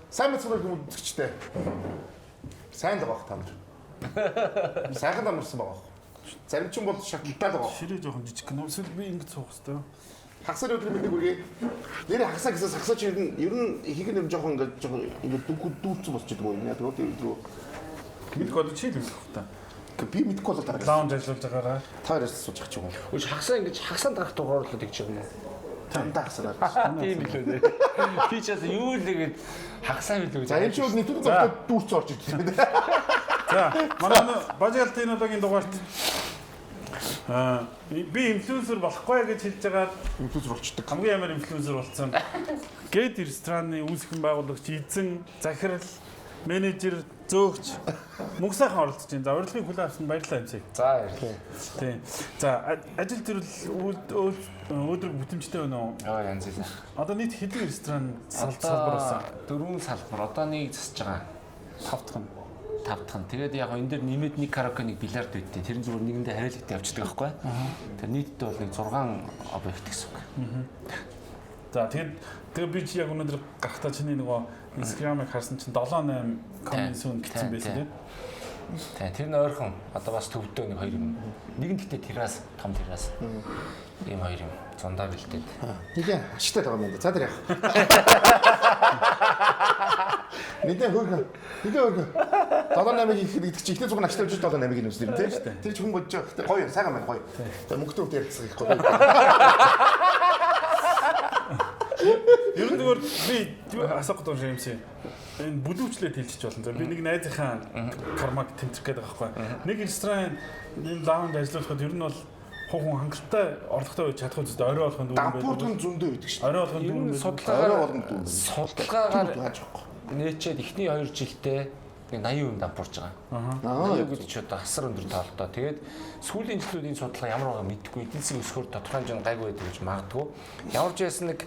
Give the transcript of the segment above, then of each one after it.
Сайн мэцгэр хүмүүс үзэгчтэй. Сайн л байгаа та нар. Сайхан амарсан байгаа. Зарим чинь бол шатлалтай л байгаа. Ширээ жоохон жижиг гэнэ. Эсвэл би ингэж суух хэрэгтэй. Хагасаар өдрийн мэндийг хүргэе. Нэрээ хагасаа гэсэн сагсаа чи ер нь ихэнх нь жоохон ингээд жоохон ингээд дүүх дүүрсэн болчиход юм уу? Яг тэр өдрөө. Мэдгүй одоо чи л хэлэх хэрэгтэй. Би мэдэхгүй бол дараа. Лаунж ажиллаж байгаараа. Та хоёроос сууж ах ч юм уу. Үгүй хагасаа ингэж хагасаанд гарах дугаар л гэж юм уу? Дандаа хагасаар гарч. Тийм билүү дээ. Би ч бас юу л нэгэд хагасаа билүү гэж. За энэ чи бол нийтүүд зөвхөн дүүрсэн орж ирдэг юм байна. За, манай Бажиал технологийн дугаарт би инфлюенсер болохгүй гэж хэлж байгаа Инфлюенсер болчдөг. хамгийн амар инфлюенсер болсон. Гэт рестораны үүсгэн байгуулагч, эзэн, захирал, менежер, зөөгч мөнх сайхан оролцож байна. За, урилгыг хүлээн авсанд баярлалаа MC. За баярлалаа. Тийм. За, ажил төрөл өөдрөг бүтэмжтэй байна уу? Йоо янз янз. Одоо нийт хэдэн ресторан салбар болсон? Дөрвөн салбар. Одоо нэг засаж байгаа. Тав дахь нь. Тав дахь нь. Тэгээд яг энэ дээр нэмээд нэг караоке, нэг бильярд үйдтэй. Тэр нь зүгээр нэгэндээ хариулттай явчихдаг байхгүй. Тэр нийтдээ бол нэг 6 объект гэсэн үг. За, тэгээд тэгээ би чи яг өнөөдөр гарахтаа чиний нөгөө Instagram-ыг харсан чинь 7 8 coming soon гэсэн байсан тийм. Тийм, тэр нь ойрхон. Одоо бас төвдөө нэг хоёр юм. Нэг нь гэхдээ террас, том террас. Ийм хоёр юм. Зундаа бэлдээд. Нэгэн ашигтай байгаа юм байна. За тэр яах. Нэгэн хөөрхөн. Нэгэн хөөрхөн. 7 8-ыг хийх гэдэг чи ихний зүг нь ашигтай болж 7 8-ыг нь үзнэ тийм. Тэр чи хүн бодож байгаа. Гэтэ гоё сайхан байна гоё. За мөнгөтэй үгээр ярилцах их гоё. Ер нь зүгээр би асуух гэдэг юм шиг. Энэ бүлүүчлээд хэлчих болно. Би нэг найзынхаа кармаг тэмцэх гээд байгаа байхгүй. Нэг ресторан энэ лаунж ажиллуулахад ер нь бол хүн хангалттай орлоготой байж чадах үстэй орой болгонд дүүрэн Дампур дүн зөндөө байдаг шүү. Орой болгонд Ер дүүрэн нь байдаг. Орой судалгаагаар болгонд дүүрэн. судалгаагаар Хааж авахгүй. нээчээд эхний 2 жилдээ нэг 80% дампуурж байгаа. Аа 80 гэж ч одоо асар өндөр тоолтой. Тэгээд сүүлийн жилүүдийн судалгаа ямар байгааг мэдэхгүй. Эдийн засгийн өсгөр тодорхой хэмжээнд гайгүй байдаг гэж магадгүй. Ямар ч байсан нэг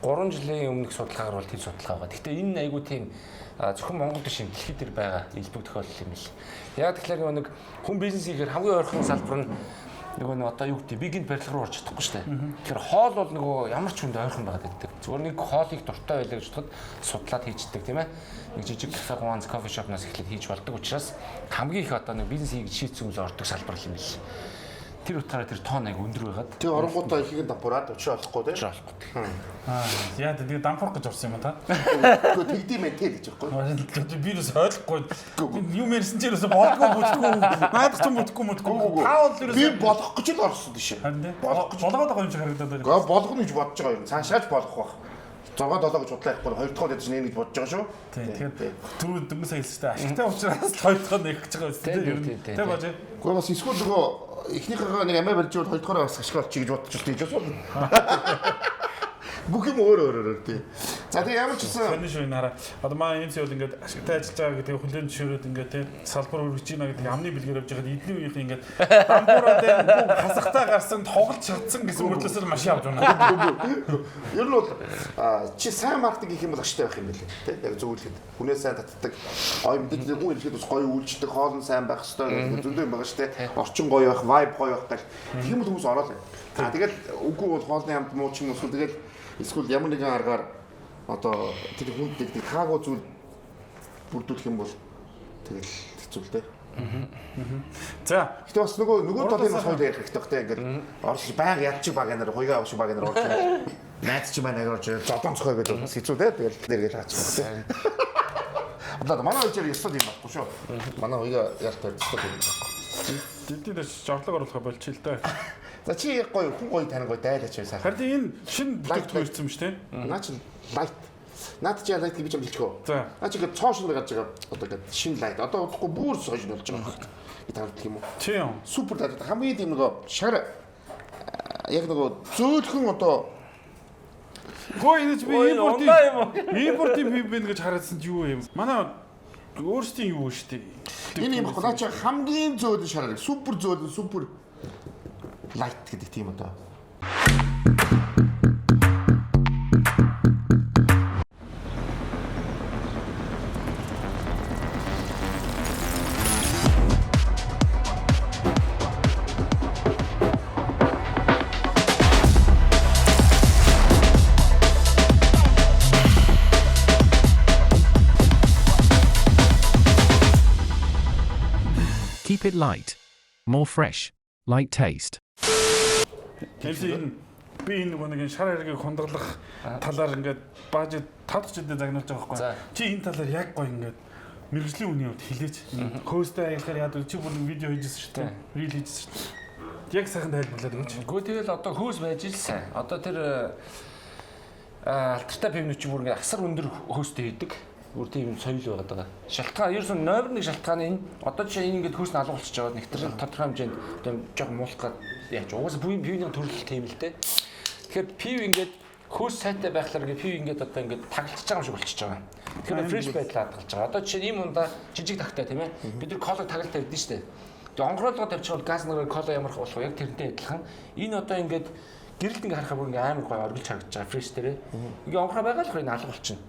3 жилийн өмнөх судалгаагаар бол тийм судалгаа байгаа. Гэхдээ энэ айгүй тийм зөвхөн Монгол биш юм дэлхийд дээр байгаа элбэг тохиолдол юм бил. Яг тэгэхээр нөгөө нэг хүн бизнес хийхээр хамгийн ойрхон салбар нь нөгөө нэг одоо юу гэдэг би гинт барилга руу орж чадахгүй шүү дээ. Тэгэхээр хоол бол нөгөө ямар ч хүнд ойрхон байгаад байдаг. Зүгээр нэг хоолыг дуртай байлаа гэж бодоход судлаад хийждэг тийм ээ. Нэг жижиг кафе гуанз кофе шопноос эхлээд хийж болдог учраас хамгийн их одоо нэг бизнес хийх шийдсэн хүмүүс ордог салбар юм бил. Тэр утгаараа тэр тоон айгу өндөр байгаад Тэгээ оронгуудаа ихийг дампуураад учраа олохгүй тийм. учраа олохгүй. Аа, яа тэгээ дампуурах гэж орсон юм а та? Гэхдээ тэгдэм байх тий гэж байхгүй. Би юус ойлгохгүй. Юм ярьсан чи юус болдгоо бүтдгүү. Наадах ч бүтггүй мүтггүй. Та бол Би ерөөсөө болох гэж л орсон тийш. Харин тий. Болох гэж. Болгоод байгаа юм шиг харагдаад байна. Гэхдээ болгоно гэж бодож байгаа юм. Цаашаач болох байх. 6 7 гэж худлаа ярихгүй 2 дахь удаа нэ гэж бодож байгаа шүү. Тийм. Тэгэхээр түрүү дөнгөж сая хэлсэн чинь ашигтай учраас л хоёр дахь нэг гэж байгаа юм тийм ер нь. Тийм, Тэ бож. Гэхдээ бас эсвэл нөгөө эхнийхээ нэг амиа барьж ивэл хоёр дахьаараа бас ашиг олчих гэж бодож тийж бас болно. Бүх юм өөр өөр өөр тий. За тэгээ ямар ч гэсэн Сонин шүү энэ хараа. Одоо манай MC бол ингээд ашигтай ажиллаж байгаа гэдгийг хүлээн зөвшөөрөөд ингээд тийм салбар үргэлж байна гэдэг амны бэлгээр явж байхад эдний үеийнх ингээд дампуураад хасахтаа гарсан тоглож чадсан гэсэн мөртлөөс л машин авч унаа. Ер нь бол чи сайн маркетинг хийх юм бол ашигтай байх юм билээ тий. Яг зөв хэлэхэд хүнээ сайн татдаг. Гоё мэдээж хүн ирэхэд бас гоё үйлчдэг, хоол нь сайн байх хэвээр зөндөө юм байгаа шүү дээ. Орчин гоё байх, vibe гоё байх гал. Тэгэх юм бол хүмүүс ороод. За тэгэл үгүй бол хоолны амт муу ч юм уу эсвэл тэгэл эсвэл ямар нэгэн аргаар одоо тэр хүнд нэг таагүй зүйл бүрдүүлэх юм бол тэгэл хэцүү л дээ. За Гэтэ бас нөгөө талын бас хоёул ярих хэрэгтэй бах те ингээд орж байнга ядчих баг нар хуйгаа авш баг нар орж ирээд найз чи маань орж ирээд зодон цохой гэдэг бас хэцүү те тэгэл дэргээл хаачих те. Одоо манай хоёр ёстой юм байхгүй шүү. Манай хуйгаа ялт ёстой юм байхгүй. Дидид жорлог оруулах болчих л дээ. За чи яг гоё хүн гоё тань гоё дайлаач бай сайхан. Харин энэ шинэ бүтээгдэхүүн ирсэн юм шүү те. Наа чи light. Наад чи light гэж би ч хэлчихв. За. Наа чи ингээд цоо шинэ гарч байгаа одоо ингээд шинэ light. Одоо удахгүй бүр цоо шинэ болж байгаа. Би таарлах юм уу? Чи юм. Супер light. Хамгийн тийм нөгөө шар яг нөгөө зөөлхөн одоо Гоо энэ ч би Ой, импортын ундаа юм уу? импортын юм бэ гэж хараадсан чи юу юм? Манай өөрсдийн юу шүү дээ. Энэ юм баггүй. Наа чи хамгийн зөөлөн шараар супер зөөлөн супер light гэдэг тийм одоо. Keep it light. More fresh. Light taste. MC энэ би энэ нөгөө нэг шар хэргийг хундаглах талаар ингээд бааж 5 дахь жилдээ загнуулж байгаа байхгүй. Чи энэ талаар яг гоё ингээд мэргэжлийн үний хувьд хэлээч. Хөөстэй аялахаар яадаг чи бүр видео хийжсэн шүү дээ. Reel хийжсэн шүү дээ. Яг сайхан тайлбарлаад өгөөч. Гэхдээ тэгэл одоо хөөс байж л сайн. Одоо тэр алтартай пивнүүд чи бүр ингээд асар өндөр хөөстэй хийдэг. Бүр тийм соёл байгаад байгаа. Шалтгаан ерөөсөн номер 1 шалтгаан энэ. Одоо жишээ энэ ингээд хөөс нь алга болчихж байгаа. Нэгтрэл тодорхой хэмжээнд одоо жоохон муулах гад яаж угаасаа пивний төрөл тийм л дээ. Тэгэхээр пив ингээд хөөс сайтай байхлаар ингээд пив ингээд одоо ингээд тагалдаж байгаа юм шиг болчихж байгаа. Тэгэхээр fresh байдал хадгалж байгаа. Одоо жишээ нь ийм ундаа жижиг тагтай тийм ээ. Бид нар колог тагалт тавьдсан шүү дээ. Тэгээ онгороолгоо тавьчихвал газ нараар кола ямар болох вэ? Яг тэрнтэй адилхан. Энэ одоо ингээд гэрэлт ингээ харахаар бүр ингээ амар гоё оргилж харагдаж байгаа fresh дээрээ. Ингээ онгороо байгаа л энэ алга болчихно.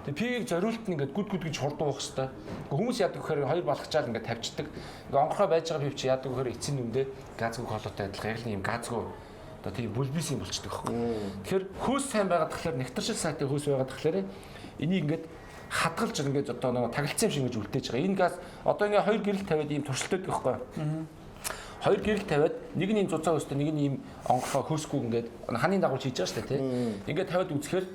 Тэгээ пивийг зориулт нь ингээд гүд гүд гэж хурд уух хэвээр. Хүмүүс яадаг гэхээр хоёр балгачаал ингээ тавьчихдаг. Ингээ онгороо байж байгаа пив чи яадаг гэхээр эцсийн нүмдээ газгүй колотой адилхан яг л юм газгүй одоо тийм бүлбис юм болчдөг байхгүй. Тэгэхээр хөөс сайн байгаад тахлаар нэгтэршил сайтай хөөс байгаад тахлаар энийг ингээд хадгалж ингээд одоо нөгөө тагалцсан юм шиг ингэж үлдээж байгаа. Энэ газ одоо ингээ хоёр гэрэл тавиад ийм туршилтууд байхгүй. Хоёр гэрэл тавиад нэг нь ийм зузаан хөөстэй нэг нь ийм онгорхоо хөөсгүй ингээд ханын дагуулж хийж байгаа шүү дээ тий. Ингээд тавиад үзэхээр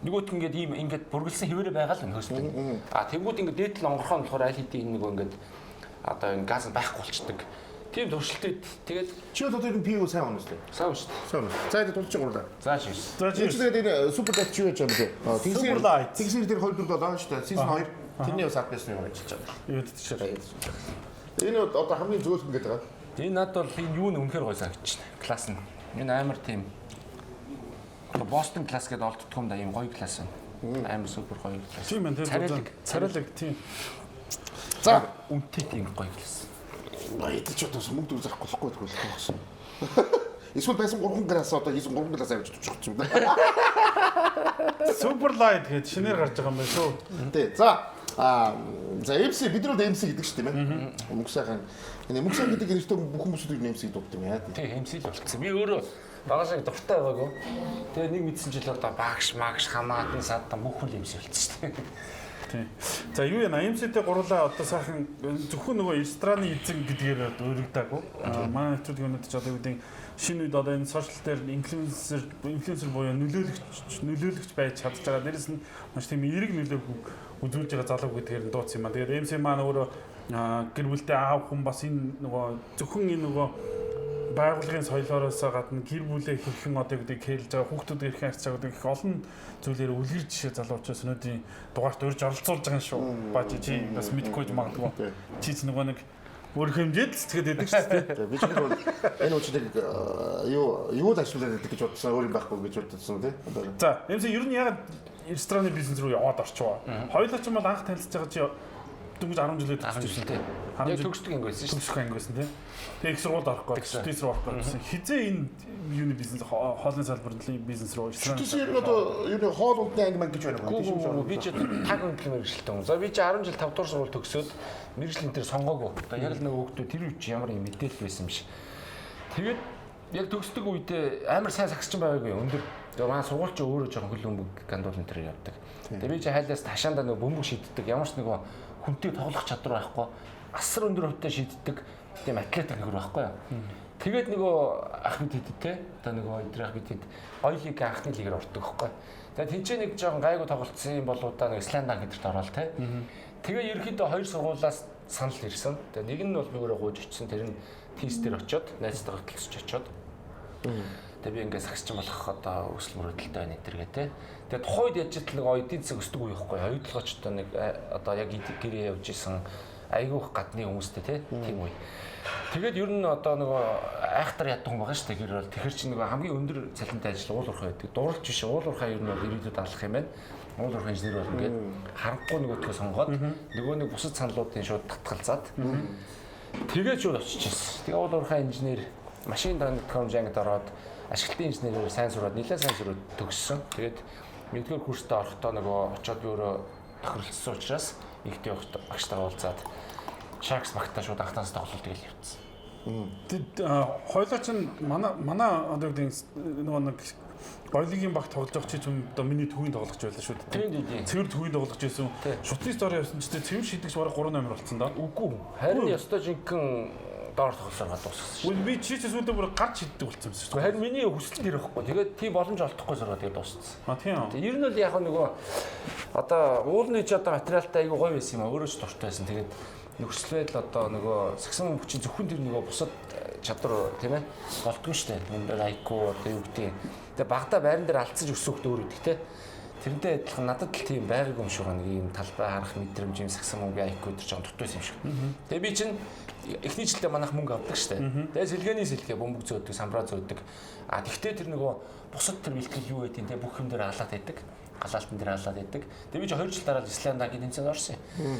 нөгөөт ингээд ийм ингээд бүргэлсэн хэвээрээ байгаа л хөөстэй. А тэнгууд ингээд дээдл онгорхоо нь болохоор аль хэдийн нөгөө ингээд одоо энэ газ нь байхгүй болчдөг. Тийм туршилтууд тэгээд чи одоо энэ пив сайн унаа шүү дээ. Сайн шүү дээ. Сайн унаа. За энэ тулч гурлаа. За шиш. За чи тэгээд энэ супер лайт чи юу яаж байгаа юм бэ? Супер лайт. Тэгсэр дээр 2 4 7 шүү дээ. Season 2. Тэрний бас ад байсан юм ажиллаж байгаа. Юу гэдэг чинь. Энэ одоо хамгийн зөөлхөн гэдэг байгаа. Энэ надад бол энэ юу нь үнэхээр гоё санагдчихна. Класс нь. Энэ амар тийм одоо Бостон класс гэдээ олддгүй юм да, ийм гоё класс байна. Амар супер гоё класс. Тийм ээ, царайлаг тийм. За, үнэтэй тийм гоё класс. Баяд ч одоо мөнгө дүр зарах болохгүй тэгвэл болсон. Эсвэл байсан 3 глас одоо хийсэн 3 глас авч тучих юм да. Супер лайт гэж шинээр гарч байгаа юм байна шүү. Тий. За за MC бид нар MC гэдэг шүү дээ, тийм ээ. Мөнгө сайхан. Энэ мөнгө сайн гэдэг нэртэй бүх хүмүүсүүд юу MC гэдэг юм яа. Тий, MC л болчихсон. Би өөрөө багасаа дуртай байгаагүй. Тэгээ нэг мэдсэн жил одоо багш, магш, хамаатан, садан бүх хүн MC болчихсон шүү дээ. Тийм. За юу яа, MC-тэй гурлаа одоо сайхан зөвхөн нөгөө рестораны эзэн гэдгээр өөрөгдөөгүй. Манай нэвтрүүлгийн өнөд ч одоо юу гэдэг шинэ үед одоо энэ сошиал дээр инфлюенсер буюу нөлөөлөгч байж чадж байгаа. Дээрээс нь маш тийм эерэг нөлөөг үзүүлж байгаа залуу гэдгээр нь дууц юм аа. Тэгээд MC маань өөрөө гэр бүлтэй аав хүн бас энэ нөгөө зөвхөн энэ нөгөө байгууллагын соёлоороос гадна гэр бүлээ хэрхэн одоо гэдэг кэлж байгаа хүүхдүүд хэрхэн харьцаж байгаа гэдэг их олон зүйлээр үлгэр жишээ залуу учраас өнөөдрийн дугаарт урьж оролцуулж байгаа юм шүү. Баа чи бас мэдэхгүй ч магадгүй. Чи ч нөгөө нэг өөр хэмжээд л сэтгэхэд байдаг шүү дээ. Би ч энэ үчиг юу л ажиллаад байдаг гэж бодсон, өөр юм байхгүй гэж бодсон тий. За, MC ер нь яагаад рестораны бизнес рүү яваад орчвоо? Хоёулаа ч юм бол анх танилцж байгаа чи дөнгөж 10 жилээ төгссөн тий. Яг төгсдөг анги байсан шүү. Төгсөх анги байсан тий. Тэгээ их сургуульд орохгүй, төс рүү орохгүй гэсэн. Хизээ энэ юуны бизнес хоолны салбарын бизнес рүү ирсэн. Төс ер нь одоо юуны хоол ундны анги ман гэж байна уу? Би ч таг өндлөн мэргэжилтэн хүн. За би чи 10 жил 5 дугаар сургууль төгсөөд мэргэжил энэ төр сонгоогүй. Одоо яг л нэг хүүхдүүд тэр үе чи ямар юм мэдээлэл байсан юм шиг. Тэгээд яг төгсдөг үедээ амар сайн сагсчин байгаагүй өндөр. Тэгээ манай сургууль чи өөрөө жоохон хөл бөмбөг гандуул энэ төр явдаг. Тэгээ би чи хайлаас ташаандаа нөгөө бөмбөг шиддэг. Ямар ч нөгөө хүнтэй тоглох чадвар байхгүй. Асар өндөр хувьтай шиддэг тийм атлет нөхөр байхгүй юу. Тэгээд нөгөө ах бид хэд те одоо нөгөө эдгээр ах бид хэд гоё лиг анхны лигээр ордог байхгүй. Тэгээд тэнцээ нэг жоохон гайгүй тоглолцсон юм болоо да нэг слам данк гэдэрт ороод те. Тэгээ ерөнхийдөө хоёр сургуулиас санал ирсэн. Тэгээ нэг нь бол би өөрөө гуйж очсон. Тэр нь тест дээр очиод найзтайгаа хөтөлсөж очиод. Тэгээ би ингээд сагсчин болох одоо өсөл мөрөөдөлтэй байна энэ төргээ те. Тэгээ тухайн үед яаж ч нэг эдийн засаг өсдөг үе байхгүй. Оюутлогооч одоо нэг одоо яг гэрээ явж исэн айгүйх гадны хүмүүстэй те тийм үе. Тэгээд ер нь одоо нөгөө айхтар яддаг хүн байгаа шүү дээ гэр бол. Тэгэхээр чи нөгөө хамгийн өндөр цалинтай ажил уул уурхай байдаг. Дурлж биш уул уурхай ер нь бол ирээдүйд алах юм байна. Уул уурхай инженер болно гээд харанхуй нөгөөдгөө сонгоод нөгөө нэг бусад саналуудын шууд татгалзаад тэгээд шууд очиж ирсэн. Тэгээ уул уурхай инженер машин технологи ангид ороод ашиглалтын инженерээр сайн сураад нэлээд сайн сураад төгссөн. Тэгээд нэгдүгээр курстээ орохдоо нөгөө очоод би өөрөө тохиролцсон учраас нэгдээ багштайгаа уулзаад Sharks багтаа шууд анхнаас тоглолт тэгэл явцсан. Тэгэд хоёлоо чинь манай одоо гэдэг нөгөө нэг Гоёлын баг тоглож байгаа чи ч юм одоо миний төвийн тоглогч байлаа шүү дээ. Цэвэр төвийн тоглогч байсан. Шутны стори явсан ч цэвэр шидэгч бараг 3 номер болсон да. Үгүй. Харин ёстой жинхэнэ доор тоглосоор дуусгасан шүү. Би чи ч сүүлдээ бүр гарч шиддэг болсон юм шүү. Харин миний хүсэл тэр ихгүй. Тэгээд тийм боломж олдохгүй сургаа тэгээд дууссан. А тийм. Ер нь бол яг нөгөө одоо уулны ч одоо материалтай айгүй гоё байсан юм а. Өөрөө ч дуртай байсан. Тэгээд нөхцөл байдал одоо нөгөө сагсан бөмбөг чинь зөвхөн тэр нөгөө бусад чадвар тийм ээ болдгоо шүү дээ. Энд IQ одоо юу гэдэг. Тэгээ багада байран дээр алдсаж өсөх өөр гэдэг те. Тэрнтэй адилхан надад л тийм байгаагүй юм шиг байна. Нэг юм талбай харах мэдрэмж юм сагсан мөнгө IQ дээр жоохон дутуу байсан юм шиг. Тэгээ би чинь эхний жилдээ манайх мөнгө авдаг шүү дээ. Тэгээ сэлгээний сэлгээ бөмбөг зөөдөг, самбраа зөөдөг. А тэгтээ тэр нөгөө бусад тэр бэлтгэл юу гэдэг те бүх юм дээр алаад байдаг. Галаалтан дээр алаад байдаг. Тэгээ би чи 2 жил дараа Исландгийн тэмцээнд орсон юм.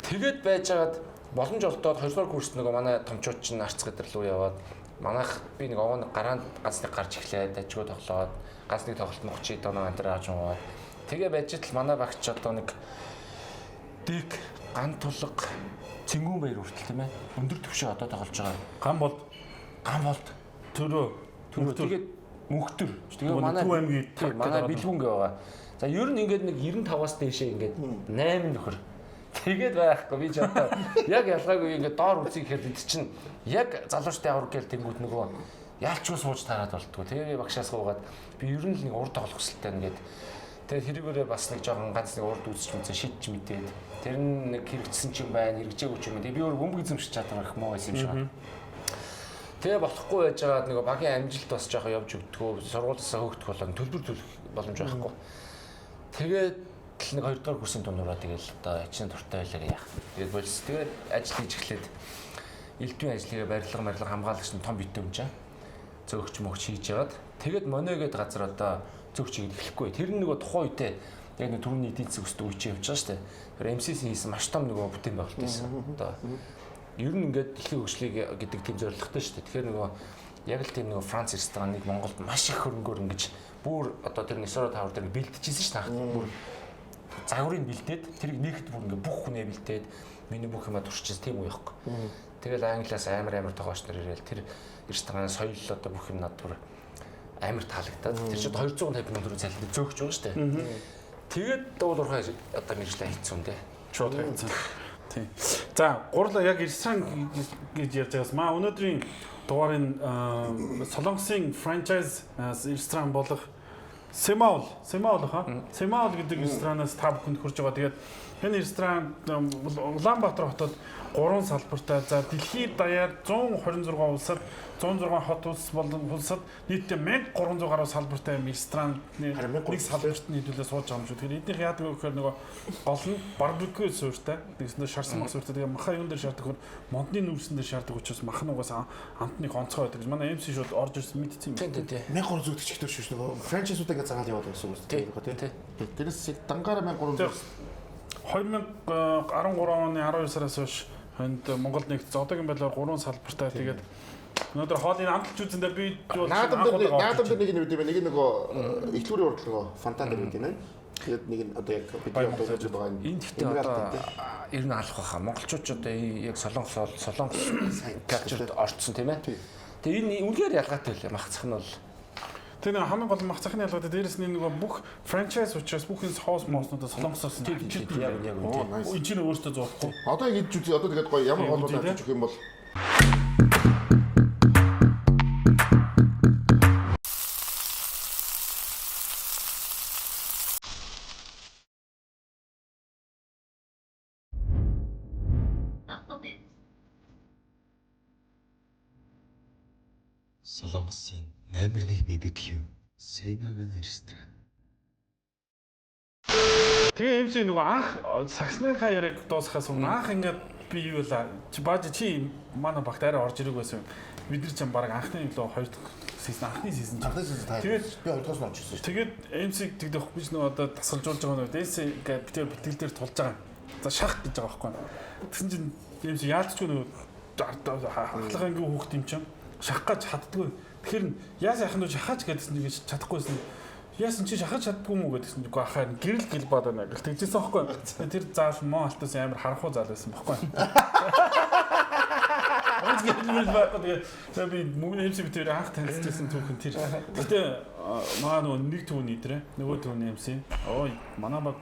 Тэгээд байжгаад боломж олдоод 2 дугаар курст нөгөө манай томчууд чинь арц гадар руу яваад манайх би нэг овоо гараанд ганц нэг гарч эхлээд дажгүй тоглоод ганц нэг тоглолт нь 30 доноо антер авч яваад тэгээ байж тал манай багч одоо нэг дик ган тулга цэнгүүн баяр хүртэл тийм ээ өндөр түвшин одоо тоглож байгаа. Ган болд Төрөө тэгээд мөнхтөр. Тэгээ манай Төв аймгийн манай бэлгүүн гэ байгаа. За ер нь ингээд нэг 95-аас дээшээ ингээд 8 нөхөр. Тэгээд байхгүй би ч одоо яг ялгаагүй ингээд доор үзье гэхээр бид чинь яг залуучтай авраг гээл тэнгүүд нөгөө ялчгүй сууж тараад болтгоо. Тэгээ би багшаас гуугаад би ер нь л нэг урд тоглох хүсэлтэй ингээд тэгээд тэрүүгээрээ бас нэг жоохон ганц нэг урд үзэж мэдсэн шидж мэдээд тэр нь нэг хэрэгжсэн ч юм байна, хэрэгжээгүй ч юм. Тэгээ би өөр бөмбөг эзэмших чадвар их муу байсан юм шиг байна. Тэгээ болохгүй байж байгаад нөгөө багийн амжилт бас жоохон явж өгдөгөө, сургуулиасаа хөөгдөх болон төлбөр төлөх боломж байхгүй. Тэгээд л нэг 2 дугаар курсын дундураа тэгэл одоо ачны дуртай байлаа яах. Тэгээд болж тэгээд ажил хийж эхлээд элдвийн ажлыг барилга хамгаалагч нь том битэн юм чаа. Зөөгч мөгч хийж яваад тэгээд моно гээд газар одоо зөөгч хийгээд эхлэхгүй. Тэр нь нөгөө тухайн үедээ яг нэг түрүүний эдийн засаг өсдөг үе чинь явж байгаа шүү дээ. Тэр MCC хийсэн маш том нөгөө бүтээн байгуулалт байсан. Одоо ер нь ингээд дэлхийн хөгжлийг гэдэг тийм зорилготой шүү дээ. Тэгэхээр нөгөө яг л тийм нөгөө Франц рестораныг Монголд маш их хөрөнгөөр ингэж бүр одоо тэр Несоро тавар дээр бэлтжижсэн шүү дээ. Бүр загварыг бэлдээд тэрийг нээхэд бүр ингээ бүх хүнээ бэлдээд миний бүх юмаа туршиж тийм үе явахгүй. Тэгэл англиас амар тогооч нар ирээл тэр рестораны соёл одоо бүх юм над бүр амар таалагдаад тэр чинь 250 сая төгрөг цалин зөөгч байгаа шүү дээ. Тэгээд дуулуурхай одоо мэргэжлээ хийцэн дээ. Шууд хийцэн. Тийм. За гурлаа яг ресторан гэж ярьж байгаас маа өнөөдрийн дугаарын Солонгосын франчайз ресторан болох Сэмаул хаа? Сэмаул гэдэг ресторанаас та бүхэнд хүрж байгаа. Тэгээд энэ ресторан Улаанбаатар хотод 3 салбартай. За дэлхийд даяар 126 улсад 106 хот улс болон улсад нийтдээ 1300 гаруй салбартай юм рестораны нэг салбарт нь хэдүүлээ сууж байгаа юм шүү. Тэгэхээр эднийх яадаг вэ гэхээр нөгөө гол нь барбекю суурьтай. Тэгснээр шарсан мах суурьтай. Тэгээ маха юун дээр шаарддаг вэ? Модны нүүрсэн дээр шаарддаг учраас мах нь угаасаа амтныг онцгой байдаг гэж. Манай MC шууд орж ирсэн мэдсэн юм. Тийм. 1300 гэдэг чигтэр шүү нөгөө франчайзуудаа ингэ загаал яваад байсан үг үү? Тийм. Тэрнээс дангаараа 1300 2013 оны 12 сараас хойш энд Монголд нэгдсэн. Одоогийн байдлаар 3 салбартай. Тэгээд өнөөдөр хоолыг амталж үзэндээ би бол наадам дээр нэг нь үгүй нэг нөгөө эхлүүрийн урд нөгөө фонтан дээр үгүй нэ. Тэгээд нэг нь одоо яг бидний одоо хийж байгаа энэ гэхдээ одоо ер нь алах байхаа. Монголчууд ч одоо яг Солонгос культурт орцсон тийм ээ. Тэгээд энэ үнэхээр ялгаатай байлаа. Мах цах нь бол Тэр нэг хамгийн гол мах цахны ялгаатай дээрэс нь нөгөө бүх франчайз учраас бүх энэ соус моснуудаа Солонгосоос нь тийм яг үнэ. Энэ чинь өөртөө зурхгүй. Одоо ингэж үзье. Одоо тэгээд гоё ямар хоолнууд авчиж өгөх юм бол Солонгосын номер 1 BBQ Сэмаул ресторан. Тэгээ MC нөгөө анх сагсныхаа яриаг дуусгахаас өмнө анх ингээд би юу вэ? Чи бааж чи манай багт арай орж ирэх байсан юм. Бид нар ч баг анхны юм лөө хоёр дахь season анхны season. Тэгээд би хоёр дахьаас нь орж ирсэн шүү. Тэгээд MC тэгдэх би ч нөгөө одоо тасалжуулж байгаа нөгөө MC ингээд би тэр бэлтгэл дээр тулж байгаа. За шах гэж байгаа байхгүй. Тэгсэн чинь MC яалтчгүй нөгөө ахлах ангийн хүүхд юм чинь шах гэж чаддгүй. Тэгэхээр яасан яхан дүү шахаач гэдсэн чинь чадахгүйсэн. Яасан чи шахаж чаддгүй юм уу гэдсэн чинь үгүй ахаа гэрэл гэл баад байна гэл тэгжсэн байхгүй. Тэр заал мон алтаас амар харанхуй заал байсан байхгүй. Онц гэрэл мэл байхгүй. Тэгээ би мөнгөний MC битээр анх танилцчихсан түүхэн тэр. Гэтэ Маа нөгөө нэг түүний идрээ, нөгөө түүний MC. Ой, манай баг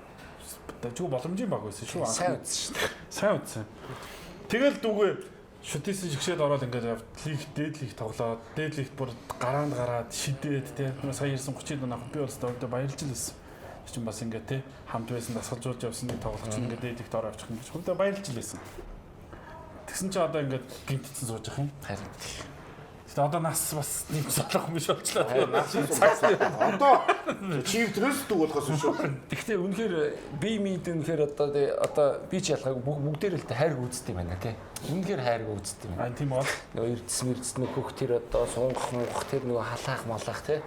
дажгүй боломжийн баг байсан шүү. Сайн үзсэн шүү дээ. Сайн үзсэн. Тэгэл дүүгээ шүтээсэн жигшээд ороод ингээд лиг дээд лиг тоглоод, дээд лигт бүр гараанд гараад шидээд те. Сая ирсэн 30 дон авах би бол өстө баярлж л байсан. Чинь бас ингээд те хамт байсан дасгалжуулж явсан нэг тоглогч ингээд дээд лигт ороо авчих юм гэж хувьдаа баярлж л байсан. Тэгсэн чинь одоо ингээд гинтцэн сууж явах юм. Харин. Гэтэ одоо нас бас нэг солох юм биш болчлаа. Одоо чив төрөөс дүү болохоос шүү. Гэхдээ үнэхээр би минь үнэхээр одоо одоо би ч ялгаагүй бүгдээр л хайрг үздэг юм байна тий. Үнэхээр хайрг үздэг юм. Аа тийм бол нөгөө эрдэс мэрдэс нөхөх тэр одоо сунгах мунгах тэр нөгөө халаах малаах тий.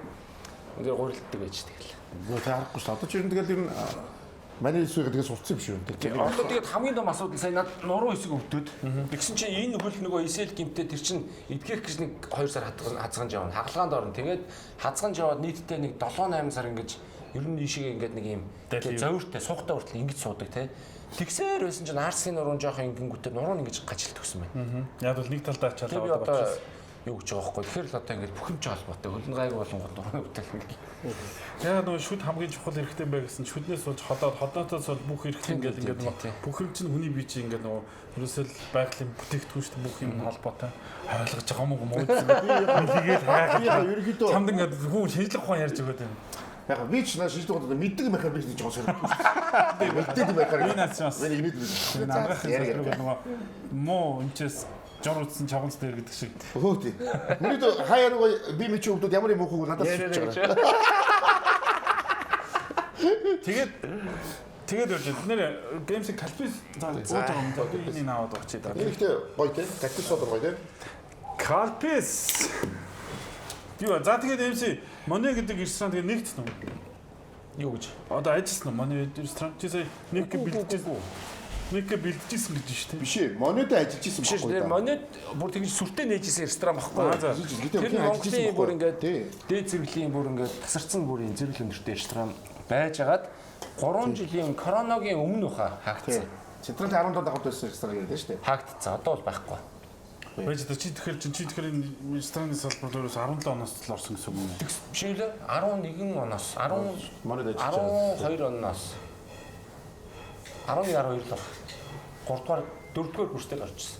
Үнэхээр гурилддаг байж тэгэл. Юу та харахгүй шүү. Одоо ч ер нь тэгэл ер нь манай хэсэг тэгээ сурцсан юм шүү. Одоо тэгээд хамгийн том асуудал сая над нуруу хэсэг өвдөд. Тэгсэн чинь энэ хөл нөгөө эсэл гимтэй тэр чинь эдгэх гэж нэг 2 сар хазганж явна. Хагалгаанд орно. Тэгээд хазганж яваад нийтдээ нэг 7 8 сар ингэж ер нь ийшээ ингээд нэг юм зовиртой сухтай хүртэл ингэж суудаг тий. Тэгсээр байсан чинь арсын нуруу жоохон ингэнгүүтээ нуруу нь ингэж гажил төгсөн байна. Яг бол нэг талдаа ачаалаа одоо болчихсон. Юу гэж байгаа байхгүй. Тэгэхээр л одоо ингээд бүх юм ч холбоотой. Хөлн гайг болонгод нурууны бүтээл ингээд. Яг нөгөө шүд хамгийн чухал хэрэгтэй юм бэ гэсэн шүднээс болж ходоод ходоотоос бол бүх хэрэгтэй ингээд ингээд нөгөө бүх юм чинь хүний бие чинь ингээд нөгөө ерөөсөө л байгалийн бүтээгдэхүүн шүү дээ бүх юм холбоотой. Ойлгож байгаа юм уу муу гэсэн. Тэгээд хайгаа ерөнхийдөө чамд ингээд хүн шинжлэх ухаан ярьж өгöd юм. Яг би ч наа шинжлэх ухаанд мэддэг юм байхаар би ч жоохон сорилт. Мэддэг юм байхаар. Би наац бас. Би нэг мэддэг. Намрах нөгөө муу энэчээс жор үтсэн чавганц дээр гэдэг шиг. Өө тий. Миний хаяа нөгөө би ми чи өвдөд ямар юм уухгүй надад сууж байгаа. Тэгээд явж байна. Нэр геймсийн калпис ууж байгаа юм. Би энийг аваад уучээ да. Гэхдээ гоё тий. Калпис содор гоё тий. Калпис. Юу за тэгээд MC Моне гэдэг ресторан тэгээд нэгдсэн үү? Юу гэж? Одоо ажилласан уу Моне ресторан? Чи сая нэг бэлдчихсэн. Нэг бэлдэжсэн гэж шүү дээ. Биш ээ, Монед ажиллаж исэн байхгүй. Биш, Монед бүр тэгж сүртэй нээжсэн ресторан байхгүй. Тэр Монголын бүр ингээд дээд зэрэглэлийн бүр ингээд тасарсан бүр юм зэрэгэл өндөртэй ресторан байжгаад 3 жилийн коронагийн өмнө уха хаагдсан. Централ 17 давхарт байсан ресторан гэдэг шүү дээ. Хаагдсан. Одоо бол байхгүй. Байж та чи тэгэхээр чи тэгэхээр энэ рестораны салбар руу 17 оноос л орсон гэсэн үг юм уу? Биш үү? 11 оноос 10 Монед ажиллаж байгаа. 12 оноос 11 12 л баг. 3 дугаар 4 дугаар курстэй орчихсон.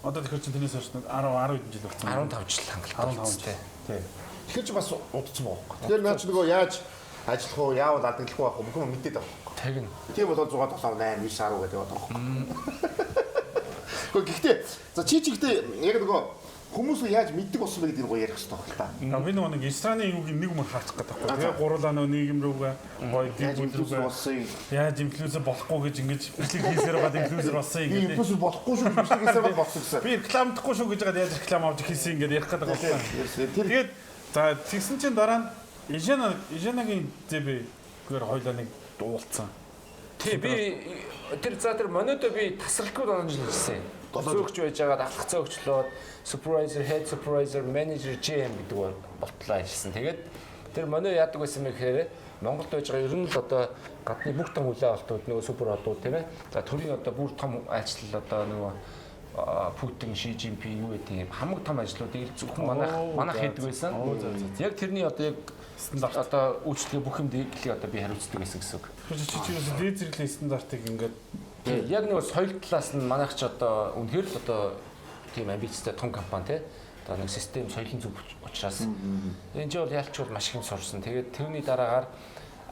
Одоо тэгэхээр чи тэрнээс хойш 10 10 хэдэн жил болсон. 15 жил хангалттай. 15 жил. Тий. Тэгэхээр чи бас удацсан байгаа байхгүй. Тэгэхээр наа чи нөгөө яаж ажиллах уу, яавал алдаглах уу байх бүх юм мэдээд байгаа байхгүй. Тэгнь. Тийм бол 6 7 8 9 10 гэдэг байгаа байхгүй. Гэхдээ за чи гэхдээ яг нөгөө хүмүүс яаж мэддэг болсон бэ гэдэг нь гоё ярих хэрэгтэй байна та. Би нөгөө нэг рестораны юуг нэг мөр хаачих гэдэг байхгүй. Тэгээ гурлаа нөгөө нийгэм рүүгээ гоё гэр бүл рүүгээ яаж инфлюенсер болохгүй гэж ингэж бичлэг хийсээр байгаад инфлюенсер болсон юм гэдэг. Инфлюенсер болохгүй шүү бичлэг хийсээр байгаад болсон гэсэн. Би рекламдахгүй шүү гэж байгаад яаж реклам авч хийсэн ингэж ярих гэдэг байхгүй. Тэгээд за тэгсэн чинь дараа нь Ижанагийн зэбэгээр хоёлаа нэг дуулцсан. Тий би тэр за тэр Монедо би тасралтгүй 7 жил хийсэн. Зөөгч байж байгаад алхах зөөгчлөөд supervisor, head supervisor, manager, GM гэдэг болтлоо ажилласан. Тэгээд тэр Моне яадаг байсан бэ гэхээр Монголд байж байгаа ер нь л одоо гадны бүх том хүлээ авалтууд нөгөө супер одууд тийм ээ. За төрийн одоо бүр том ажил одоо нөгөө Путин, Ши Жинпин юу гэдэг юм хамаг том ажлуудыг зөвхөн манайх хийдэг байсан. Яг тэрний одоо яг стандарт одоо үйлчлэгээ бүх юм дэглийг одоо би хариуцдаг байсан гэсэн үг. Тэгэхээр чи чи дээд зэрэглэлийн стандартыг ингээд яг нэг соёл талаас нь манайх ч одоо үнэхээр л одоо тийм амбицтай том компани тий. Одоо нэг систем соёлын зүг учраас энэ ч бол ялч бол маш их юм сурсан. Тэгээд түүний дараагаар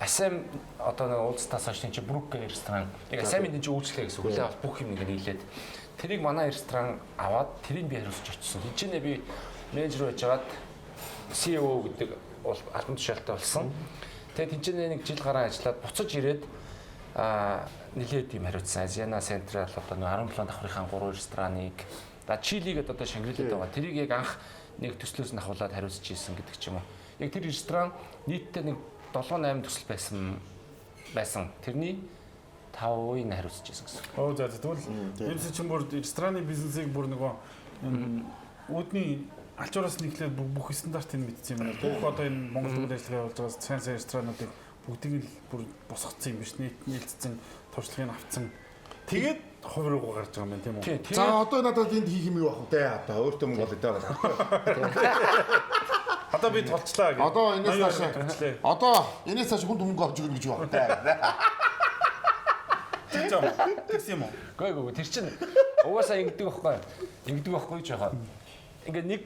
Асам одоо нэг уулзтаас хойш энэ чи Брук гэх ресторан. Яг Асамын энэ чи үйлчлэгээ гэсэн үг лээ бүх юм нэг нийлээд тэрийг манай ресторан аваад тэрийг би хариуцж очсон. Хичээнэ би менежер байжгаад CEO гэдэг албан тушаалтай болсон. Тэгээд хичээнэ нэг жил гарan ажиллаад буцаж ирээд нэлээд юм хариуцсан. Азиана Централ одоо нэг 17 давхрынхаа 3 рестораныг за Чили гэдэг одоо Шангрилад байгаа. Тэрийг яг анх нэг төслөөс нь ахуулаад хариуцж ийсэн гэдэг ч юм уу. Яг тэр ресторан нийтдээ нэг 7 8 төсөл байсан. Тэрний 5-ыг хариуцж ийсэн гэсэн. Оо за тэгвэл MC чинь бүр рестораны бизнесийг бүр нөгөө үүдний алчуураас нэхлээд бүх стандартыг мэдсэн юм байна. Бүх одоо энэ Монгол үйл ажиллагаа явуулж байгаа сайн сайн ресторануудыг бүгдийг л бүр босгоцсон юм биш нийлцсэн туршлагыг авцсан. Тэгээд хувь руу гарч байгаа юм байна тийм үү? За одоо надад энд хийх юм юу ах вэ? Одоо өөртөө мөнгө олё даа. Одоо би толчлаа гэх. Одоо энэс цааш одоо энэс цааш хүнд мөнгө авч өгнө гэж юу байна. Тэгж юм. Тэгсэн юм уу? Үгүй тэр чинь угаасаа ингэдэг байхгүй. Ингэдэг байхгүй жохоо. Ингээ нэг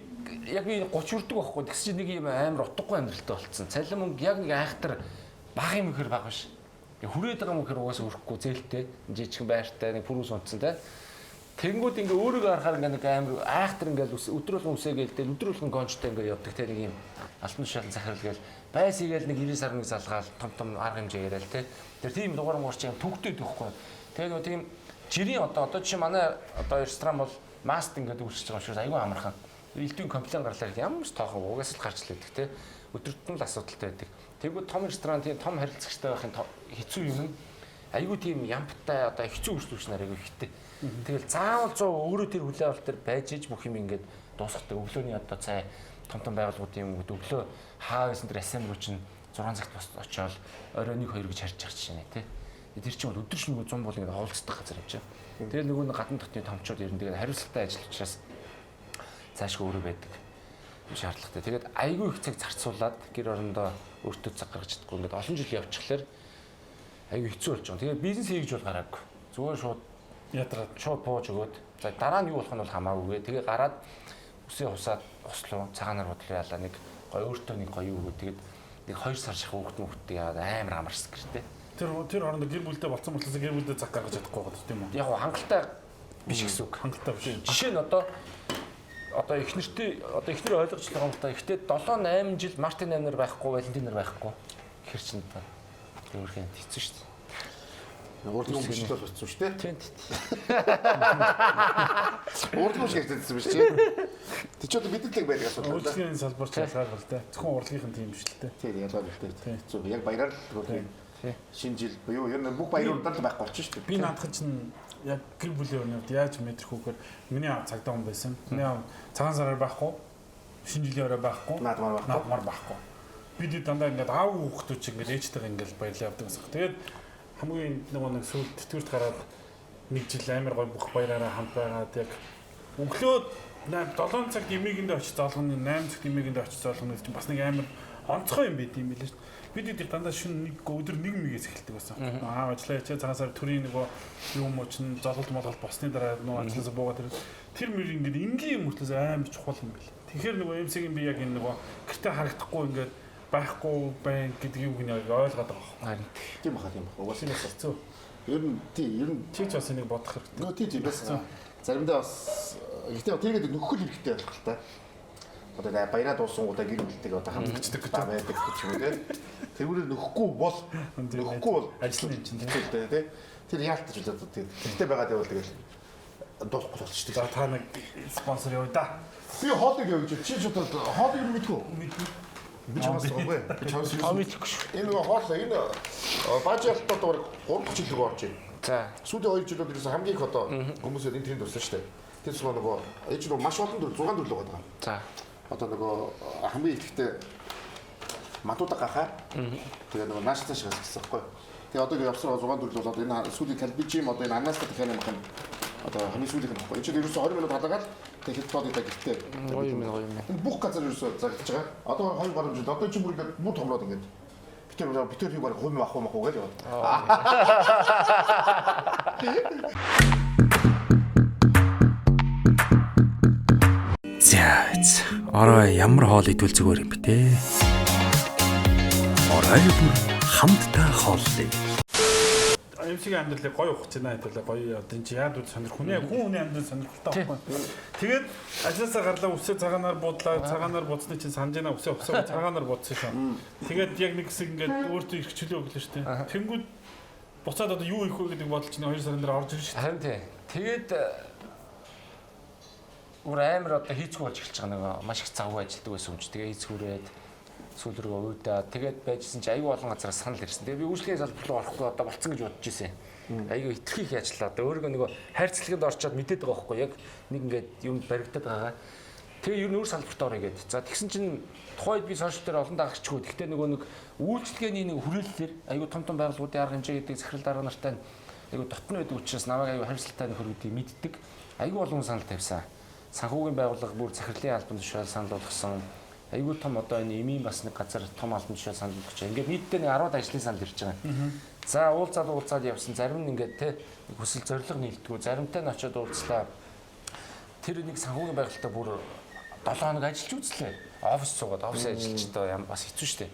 яг би 30 хүрдэг байхгүй. Тэгс чинь нэг юм амар утгагүй амьдралтай болцсон. Цалин мөнгө яг нэг айхтар бага юм ихээр бага биш. Ингээ хүрээд байгаа мөнгөөр угаасаа хүрэхгүй зээлтэй. Жижигхэн байртай нэг пүрүүс унтсан те. Тэнгүүд ингээ өөрийгөө харахаар ингээ нэг амар айхтар ингээ өдөр болгон үсээгээл тэгэл өдөр болгон гончтой ингээ явдаг те нэг юм алтан тушаалан захирал гээл байс игээл нэг 90 сар нэг залгаал том том арга хэмжээ яриад те. Тэр тийм дугаар муурч юм төвхтэй байхгүй. Тэгээ нөгөө тийм жирийн одоо жишээ манай одоо ресторан бол маст ингээд үүсэж байгаа юм шиг айгүй амархан. Элдвийн комплайн гарлаа гэх ямар ч тоохон угаас л гарч л байдаг те. Өдөртөн л асуудалтай байдаг. Тэгвэл том ресторан тийм том харилцагчтай байхын хэцүү юм нь айгүй тийм ямптай одоо хэцүү үйлчлүүлэгч нар айгүй ихтэй. Тэгэл заавал 100 өөрөө тэр хүлээ авалт дээр байж иж бүх юм ингээд дуусгадаг. Өглөөний одоо цай том том байгууллагуудын юм өглөө хаа байсан тэр SM руу чинь 6 цагт бас очиод орой 1 2 гэж харж байгаа жишээ нэ тий. Тэр чинь бол өдөр шөнөгүй 100 бол ингээд ховлцдог газар юм чинь. Тэгэл нөгөө нэг гадна дотны томчууд ирнэ. Тэгээд хариуцлагатай ажил учраас цаашгүй өөрөө байдаг юм шаардлагатай. Тэгээд айгүй их цаг зарцуулаад гэр орондоо өөртөө цаг гаргаж чадахгүй ингээд олон жил явчихлаар айгүй хэцүү болж байгаа. Тэгээд бизнес хийж бол гараагүй. Зүгээр шууд ядраад шууд бууж өгөөд за дараа нь юу болох нь бол хамаагүй. Тэгээ гараад үсээ хусаад услуу цагаанаар бодлоо яалаа нэг гоё өөртөө нэг гоё юу өгөө. Тэгээд нэг 2 сар шахах хүүхд мөхдөг яагаад амар амарсан гэртээ. Тэр оронд гэр бүлдээ болцсон болцсон гэр бүлдээ цаг гаргаж чадахгүй байгаа тийм үү? Яг гоо хангалттай биш гэсэн үг. Хангалттай биш. Жишээ нь одоо эхнэртэй одоо эхнэр ойлгож байгаа юм л та. Ихтэй 7 8 жил Мартин 8 нар байхгүй, Валентин нар байхгүй. Хэр чинь та өөрхөн хэцүү шүү дээ. Урдгүн бичлэл болсон шүү дээ. Тийм. Урдгүн шиг хэлсэн биш чи. Тэг чи одоо мэдээлэг байдаг асуудал. Үйлчлэгийн салбар ч ялгаар л дээ. Зөвхөн урлагийнхан тийм биш л дээ. Тийм ялгаар л дээ. Зөв яг баяраар л тийм. Шинэ жил буюу ер нь бүх баяруудаар л байхгүй болчих шүү дээ. Би наадах чинь яг гэр бүлийн өрнөд яаж мэдрэх үгээр миний аав цагдаа хүн байсан. Миний аав цагаан сараар байхгүй, шинэ жилийн орой байхгүй, наадмаар байхгүй. Бид дандаа ингээд аав хүүхдүүд чинь ингээд ээжтэйгээ ингээд баярлаа явдаг гэсэн. Тэгээд хамгийн нөгөө нэг сүүл тэтгэврт гараад нэг жил амар гоё бүх баяраараа хамт байгаад яг өглөө 7 цагт эмээгэндээ очиж зоолгоно, 8 цагт эмээгэндээ очиж зоолгоно гэж чинь бас нэг амар онцгой юм байт юм билээ шүү дээ. Бид эдгээр дандаа шөнө нэг өдөр нэг мигээс эхэлдэг байсан. Аа ажиллаа ячаа цагаан сар төрийн нөгөө юм уу чинь золголт молголт босны дараа нөгөө ажилласаа буугаад тэр мөр ингээд энгийн юм мөртлөөс амар чухал юм бэл. Тэгэхээр нөгөө MC-ийн би яг энэ нөгөө гэртээ харагдахгүй ингээд байхгүй байна гэдэг юуг нь яг ойлгоод байгаа байхгүй. Харин тийм баха тийм баха. Угаасаа бас хэцүү. Ер нь тийм ер нь чи ч бас энийг бодох хэрэгтэй. Нөө тийм бас заримдаа бас гэхдээ тэргээд нөхөх хэрэгтэй байх л та. Одоо баяраа дуусангуудаа гэр бүлтэйг одоо хамтддаг гэж байдаг гэж юм уу те. Тэргүүрээ нөхгүй бол ажил юм чинь хэцүү л дээ те. Тэр яалтаж л одоо тийм. Тэгтээ байгаа байвал тэгэл дуусахгүй болчихдог. За та нэг спонсор яваа да. Би хоолыг явж чи ч одоо хоолыг юу мэдгүй. Мэдгүй. Би чамаас үгүй. Би чамаас юу мэдгүй шүү. Энэ нөгөө хоол энэ бажаалтад бараг 3 дахь жил рүү орж байна. За. Сүүлийн 2 жилүүд ерөөсөө хамгийн их одоо хүмүүсээр энэ тэнд дусан шүү дээ. Тэр цэцмаа нөгөө энэ ч нөгөө маш олон төрөл 6 төрөл байгаа. За. Одоо нөгөө хамгийн ихтэй мантуудаа гахаар тэгээ нөгөө нааш цааш гассан байхгүй. Тэгээ одоо ингэ явсаар 6 төрөл бол одоо энэ сүүлийн калбижим одоо энэ анаста дахиад юм одоо хамгийн сүүлийнх нь байхгүй. Энэ чинь ерөөсөө 20 минут халагаад тэгээ хэд тоод идэ гэртээ. Гоё юм гоё юм. Энэ бүх газар ерөөсөө зарагдаж байгаа. Одоо 2 гаруй жил одоо чи бүр ингэ бүр томроод ингэ битэр юу бараг хувь авах уу гэж яваад. За орой ямар хоол идвэл зүгээр юм бэ те? Орой бүр хамтдаа хооллоё. MC-ийн амьдралыг гоё ухаж байна хэвлээ гоё одоо энэ чи яад үл сонирх хүн хүний амьдрал сонирхолтой байхгүй. Тэгээд ажилласаа гарлаа үсээ цагаанаар буудлаа цагаанаар бууцны чинь санаж байна үсээ ухсаа цагаанаар буудсан шүү. Тэгээд яг нэг хэсэг ингээд өөртөө эрх чөлөө өглөө шүү дээ. Тэнгүүд буцаад одоо юу хийх вэ гэдэг бодол чинь 2 сарын дараа орж ирж шүү дээ. Харин тий. Тэгээд бүр амар одоо хийцгүй болж эхэлж байгаа нөгөө маш их завгүй ажилладаг байсан юм чи. Тэгээ хийцгүүрээд сүүл рүү уйдаа тэгээд байжсэн чи аюу олон газараас санал ирсэн. Тэгээ би үйлчлэгийн салбар руу орохгүй одоо болцсон гэж бодож ирсэн. Аюу итгэх их ажиллаа. Одоо өөрийгөө нөгөө хайрцлаганд орчоод мэдээд байгаа байхгүй яг нэг ингээд юм баригдаад байгаа. Тэгээ ер нь өөр салбарт орё гээд. За тэгсэн чинь тухайд би сошиал дээр олон дагагчгүй. Гэхдээ нөгөө нэг үйлчлэгээний нэг хүрээлэлээр аюу том том байгууллагуудын арга хэмжээ гэдэг захирал дарга нартай аюу дотно байдаг учраас намайг аюу хариуцлагатай нөхөр гэдгийг мэддэг. Аюу олон санал тавьсан. Санхүүгийн байгууллага бүр захирлын албан тушаал санал болгосон. Айгүй том одоо энэ эмийн бас нэг газар том албан тушаал санал болгож байгаа. Ингээд нийтдээ нэг 10 ажлын санал ирж байгаа. За уулзаад уулзаад явсан. Зарим нь ингээд те хүсэл зорилго нийлдэггүй. Заримтай нь очиод уулзлаа. Тэр нэг санхүүгийн байгальтай бүр 7 хоног ажиллаж үзлээ. Офис суугаад офис ажиллаж одоо ям бас хэцүү шттэ.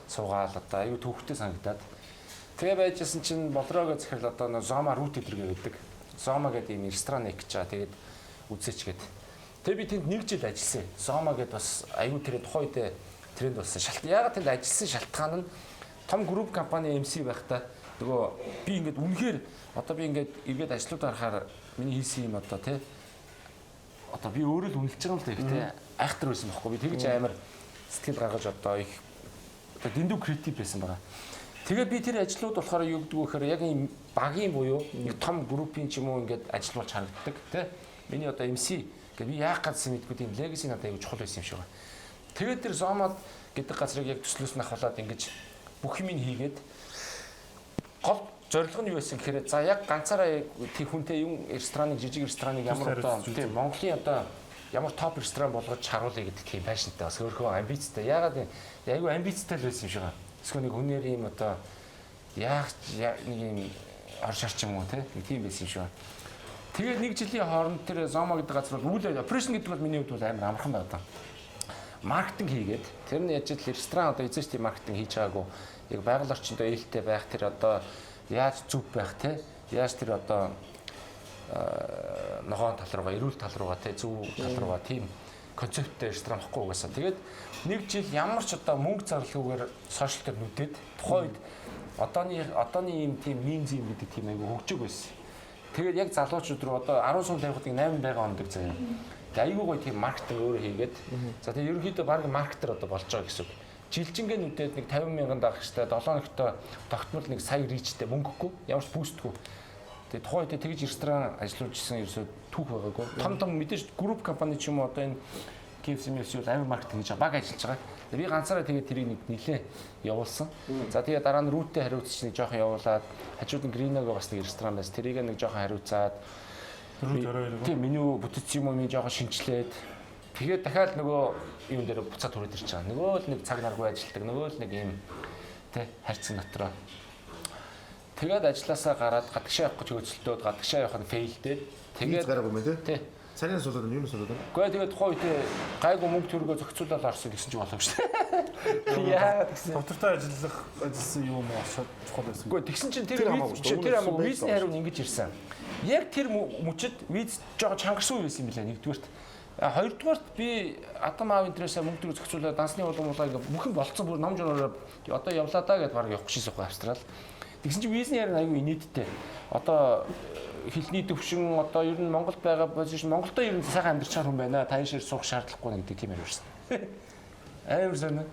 Суугаал одоо аюу төвхтэй санагдаад. Тэгээ байжсэн чинь Болроо гэж захирал одоо нэг Зома рут өдргээ байдаг. Зома гэдэг ийм ресторан нэг гэж байгаа. Тэгээд үзээч гээд. Тэгээ би тэнд нэг жил ажилласан. Зома гэдэг бас аюу тэр тухайн үедээ тренд болсон. Шалт яагаад тэнд ажилласан шалтгаан нь том групп компани MC байхдаа нөгөө би ингээд үнэхээр одоо би ингээд эргээд ажлууд харахаар миний хийсэн юм одоо тий одоо би өөрөө л үнэлж байгаа юм л да ихтэй айхтар байсан байхгүй би тэгж амар сэтгэл гаргаж одоо их одоо дэндүү креатив байсан байгаа. Тэгээд би тэр ажлууд болохоор юу гэдэг вэ гэхээр яг ийм багийн буюу нэг том группийн ч юм уу ингээд ажил болж харагддаг тий. Миний одоо MC гэдэг би яах гадсан мэдгүй тийм легаси надад аягүй чухал байсан юм шиг байна. Тэгээд тэр Зомод гэдэг газрыг яг төслөөс нь ахуулаад ингэж бүх юм хийгээд гол зорилго нь юу байсан гэхээр за яг ганцаараа тийм хүнтэй юм рестораныг жижиг рестораныг ямар одоо тийм Монголын одоо ямар топ ресторан болгож харуулъя гэдэг тийм байшинтай бас өөрхөө амбицтай. Яагаад айгүй амбицтай л байсан юм шиг байна. Эсвэл нэг хүнээр юм одоо яах нэг юм ор шарч юм уу те нэг тийм байсан юм шиг байна. Тэгээд нэг жилийн хооронд тэр Зома гэдэг газар бол үйл операшн гэдэг бол миний хувьд бол амар амархан байдаг. Маркетинг хийгээд тэр нь яаж л ресторан одоо эзэж тийм маркетинг хийж байгаагүй яг байгаль орчиндөө ээлтэй байх тэр одоо яаж зүв байх те яаж тэр одоо ногоон тал руугаа эрүүл тал руугаа те зөв тал руугаа тийм концепттэй ресторан байхгүй угаасаа. Тэгээд нэг жил ямар ч одоо мөнгө зарлахгүйгээр сошиал дээр нүдээд тухайн үед одооны ийм тийм мем зэм гэдэг тийм айгүй хөгжөг байсан. Тэгээд яг залуучууд руу одоо 10 сум тавихад 8 байгаа ондог заяа. Тэгээд айгүй гоё тийм маркетинг өөрөө хийгээд за тэгээд ерөнхийдөө баг маркетер одоо болж байгаа гэсэн үг. Жилжингээ нүдээд нэг 50 мянган дагагчтай 7 хоногтой тогтмол нэг сая ричтэй мөнгөгүй ямар ч бүүстгүй. Тэгээд тухайн үед тэгж ресторан ажиллуулж исэн ерөөсөө түүх байгаагүй. Том том мэдээж групп компани ч юм уу одоо энэ KFC MFC бол амар маркетинг хийж байгаа баг ажиллаж байгаа. Тэгээд би ганцаараа тэгээд тэрийг нэг нилээ явуулсан. За тэгээд дараа нь рүүтээ хариуцч нэг жоохон явуулаад хажууд нь Green-ог бас нэг ресторан байсан. Тэрийг нэг жоохон хариуцаад Рүү орой ирэх. тийм меню бүтэц юм уу жоохон шинчлээд тэгээд дахиад нөгөө юм дээр буцаад хүрээд ирж байгаа. Нөгөө л нэг цаг наргүй ажилладаг, нөгөө л нэг юм тэ хайрцаг дотроо. Тэгээд ажилласаа гараад гадагшаа явах гэж хөөцөлтөөд гадагшаа явах нь фейлдээд Тэгээд тэгээд гараагүй мэн тий. тий. Царийн суулаад юм суулаад. Гэхдээ тэгээд тухайн үедээ гайгүй мөнгө төргөө зохицуулаад орсон гэсэн чинь болов шүү дээ. Яагаад гэсэн. Доктортой ажиллах ажилласан юм уу чухал байсан. Гэхдээ тэгсэн чинь тэр Тэр хамаагүй шүү дээ. тэр хамаагүй Өмнө визний хариу нь ингэж ирсэн. Яг тэр мөчөд виз жоохон чангарсан үе байсан юм билээ нэгдүгээрт. Хоёрдугаарт би Адам аав энтрээсээ мөнгө төгрөг зохицуулаад дансны улам улаа ингээ бүх юм болцсон бүр ном жураараа одоо явлаа даа гэд баг явах гэжсэн байхгүй Австрал. Тэгсэн чинь визний хариу нь аюу инээдтэй. Одоо хэлний төвшин одоо ер нь Монголд байгаа позишн Монголдо ер нь сайхан амьдарч байгаа хүн байна. Таян шир суух шаардлагагүй гэдэг тийм хариу ирсэн. Амар сонь.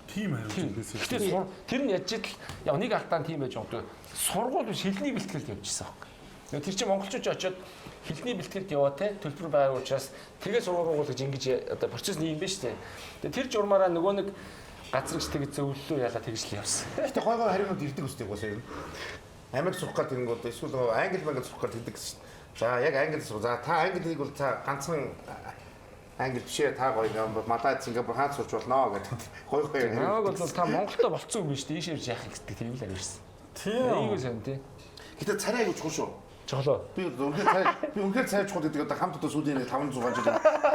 Тийм хариу байсан. Гэтэ тэр нь яаж ил яг нэг алдаан тийм байж магадгүй. Сургууль биш хэлний бэлтгэлд явчихсан байхгүй. Нөгөө тэр чинь монголчууд очиод хэлний бэлтгэлд яваа те төлбөр байгаа учраас тэгээ сургууль гэж ингэж одоо процесс нэг юм байна шүү дээ. Тэгээ тэр журмаараа нөгөө нэг газар гэж тэгж зөвлөлөө яалаа тэгж л явсан. Гэтэ гой гой хариунууд ирдэг үстэй угаасаа юм. Америк сурах гал тэгэнгүүт эсвэл нөгөө англи мангал сурах гал тэгдэг гэсэн шүү дээ. За яг англи сур. За та англиг бол та ганцхан англи биш ээ та гоё Малайз Сингапур хаад сурч болно гэдэг. Гой гой хариу. Намайг бол та Монголдо болцсон юм биш үү? Ийш ирж яах гэдэг тийм л хариу ирсэн. Тийм. Айгүй сонь тий. Гэтэ царай айгу чухал шүү. Чухал уу? Би үнэхээр царай би үнэхээр царай чухал гэдэг одоо хамт одоо сүүлийн нэг 5 6 жил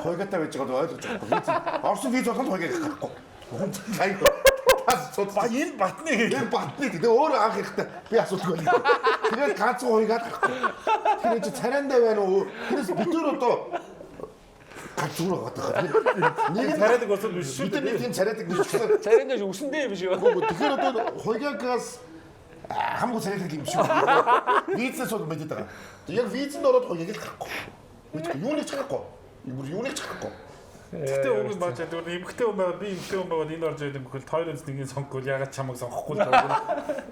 хойгатай байж байгааг ойлгож байгаа байхгүй. Виз Орсон виз болгонд хойгаа гарахгүй. Айгу. Та суд Ба энэ батны гэж. Энэ батны тэгээ өөрөө анх ихтэй би асуудалгүй байлаа. Тэгээд ганцхан хуйгаад гарахгүй. Тэр чи царайндаа байна уу? Тэрээс бид өөр одоо ганц зүгээр байгаа. Нэг нь Царайдаг болсон биш шүү бид нар нэг дээ. тийм царайдаг биш гэсэн. Царайнд өсөндөө юм биш үү? Тэгэхээр одоо хуйгаагаас хамаагүй царайдаг юм шиг. Визнес бол мэдээд байгаа. Яг визэнд ороод хуйгааг л гарахгүй. Мэдгүй юуныг ч гарахгүй. Бүр юуныг ч гарахгүй. Гэтэ уг нь бааж зүгээр эмгтэй хүн байгаа би эмгтэй хүн байгаад энэ орж ирэх юм хөл хоёр үз нэгийг сонгохгүй ягаад чамайг сонгохгүй л байгаа.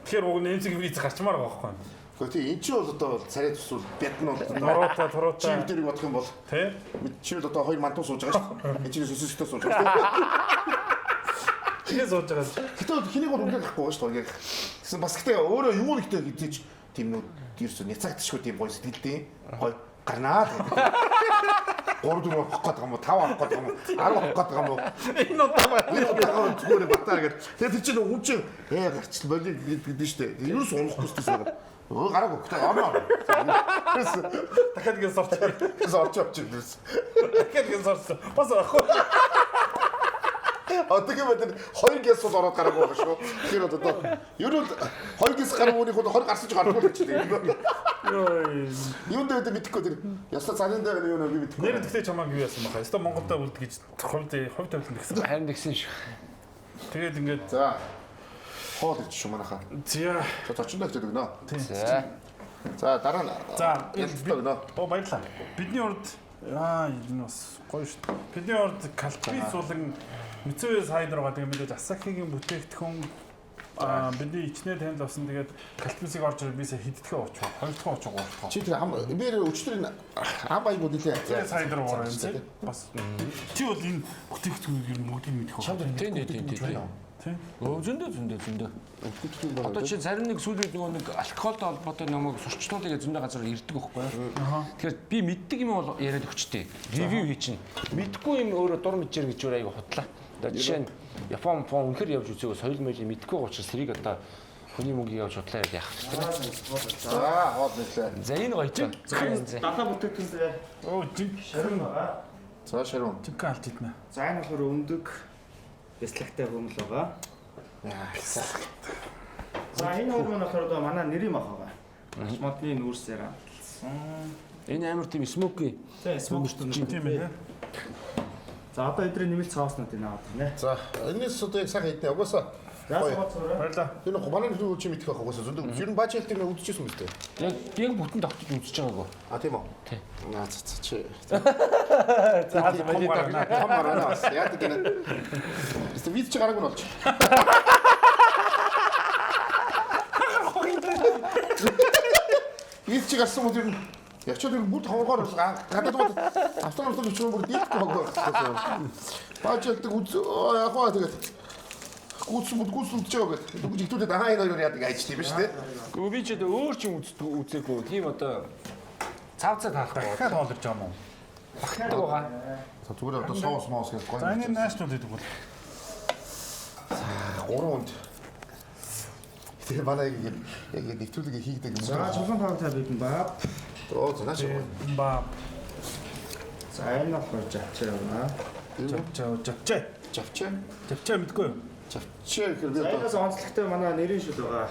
Тэгэхээр уг нь эмзэг виз гарчмаар байгаа байхгүй. Гэхдээ тийм эн чинь бол одоо царай төсвөл бяд нь бол Нуруута туруута чи бидэрийг бодох юм бол тий. чи бол одоо хоёр мантуу сууж байгаа шүү дээ. Энд чинь сүсэстэй сууж байгаа шүү дээ. Тэгээ сууж байгаа юм. Гэтэ бол хэнийг бол үнээр гарахгүй шүү дээ. Тэгсэн бас гэтэ өөрөө юу нэгтэй хэзээч тийм нүд ерөөсөө няцаагдчихгүй тийм гоё сэтгэлдээ гоё гарнаа л. 3 4 авах гээд байгаа юм уу? 5 авах гээд байгаа юм уу? 10 авах гээд байгаа юм уу? Энэ удаа Энэ удаага зүгээр батаа гэдэг. Тэгээд тэр чинь хүн чинь гарчл болиг гэдэг нь шүү дээ. Ерөөс унахгүй шүү дээ. Өө гараагүй. Гэтэ орно. Дахиад гэнс орчих. Тэрс орч орч тэрс. Дахиад гэнс орсон. Бас орохгүй. Одоо тийм байх хоёр гэс бол ороод гараагүй байгаа шүү. Тэгэхээр одоо ер нь хоёр гэс гарах үүнийг бол 20 гарсан ч гарахгүй л ч тийм. Йой. Юунд дээр мэдэхгүй тэр. Ясаа цанын дээр юу нэ би мэдэхгүй. Нэр тэгтээ чамааг юу яасан баха. Өстө Монголдо үлд гэж хувь тавилан гэсэн. Харин тэгсэн шүү. Тэгээд ингээд За. Хоол идчих шүү манайхаа. зя. За зочиндоо ихтэй өгнө. За. За дараа нь За ялцтай өгнө. Оо баярлалаа. Бидний урд энэ бас гоё шүү дээ. Бидний урд Калпи сулан Мицуи сайдер байгаа. Тэгээд мэдээж Асахигийн бүтээгдэхүүн бидний ичнэр танил болсон. Тэгээд Калписыг орж ирээ би сая хэддгээ уучих. Хоёр дахь уучих, гурав дахь. Чи тэр ам би өчтөр энэ ам аяг нилээ. Мицуи сайдер уур юм тий. Бас чи бол энэ бүтээгдэхүүнийг ер нь бүгдийг мэдэх байх. Тийм тийм тийм тийм. Тий. Өө зөндөө зөндөө зөндөө. Одоо чи зарим нэг сүүлийн нөгөө нэг алкогольтой холбоотой намайг сурчлуулъя гэж зөндөө газар ирдэг байхгүй юу? Тэгэхээр би мэддэг юм бол яриад өгчтэй. Ревю хий чинь. Мэдгүй юм өөрөө дур мэджэр гэж өөр айгу хутлаа. Одоо жишээ нь Япон фон үнэхэр явж үзээгөө соёл моёлыг мэдгүй байгаа учраас тэрийг одоо хүний мөнгийг явж хутлаа яриад яах вэ? За хоол нэлээ. За энэ гоё чи. За. Далаа бүтээгдэхүүн Оо жинк шарин байгаа. За шарун. жинк алж иднэ. За энэ болохоор өндөг бяцлагтай бөмбөл байгаа. За энэ хоёр маань болохоор одоо манай нэрийн мах байгаа. Ач модны нүүрсээр амталсан. Энэ амар тийм смоки. За смок Тийм ээ. За одоо эдгээр нэмэлт соуснуудыг аваад ирнэ. За энэс одоо яг сайхан иднэ. Угаасаа За гоё. суугаад суурай. Баярлалаа. Тэр нэг манай нөхөр чи мэдэх байх угаасаа зөндөө. Ер нь бааж хэлдэг нэг үзчихсэн юм үү? Яг яг бүтэн тогтож үзэж байгаагүй. А тийм үү? Тий. Наа за за чи. За том гарна. Том гараа бас яадаг гэнэ. Тэс виз чи гараагүй нь болж. Виз чи гарсан бол ер нь Ячаад ер нь бүр товгоор гадаад бод автобус автобус бүр дийлэхгүй баг байх. Бааж хэлдэг үз яг хаа тэгээд гүйтсэн бүд гүйтсэн үзэж байгаа гэдэг. Дүгж ихдүүлээд аа энэ хоёр яадаг ажил юм шүү дээ. Гэхдээ би ч одоо өөр ч юм үздэг үзээгүй. Тийм одоо цав цаа таахгүй Дахиад хоол ирж байгаа юм уу? багтдаг байгаа. За зүгээр одоо соус моус гэж гоё. За энэ наашнууд гэдэг бол 3 хүнд. Тэгээ манай яг яг нэвтрүүлэг хийгдэг юм. За чулуун тавтай бибимбап. Оо за нааш. ба За энэ болохоор жавчаа байна. жавчаа жавчаа. Жавчаа. Жавчаа мэдгүй юу? Жавчаа гэхээр би За одоо энэс онцлогтой манай нэрийн шил байгаа.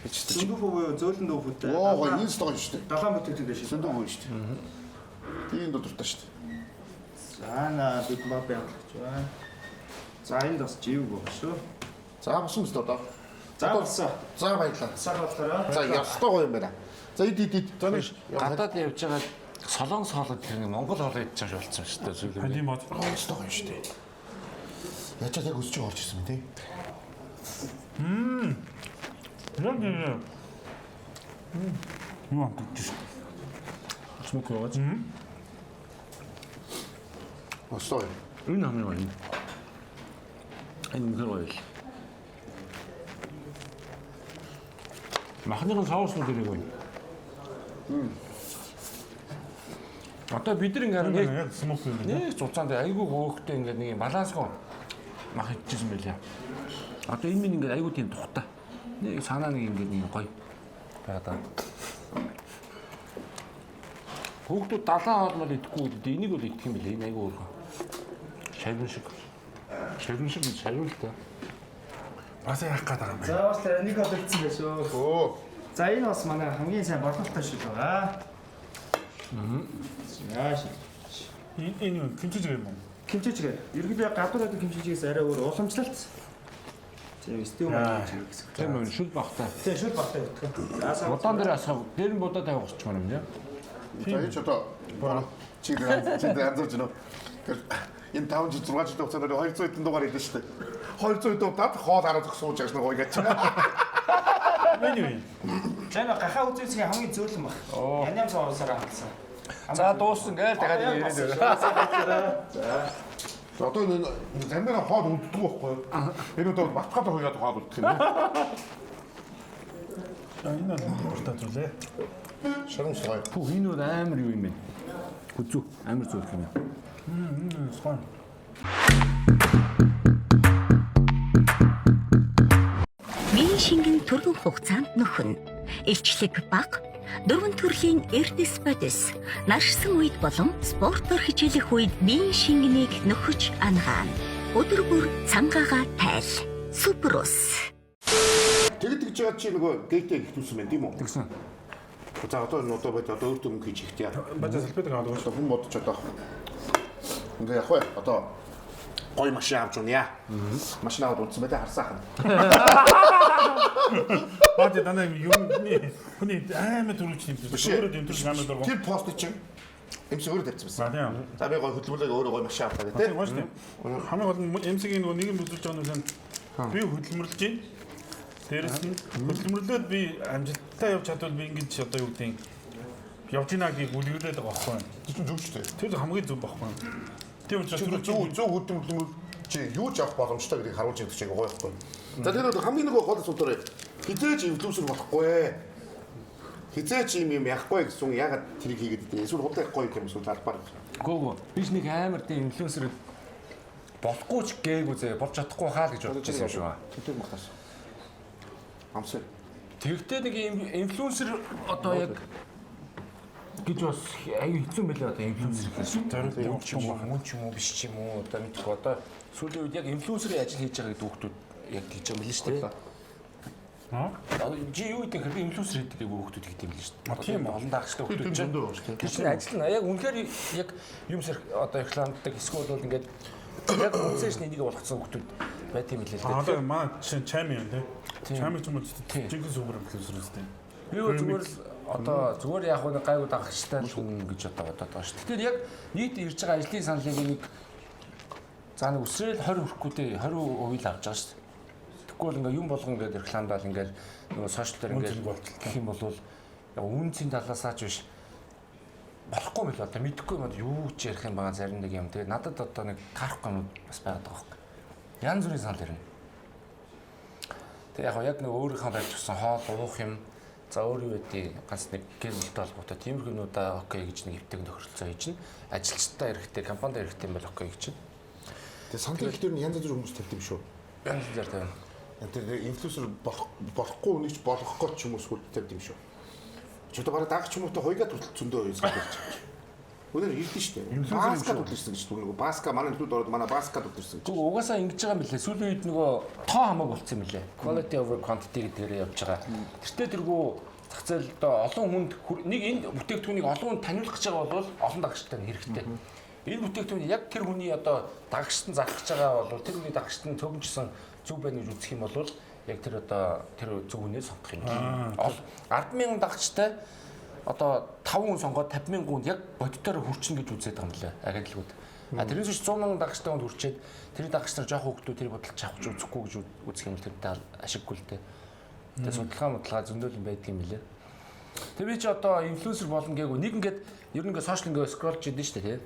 Зөндөх буюу зөөлөн дүүхүүтэй. Оо гоё энэ гоё шүү дээ. Далаан бүтээгдэхүүн шил. Зөндөө гоё шүү дээ. Би энэ дуртай шүү дээ. За на бибимбап явуулж байна. За энд бас живг байгаа шүү. За босон мэт одоо. За болсон. За баярлалаа. Сайхан болохоор. За ёстой гоё юм байна. За ид ид ид. За нэг Гадаад явж байгаа солонгос хоолой тэр нэг монгол хоолой идэж байгаа шиг болсон шүү дээ. Зүйл юм. хандим бод. Ёстой гоё шүү дээ. Ячаад яг өсөж орж ирсэн юм тий. Яг нэг юу амтж шээ. Смок яваад. Ёстой гоё. Энэ хамгийн гоё юм. Энэ үнэхээр гоё л. Махны соуснууд ирээгүй. Одоо бид нар ингээд нэг Яг смок юм байна. нэг зуцаанд айгүй хөөхтэй ингээд нэг юм балансгүй мах идчихсэн байлаа. Одоо энэ минь ингээд айгүй тийм тухтай. Нэг санаа нэг ингээд нэг гоё байгаа даа. Хүүхдүүд далайн хоол мол идэхгүй гэдэг. Энийг бол идэх юм билээ. Энэ айгүй өөрхөн. Шарвин шиг. Шарвин шиг гэж шарвин л та. Бас яах гээд байгаа юм бэ? За бас нэг хол үлдсэн байх шүү. Өө. За энэ бас манай хамгийн сайн борлуулалттай шил байгаа. За шил. Энэ энэ юу кимчиж юм уу? Кимчижгээ. Ерөнхийдөө гадуур байдаг кимчижгээс арай өөр уламжлалт. Тийм стив маань кимчиж гэсэн. Тийм үү шүл багтай. Тийм шүл багтай өгдөг. За сайн. Удаан дээр асах дээр нь будаа тавих усчмаар юм тий. За энэ ч одоо чи чи анзаарч байна уу? Тэр энэ 5 жил 6 жилийн хугацаанд 200 хэдэн дугаар хэлсэн шүү дээ. 200 хэдэн удаад хоол хараад сууж байгаа шнэ гоё гэж. Энэ юу юм? За энэ гахаа үзээсгийн хамгийн зөөлөн баг. Яням соусаар хандсан. За дууссан гээл дахиад ирээд байна. За одоо энэ замдаа хоол үлддэг байхгүй юу? Энэ удаа батгаад хоёроо хоол үлдэх юм. За энэ бол дуртай зүйлээ. Шарам сой. Пүх энэ бол амар юу юм бэ? Хүзүү амар зөөлөх юм. Гоё. Биеийн шингэн түргэн хугацаанд нөхнө. Илчлэг бага. Дөрвөн төрлийн эрдэс бодис. Наршсан үед болон спортоор хичээлэх үед биеийн шингэнийг нөхөж ангаана. Өдөр бүр цангаага тайл. Супер ус. Тэгэд тэгж байгаа чи нөгөө гейтээ ихтүүлсэн байх тийм үү? Тэгсэн. За одоо энэ одоо бод одоо өөртөө мөнгө хийж ихтя. Бажа салфетик аваад өгөөч. Одоо хүн бодож одоо. Ингээ явах вэ? Одоо гой машин авч унъя. Машин аваад унтсан байлаа харсан хань. Бажа дандаа юм хүний амар төрүүлж юм. Биш. Өөрөө дэмтэрч амар дургу. Тэр пост чинь эмс өөрөө тавьсан байсан. За тийм. За би гой хөдөлмөрлөг өөрөө гой машин авлаа гэх Тийм тээ. гоё шүү дээ. Хамгийн гол нь MC-ийн нөгөө нэг юм үзүүлж байгаа нь би хөдөлмөрлөж байна. Дээрэс нь хөдөлмөрлөөд би амжилттай явж чадвал би ингэж одоо юу гэдэг явж гинэ гэдгийг үлгэрлээд байгаа байхгүй юу? Тэр чинь зөв шүү дээ. Тэр хамгийн зөв байхгүй юу? Тийм учраас Тэр зөв зөв хөдөлмөрлөг чи юу ч авах боломжтой гэдгийг харуулж өгдөг чинь гоё байхгүй. За тэр бол хамгийн нөгөө гол асуудал хизээч инфлюенсер болохгүй. Хизээч юм юм яахгүй гэсэн ягаад тэрийг хийгээд идэв. Эсвэл худлаа яахгүй юм эсвэл албаар. Гүү гүү. Би ч нэг амар тийм инфлюенсер болохгүй ч гээгүй зэ болж чадахгүй хаа л гэж бодож байсан юм шиг байна. Тэр махтаас. Амсаа. Тэгвэл нэг юм инфлюенсер одоо яг гэж бас аюу хэцүү мэлээ одоо инфлюенсер гэхээс Зориулт юм ч юм уу мөн ч юм уу биш ч юм уу одоо мэдгүй одоо сүүлийн үед яг инфлюенсерийн ажил хийж байгаа гэдэг хүүхдүүд яг хийж байгаа юм билээ шүү дээ. Аа? Одоо чи юу гэдэг хэрэг инфлюенсер хийдэг гэдэг хүүхдүүд хийдэг юм билээ шүү дээ. Тийм үү? Олон дагчтай хүүхдүүд Тийм чинь. зөндөө байна шүү дээ. Тэр чинь ажил нь яг үнэхээр яг юм сэр одоо рекламддаг эсвэл бол ингээд яг үнсээс энийг болгоцсон хүүхдүүд байт юм билээ л Аа дээ. одоо манай чинь чами юм тий. Тийм. Чами ч юм уу Тийм. жинхэнэ супер инфлюенсер үстэй. Би бол зүгээр л одоо зүгээр яг нэг гайгүй дагагчтай л хүн гэж одоо бодоод байгаа шүү. Тэгэхээр яг нийт ирж байгаа ажлын саналыг нэг за нэг өсрөөл 20 хүрэхгүй дээ 20% л авч байгаа шүү. Тэгэхгүй бол ингээ юм болгон ингээд рекламдаал ингээд нөгөө сошиал дээр Үн ингээд цэнг болчихлоо. гэх юм бол яг үн цэн талаасаа ч биш болохгүй мэл одоо мэдэхгүй юм юу ч ярих юм байгаа зарим нэг юм. Тэгээ надад одоо нэг таарахгүй юм бас байгаад байгаа байхгүй. Янз бүрийн санал ирнэ. Тэгээ яг яг нэг өөрийнхөө барьж өгсөн хоол уух юм. За өөр юу гэдэг ганц нэг гэр бүлтэй холбоотой тиймэрхүү юмнуудаа окей гэж нэг эвтэйг тохиролцоо хийж нь ажилчдаа эрэхтэй, компанид эрэхтэй юм бол окей гэж чинь. Тэгээ санал ихтер нь янз бүрийн хүмүүс тавьд юм шүү. Янз бүрээр тавина. Тэр инфлюенсер болох болохгүй үнийг ч болохгүй ч юм уу сүлд тавьд юм шүү. Чи одоо бараг дагч юм уу та хоёгаа хүртэл зөндөө санал ирж байгаа. Өнөр ирдэ шүү дээ. Баска төлөрсөн гэж түр нөгөө баска манай нөлөөд ороод манай баска төлөрсөн гэж. Тэгвэл угаасаа ингэж байгаа юм билээ. Сүүлийн үед нөгөө тоо хамаагүй болцсон юм билээ. Quality over quantity гэдгээрээ явж байгаа. Тэртээ тэргүй зах зээл одоо олон хүнд нэг энэ бүтээгдэхүүнийг олон хүнд таниулах гэж байгаа бол олон дагагчтай нь хэрэгтэй. Энэ бүтээгдэхүүн яг тэр хүний одоо дагагчт нь зарах гэж байгаа бол тэр хүний дагагчт нь цөмжсөн зөв байна гэж үзэх юм бол яг тэр одоо тэр зөв хүнээ сонгох юм. Ол 10,000 дагагчтай одоо 5 хүн сонгоод 50,000 хүнд яг бодитоор хүрчнэ гэж үзээд байгаа юм лээ агентлагууд. А тэрнээс биш 100,000 дагагчтай хүнд хүрчээд тэр дагагч нар жоохон хүүхдүүд тэр бодолч авах гэж үзэхгүй гэж үзэх юм бол тэрнтэй ашиггүй л дээ. Тэгээ судалгаа модлага зөндөл юм байдаг юм лээ. Тэр би чи одоо инфлюенсер болно гээгүй нэг ингээд ер нь ингээд сошиал ингээд скролж идэв шүү дээ тий.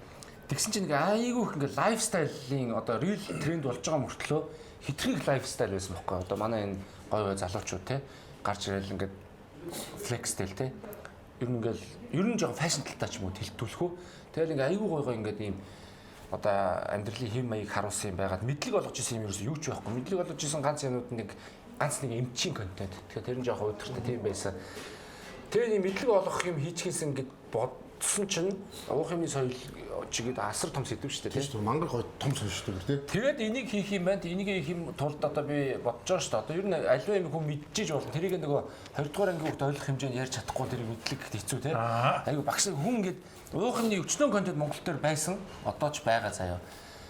Тэгсэн чинь нэг айгүй их ингээд лайфстайлын одоо рил тренд болж байгаа мөртлөө хитрхийг лайфстайл байсан бохгүй. Одоо манай энэ гой гой залуучууд тий гарч ирэл ингээд флекс тэл тий. Ер нь ингээд ер нь жоохон фэшн талтай ч юм уу тэлтүүлэхүү. Тэгэл ингээд айгүй гой гой ингээд ийм одоо амьдралын хэм маяг харуулсан юм байгаад мэдлэг олгож исэн юм ерөөсөө юу ч байхгүй. Мэдлэг олгож исэн ганц юмнууд нэг ганц нэг эмчийн контент. Тэгэхээр тэр нь жоохон уйдгартай тийм байсан. Тэр нэг мэдлэг олгох юм хийчихсэн гэд бодсон чинь уух юмны соёл чигээд асар том сэдв шүү дээ тий. Мангар гой том соёл шүү дээ тий. Тэгээд энийг хийх юм байна. Энийг хийх юм тулд одоо би бодож байгаа шүү дээ. Одоо ер нь аливаа юм хүн мэдчихэж болно. Тэрийг нөгөө 20 дугаар ангийн хүүхд ойлгох хэмжээнд ярьж чадахгүй тэрийг мэдлэг гэхэд хэцүү тий. Айгу багш хүн ингээд уух юмны өчнөө контент Монгол дээр байсан. Одоо ч байгаа заяа.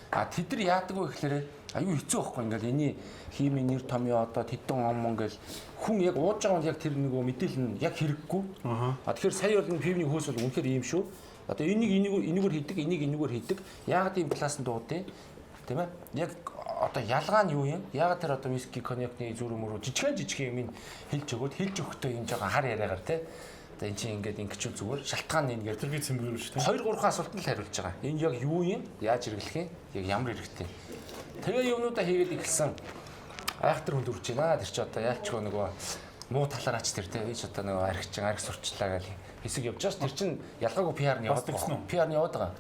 А тэд нар яадаг вэ гэхээр аюу хэцүү байхгүй ингээл энэний химийн нэр томьёо одоо тэдэн ом ингээл хүн яг ууж байгаа хүн яг тэр нөгөө мэдээлэл нь яг хэрэггүй. А тэгэхээр сая бол энэ пивний хөөс бол үнэхээр ийм шүү. Одоо энийг энийг энэгээр хийдэг, энийг энэгээр хийдэг. Яагаад ийм классанд дуудیں۔ Тийм ээ? Яг одоо ялгаа нь юу юм? Яагаад тэр одоо виски, коньякны зүрх мөрөө жижигэн жижигэн юм хэлж өгөөд хэлж өгөхдөө юм жоохон хар яриагаар тий. Одоо эн чинь ингээд ингэчүүл зүгээр шалтгаан нь ингээд Тэргийн цэмбэр шүү дээ. 2 3 асуултанд л хариулж байгаа. Энэ яг юу юм? Яаж хэрэглэх юм? Яг ямар хэрэгтэй? Тэгээ юмнуудаа хийгээд эхэлсэн. Айхтар хүнд үрж байна. Тэр чи одоо яалчгүй нөгөө муу талаараач тэр те. Би ч одоо нөгөө архичин арх сурчлаа гэл хэсэг явж байгаа ш. Тэр чинь ялгаагүй PR нь яваад байгаа. PR нь яваад байгаа.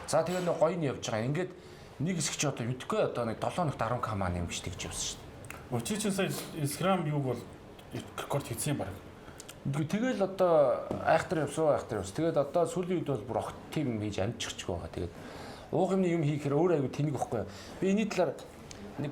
За тэгээ нэг гоё нь явж байгаа. Ингээд нэг хэсэг чи одоо мэдэхгүй одоо нэг 7 хоногт 10K маань юм биш тэгж явсан шүү дээ. Чи чинь сая Instagram юуг бол рекорд хийсэн юм баг. Тэгэл одоо айхтар явсан, айхтар явсан. Тэгээд одоо сүүлийн үед бол бүр огт тийм юм хийж амжчихчих байгаа. Тэгээд уух юмны юм хийхээр өөр айгүй тэнэг ихгүй. Би энэний талаар нэг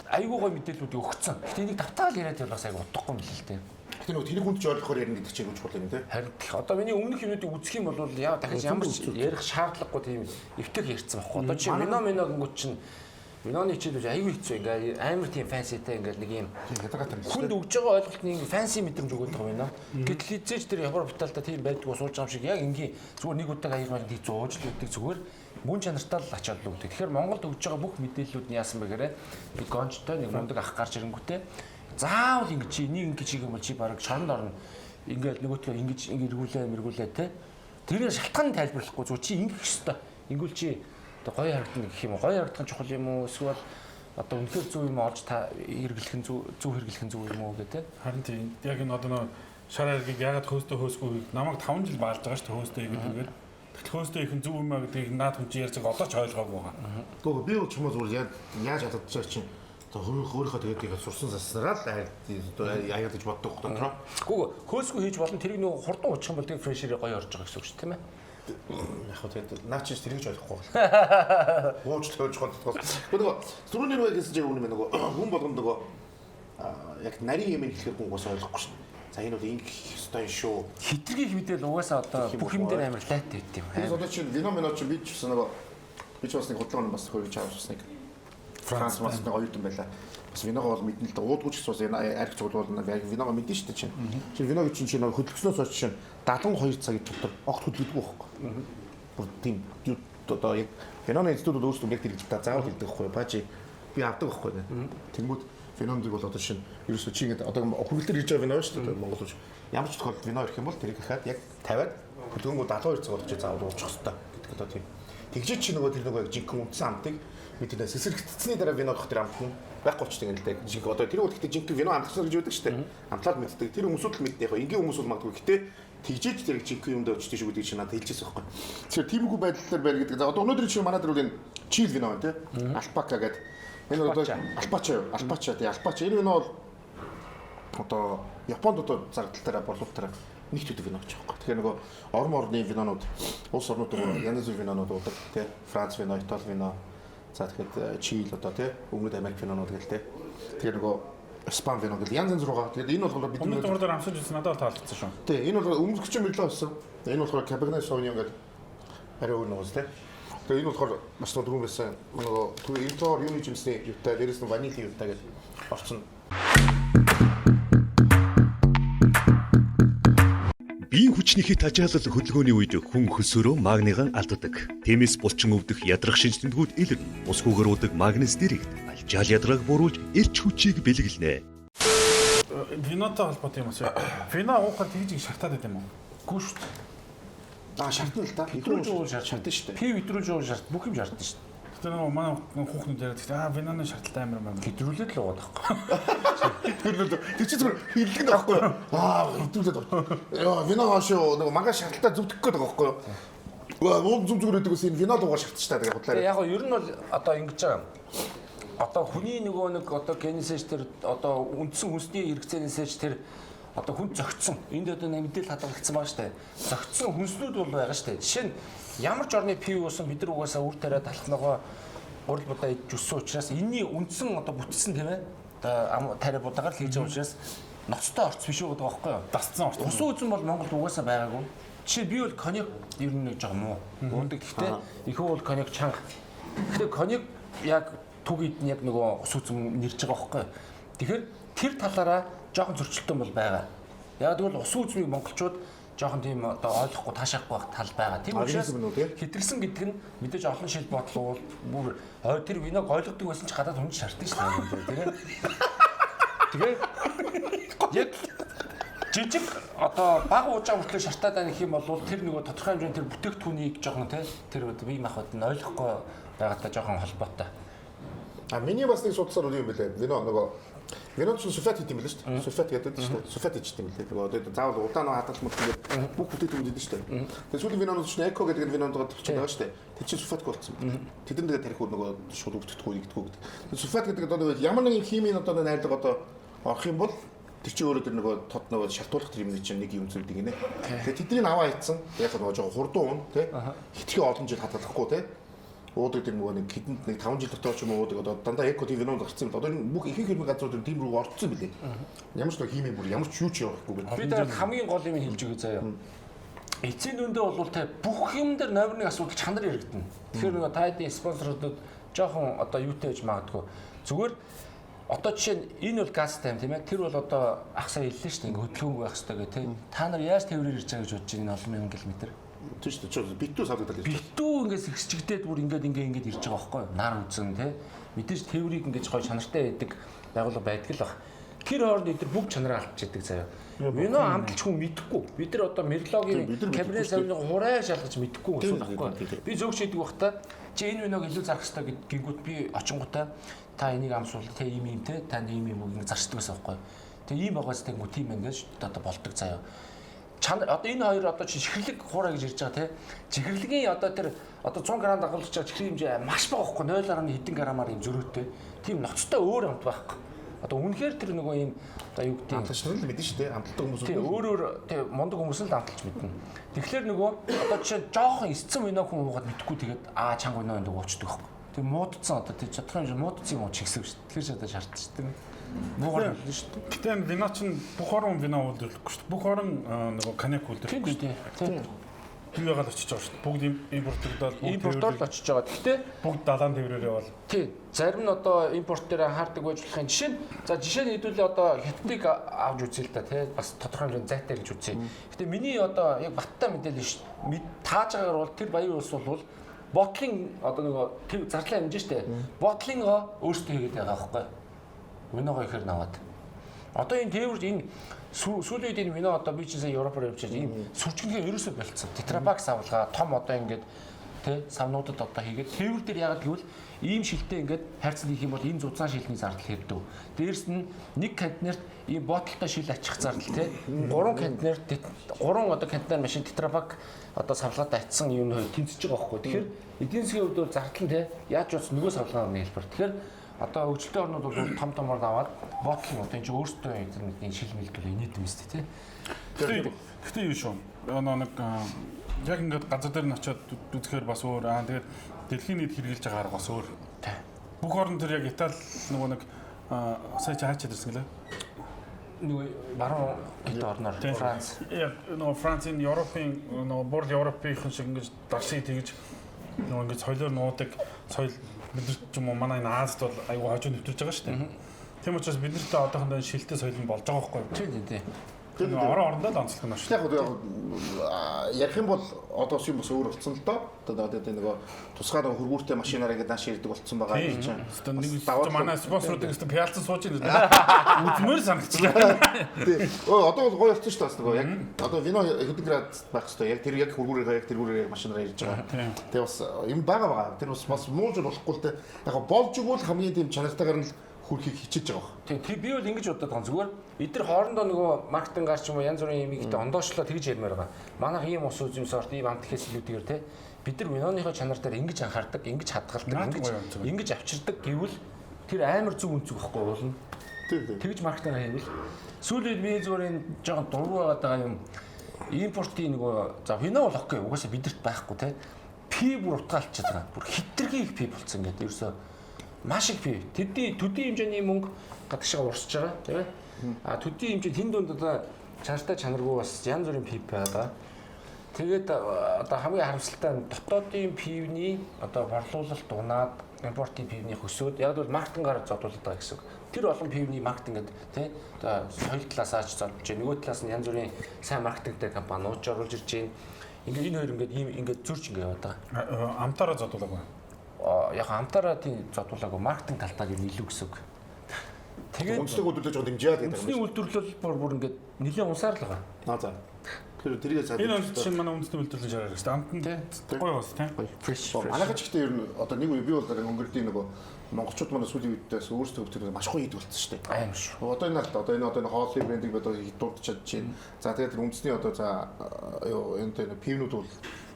айгүй гоё мэдээллүүдийг өгсөн. Гэтэ энийг давтаал яриад явал бас айгүй утгагүй юм л л дээ. Гэтэ нөгөө тэрийг хүнд ч ойлгохоор ярина гэдэг чинь айгүй чухал юм тий. Харин одоо миний өмнөх юмнуудыг үзэх юм бол яа дахиж ямар ч ярих шаардлагагүй тийм эвтэх ярьсан байхгүй. Одоо чи мино мино гингүүт чинь миноны хичээл айгүй хэцүү ингээ амар тийм фэнситэй ингээ нэг юм хүнд өгж байгаа ойлголт нь ингээ фэнси мэдрэмж өгöd байгаа юм байна. Гэтэл хизээч тэр Европ Италида тийм байдгүй сууж байгаа юм шиг яг ингийн зүгээр нэг удаа аяг маяг тийц ууж л өгдөг зүгээр мөн чанартай л ачаал өгдөг. Тэгэхээр Монголд өгж байгаа бүх мэдээллүүд нь яасан бэ гэхээр нэг гончтой нэг мундаг ах гарч ирэнгүүтээ заавал ингэ чи энийг ингэ чиг юм бол чи бараг шоронд орно. Ингээл нөгөөтгөө ингэж ингэ эргүүлээ мэргүүлээ те. Тэрээр шалтгаан тайлбарлахгүй зүгээр чи ингэх ёстой. Ингүүл чи одоо гоё харагдана гэх юм уу? Гоё харагдах нь чухал юм уу? Эсвэл одоо үнэхээр зөв юм олж та хэрэглэх нь зөв хэрэглэх нь зөв юм уу гэх те. Харин тийм яг энэ одоо нөө шар аргийг ягаад хөөстөө хөөсгүй намайг 5 жил баалж байгаа шүү дээ хөөстөө хийгээд тэгээд тэгэхээр хөөстөө их нь зөв юм а гэдгийг наад хүн чи ярьж байгаа одоо ч ойлгоогүй байгаа. Гэхдээ би бол чамаа зүгээр яаж чадчихсан чинь өөрийнхөө тэгээд ингээд сурсан заснараа л аяад гэж боддог дотроо. Үгүй хөөсгүй хийж болно тэрийг нөгөө хурдан уучих юм бол тэг фрешэрээ гоё орж байгаа гэсэн үг шүү тийм ээ. Яг хөө тэгээд наа чи тэрийг ч ойлгохгүй байна. Ууж тойж голдгоо. Нөгөө түрүүний нөгөө хэлсэн чинь үнэн нөгөө хүн болгонд нөгөө яг нарийн юм хэлэхээр хүн угаасаа ойлгохгүй шин. За энэ бол ингэх ёстой шүү. Хитрхи их мэдээлэл угаасаа одоо бүх юм дээр амар лайт байт юм. Тэгээд одоо чинь вино мино чи би ч гэсэн нөгөө би ч бас нэг худлаа бас хөргөж авсан нэг Франц бас нэг оюутан байлаа. Бас виногоо бол мэднэ л да. Уудгүй ч гэсэн бас энэ арх цуглуул виногоо мэднэ шүү дээ чинь. Чи виног чинь чи нөгөө хөдөлгснөөс хойш чинь 72 цагийн дотор огт хөдөлгөдгүй байхгүй. Бүр тийм одоо яг виноны институтууд өөрсдөө яг тэр гэж заавал хэлдэг байхгүй. Баа чи би авдаг байхгүй. Тэнгүүд виноныг бол одоо шин ерөөсөө чи ингээд одоо хүргэлтээр ирж байгаа вино шүү дээ Монгол улс. Ямар ч тохиолдолд вино ирэх юм бол тэрийг ахаад яг тавиад хөдөлгөөнгөө 72 цаг болж заавал уучих хэрэгтэй гэдэг одоо тийм. Тэгжээ чи нөгөө тэр нөгөө яг жинхэнэ үндсэн амтыг мэдээ сэлсэрхтсэний дараа вино дох тэр амт нь байхгүй болчихдог юм л да. Жинхэнэ одоо тэр бол гэхдээ жинхэнэ вино амтсан гэж байдаг шүү дээ. Амтлаад мэддэг. Тэр хүмүүсүүд л мэднэ яг энгийн хүмүүс бол магадгүй. Гэтэ тэгжээж тэр жинхэнэ юмд очиж тийш үгдэг чинь надад хэлжсэн байхгүй. Тэгэхээр тиймэрхүү байдлаар байна гэдэг. За одоо өнөөдөр чинь манай дээр бол энэ чил вино байна тий. Алпака гэдэг. Энэ одоо алпача юу? Алпача тий алпача. Энэ вино бол одоо Японд одоо зардалтаараа борлуулалтаараа нэг төдий вино гэж байгаа байхгүй. Тэгэхээр нөгөө орон орны винонууд улс орнууд нөгөө янз бүрийн винонууд уудаг тий. Франц вино, Итали вино. За тэгэхээр Чили одоо тий өмнөд Америк винонууд гэл тий. Тэгэхээр нөгөө Испани вино гэл янз янз руугаа. Тэгээд энэ болохоор бидний өмнөд дугаар дээр амсаж үзсэн надад бол таалагдсан шүү. Тий, энэ болохоор өмнөх чинь мэдлээ болсон. Энэ болохоор Cabernet Sauvignon гэдэг арай өөр нөгөө тий. Тэгээд энэ болохоор бас дөрвөн байсан нөгөө энэ юуны жимсний юутай дээрээс нь ванилийн юутай гэж орсон. Биеийн хүчний хит ачаалал хөдөлгөөний үед хүн хөсөөрөө магнийгаа алддаг. Тиймээс булчин өвдөх ядрах шинж тэмдгүүд илэрнэ. Усгүйгээр уудаг магнез дэрэгт алжаал ядрааг бууруулж эрч хүчийг бэлэглэнэ. Винотой холбоотой юм уу? Вино уухаар тэгж их шартаад байт юм уу? Үгүй шүү дээ. Аа шартна л та. Хэтрүүлж уул шартна шүү дээ. Пив хэтрүүлж уул шарт бүх юм шартна шүү дээ. Гэтэ нөгөө манай хүүхнүүд яриад гэхдээ аа виноны шарталтай амар юм. Хэтрүүлээд л уугаад байхгүй. Тэр чи зүгээр хиллэг нь байхгүй юу? Аа хэтрүүлээд. Яа вино хаашаа нөгөө мага шарталтай зүвдэх гээд байгаа байхгүй юу? Уул зүв зүгээр гэдэг ус энэ вино луугаар шартчихтаа тэгээ худлаа. Яг нь ер нь бол одоо ингэж байгаа юм. Одоо хүний нөгөө нэг одоо генесээс тэр одоо үндсэн хүнсний хэрэгцээнээсээ ч тэр одоо хүн зөгцсөн. Энд одоо нэг мэдээлэл хадгалагдсан байгаа шүү дээ. Зөгцсөн хүнснүүд бол байгаа шүү дээ. Жишээ нь ямар ч орны пив уусан бид нар угаасаа үр тариа талхногоо гурил будаа идэж өссөн учраас энэний үндсэн одоо бүтсэн тийм ээ. Одоо тариа будаагаар л хийж байгаа учраас ноцтой орц биш байгаа байхгүй юу? Дасцсан орц. Усан үзэн бол Монголд угаасаа байгаагүй. Жишээ би бол коньяк ер нь нэг жоохон муу. Уудаг. Гэхдээ ихүү бол коньяк чанга. Гэхдээ коньяк яг түг идэн яг нөгөө ус үзэн нэрж байгаа байхгүй юу? Тэгэхээр тэр талаараа жоохон зөрчилтөн бол байгаа. Яг тэгвэл усан үзмийг монголчууд жоохон тийм одоо ойлгохгүй таашаахгүй байх тал байгаа. Тийм учраас хэтэрсэн гэдэг нь мэдээж олон шил бодол бүр тэр виног ойлгодог байсан ч гадаад хүн шаарддаг шүү дээ тийм ээ. Тэгээ яг жижиг одоо баг уужаа хүртлээр шартаад байна гэх юм бол тэр нөгөө тодорхой хэмжээний тэр бүтээгдэхүүнийг жоохон тийм тэр бие махбод нь ойлгохгүй байгаатай жоохон холбоотой. А миний бас нэг судалсаар үгүй юм билээ. Вино нөгөө Вино чинь сульфат хийх юм билээ шүү дээ. Сульфат гэдэг шүү дээ. Сульфат хийдэг юм билээ. Тэгээ одоо заавал удаан хадгалах мөт ингээд бүх бүтээгдэхүүн идэв шүү дээ. Тэгээ сүүлийн винонууд чинь эко гэдэг винонд тавьчихсан байгаа шүү дээ. Тэр чинь сульфатгүй болсон. Тэдэн тэгээ тарих нөгөө шууд өвдөгдөхгүй нэгдэхгүй гэдэг. Сульфат гэдэг одоо ямар нэгэн химийн одоо найрлага одоо орох юм бол тэр чинь өөрөө тэр нөгөө тод нөгөө шалтуулах тэр юмны чинь нэг юм зүйлдэг гинэ. Тэгээ тэднийг аваа хийцэн. Яг нөгөө жоо хурдан ун тий. Хитрхи олон жил хадгалахгүй тий. Уудаг тэр нөгөө нэг хэдэнд нэг 5 жил дотор ч юм уу уудаг одоо дандаа эко тийм винонд гарсан юм. Одоо энэ бүх ихэнх хэрэг газрууд тийм рүү орцсон билээ. Ямар ч нэг химийн бүр ямар ч юу ч явахгүй гэдэг. Би тэр хамгийн гол юм хэлж өгье заяа. Эцсийн дүндээ бол те бүх юм дээр номер 1 асуудал чанар яригдана. Тэгэхээр нөгөө та хэдийн спонсоруудад жоохон одоо юутай байж магадгүй. Зүгээр одоо жишээ нь энэ бол газтай юм тийм ээ. Тэр бол одоо ах сая хэллээ шүү дээ. Ингээ хөдөлгөөнгүй байх хэрэгтэй гэх тийм. Та нар яаж тээврээр ирж байгаа гэж бодож байна энэ олон мянган километр. Тийм шүү дээ. Битүү савдагдал ирж байгаа. Битүү ингээс ихсчигдээд бүр ингээд ингээд ингээд ирж байгаа байхгүй юу? Нар үзэн тий. Мэдээж тээврийг ингэж гой чанартай байдаг байгууллага байдаг л баг. Тэр хооронд эдгээр бүгд чанараа алдчихдаг заяа. Вино амталч хүн мэдэхгүй. Бид нар одоо Мерлогийн Каберне Савиньон хурай шалгаж мэдэхгүй гэсэн байхгүй. Би зөөгч хийдэг байхдаа чи энэ виног илүү зарах хэрэгтэй гингүүт би очингуудаа та энийг амсуул те ийм ийм те танд ийм ийм үг ингэ зарчдаг байсан байхгүй. Тэгээ ийм байгаас тэнгүү тийм байна гэж одоо болдог заяа. Чанар одоо энэ хоёр одоо чи чихэрлэг хуурай гэж ирж байгаа те. Чихэрлэгийн одоо тэр одоо 100 г дагуулж байгаа чихрийн хэмжээ маш бага байхгүй 0.1 хэдэн грамаар юм зөрүүтэй. Тийм ноцтой өөр амт байхгүй. Одоо үнэхээр тэр нөгөө ийм одоо юу гэдэг амтлагч нар л мэднэ шүү дээ. Амтлагдаг хүмүүс тийм өөр тийм мундаг хүмүүс л амталж мэднэ. Тэгэхээр нөгөө одоо жишээ жоохон эсцэн вино хүн уугаад мэдхгүй тэгээд аа чанга вино энэ уучдаг байхгүй. Тэр муудцсан одоо тэр чадхын хэмжээ муудцсан юм уу чигсэв шүү дээ. Тэгэхээр ч одоо шаардчихдаг. Муугар хэлнэ шүү дээ. Гэтэ энэ вино чинь бүх орон вино үйлдвэрлэхгүй шүү дээ. Бүх орон нөгөө коньяк үйлдвэрлэхгүй шүү дээ. Тийм. Юу яагаад очиж байгаа шүү дээ. Бүгд импортлогдоод импортоор л очиж байгаа. Гэхдээ бүгд далайн тээврээр явал. Тий. Зарим нь одоо импорт дээр анхаардаг байж болох юм. Жишээ нь за жишээ нь хэдүүлээ одоо хятадыг авч үзье л да тий. Бас тодорхой хэмжээнд зайтай гэж үзье. Гэтэ миний одоо яг баттай мэдээлэл шүү. Тааж байгаагаар бол тэр баян улс бол ботлын одоо нөгөө тэр зарлал хэмжээ штэ. Ботлингоо өөрсдөө хийгээд байгаа байхгүй. Виногоо ихээр наваад. Одоо энэ тээвэр энэ сүүлийн үед энэ вино одоо би чинь сая Европоор явж байгаа ийм сүржигнэхээ ерөөсөө болцсон. Тетрапак савлгаа том одоо ингээд тэ савнуудад одоо хийгээд тээвэр дээр яагаад гэвэл ийм шилтэй ингээд хайрцаг хийх юм бол энэ зузаан шилний зардал хэвдэв. Дээрэс нь нэг контейнерт ийм боталтай шил ачих зардал тэ 3 контейнер 3 одоо контейнер машин тетрапак одоо савлгаатай атсан юм хоёр тэнцэж байгаа байхгүй. Тэгэхээр эдийн засгийн хувьд бол зардал нь тэ яаж ч нөгөө савлгааны хэлбэр. Тэгэхээр одоо хөгжилтэй орнууд бол том томор аваад ботл одоо энэ чинь өөрсдөө энэ шил мэлдвэл инээд юм шүү дээ тэ. Гэхдээ юу шүү. Нэг яг ингээд газар дээр нь очиод үзэхээр бас өөр. Аа тэгээд дэлхийн нийт хэрэгжилж байгаа арга бас өөр. Бүх орн тэр яг Итали нөгөө нэг сая чи хаачаад ирсэн гэлээ. Нөгөө баруун хэд орноор Франц. Яг нөгөө Францын Европын нөгөө бурл Европынхан шиг ингээд дарсыг тэгж нөгөө ингээд соёлоор нуудаг соёл бид нар ч юм уу манай энэ Азид бол айгүй хожуу нэвтэрж байгаа шүү дээ. Тийм учраас бид нартай одоохондоо шилтэй соёл нь болж байгаа байхгүй юу? Тийм тийм. Тэр орон орондоо л онцлог нь шүү. Яг ярих юм бол одоо юм бас өөр болсон л доо. Одоо нөгөө тусгай нөгөө хөргүүртэй машинаар ингээд нааш ирдэг болсон байгаа юм чинь. Нэг манай спонсорууд ингээд пиалцсан сууж байна. Үзмээр санагчлаа. Тийм. Өө одоо бол гоё болсон шүү дээ бас нөгөө яг одоо вино хэдэн градус байх хэвээр яг тэр яг хөргүүрээ яг тэргүүрээ машинаар ирж байгаа. Тэгээ бас юм байгаа. Тэр бас мууж болохгүй л дээ. Яг болж игэл хамгийн тийм чанартайгаар нь хүрхийг хичээж байгаа баг. Тийм би бол ингэж бодод байгаа. Зүгээр эдгээр хоорондоо нөгөө маркетингаар ч юм уу янз бүрийн юм ихтэй ондоошлоо тэгж ярмаар байгаа. Манайх ийм ус үзэм сорт, ийм амт гэхээс илүүтэйгээр те бид нар виноныхоо чанар дээр ингэж анхаардаг, ингэж хадгалдаг, ингэж авчирдаг гэвэл тэр амар зөв үнцэг байхгүй уулна. Тэгж маркетинг хийвэл сүүлийн үед би зүгээр энэ жоохон дургүй байгаа юм импортын нөгөө за вино бол окей угаасаа бидэрт байхгүй те пи бүр утгаа алчаад байгаа. Бүр хитрхи их пи болцсон гэдэг ерөөсөө маш их пи. Тэдний төдий хэмжээний мөнгө гадагшаа урсж байгаа тийм ээ. А төдий хэмжээ тэн дунд одоо чанартай чанаргүй бас янз бүрийн пи байгаа. Тэгээд одоо хамгийн харамсалтай нь дотоодын пивний одоо борлуулалт унаад импортын пивний хөсөөд яг бол маркетингаар зодуулаад байгаа гэсэн үг. Тэр олон пивний маркетинг гэдэг тий одоо соёл талаасаа ч зодж байна. Нөгөө талаас нь янз бүрийн сайн маркетингтэй компаниуд ч оруулж ирж байна. Ингээд энэ хоёр ингээд ийм ингээд зөрч ингээд яваад байгаа. Амтаараа зодуулаагүй. Яг амтаараа тийм зодуулаагүй маркетинг талтаа ер нь илүү гэсэн үг. Тэгээд үндэсний үйлдвэрлэл жоо дэмжиж яадаг гэдэг. Үндэсний үйлдвэрлэл бүр ингээд нэлээд унсаар л байгаа. Аа за. Тэгэхээр тэрийг сайн. Энэ бол жишээ нь манай үндэсний үйлдвэрлэлийн шараар шүү дээ. Амт нь гоё бас тийм. Fresh. Манайх ч гэхдээ ер нь одоо нэг үе би бол өнгөрдийн нөгөө монголчууд манай сүүлийн үедээс өөрсдөө төвтөр маш гоё хийдэг болсон шүү дээ. Амар шүү. Одоо энэ аль одоо энэ хоолны брендийг би одоо дурдж чадчихээн. За тэгээд тэр үндэсний одоо за юу энэ тэр пивнүүд бол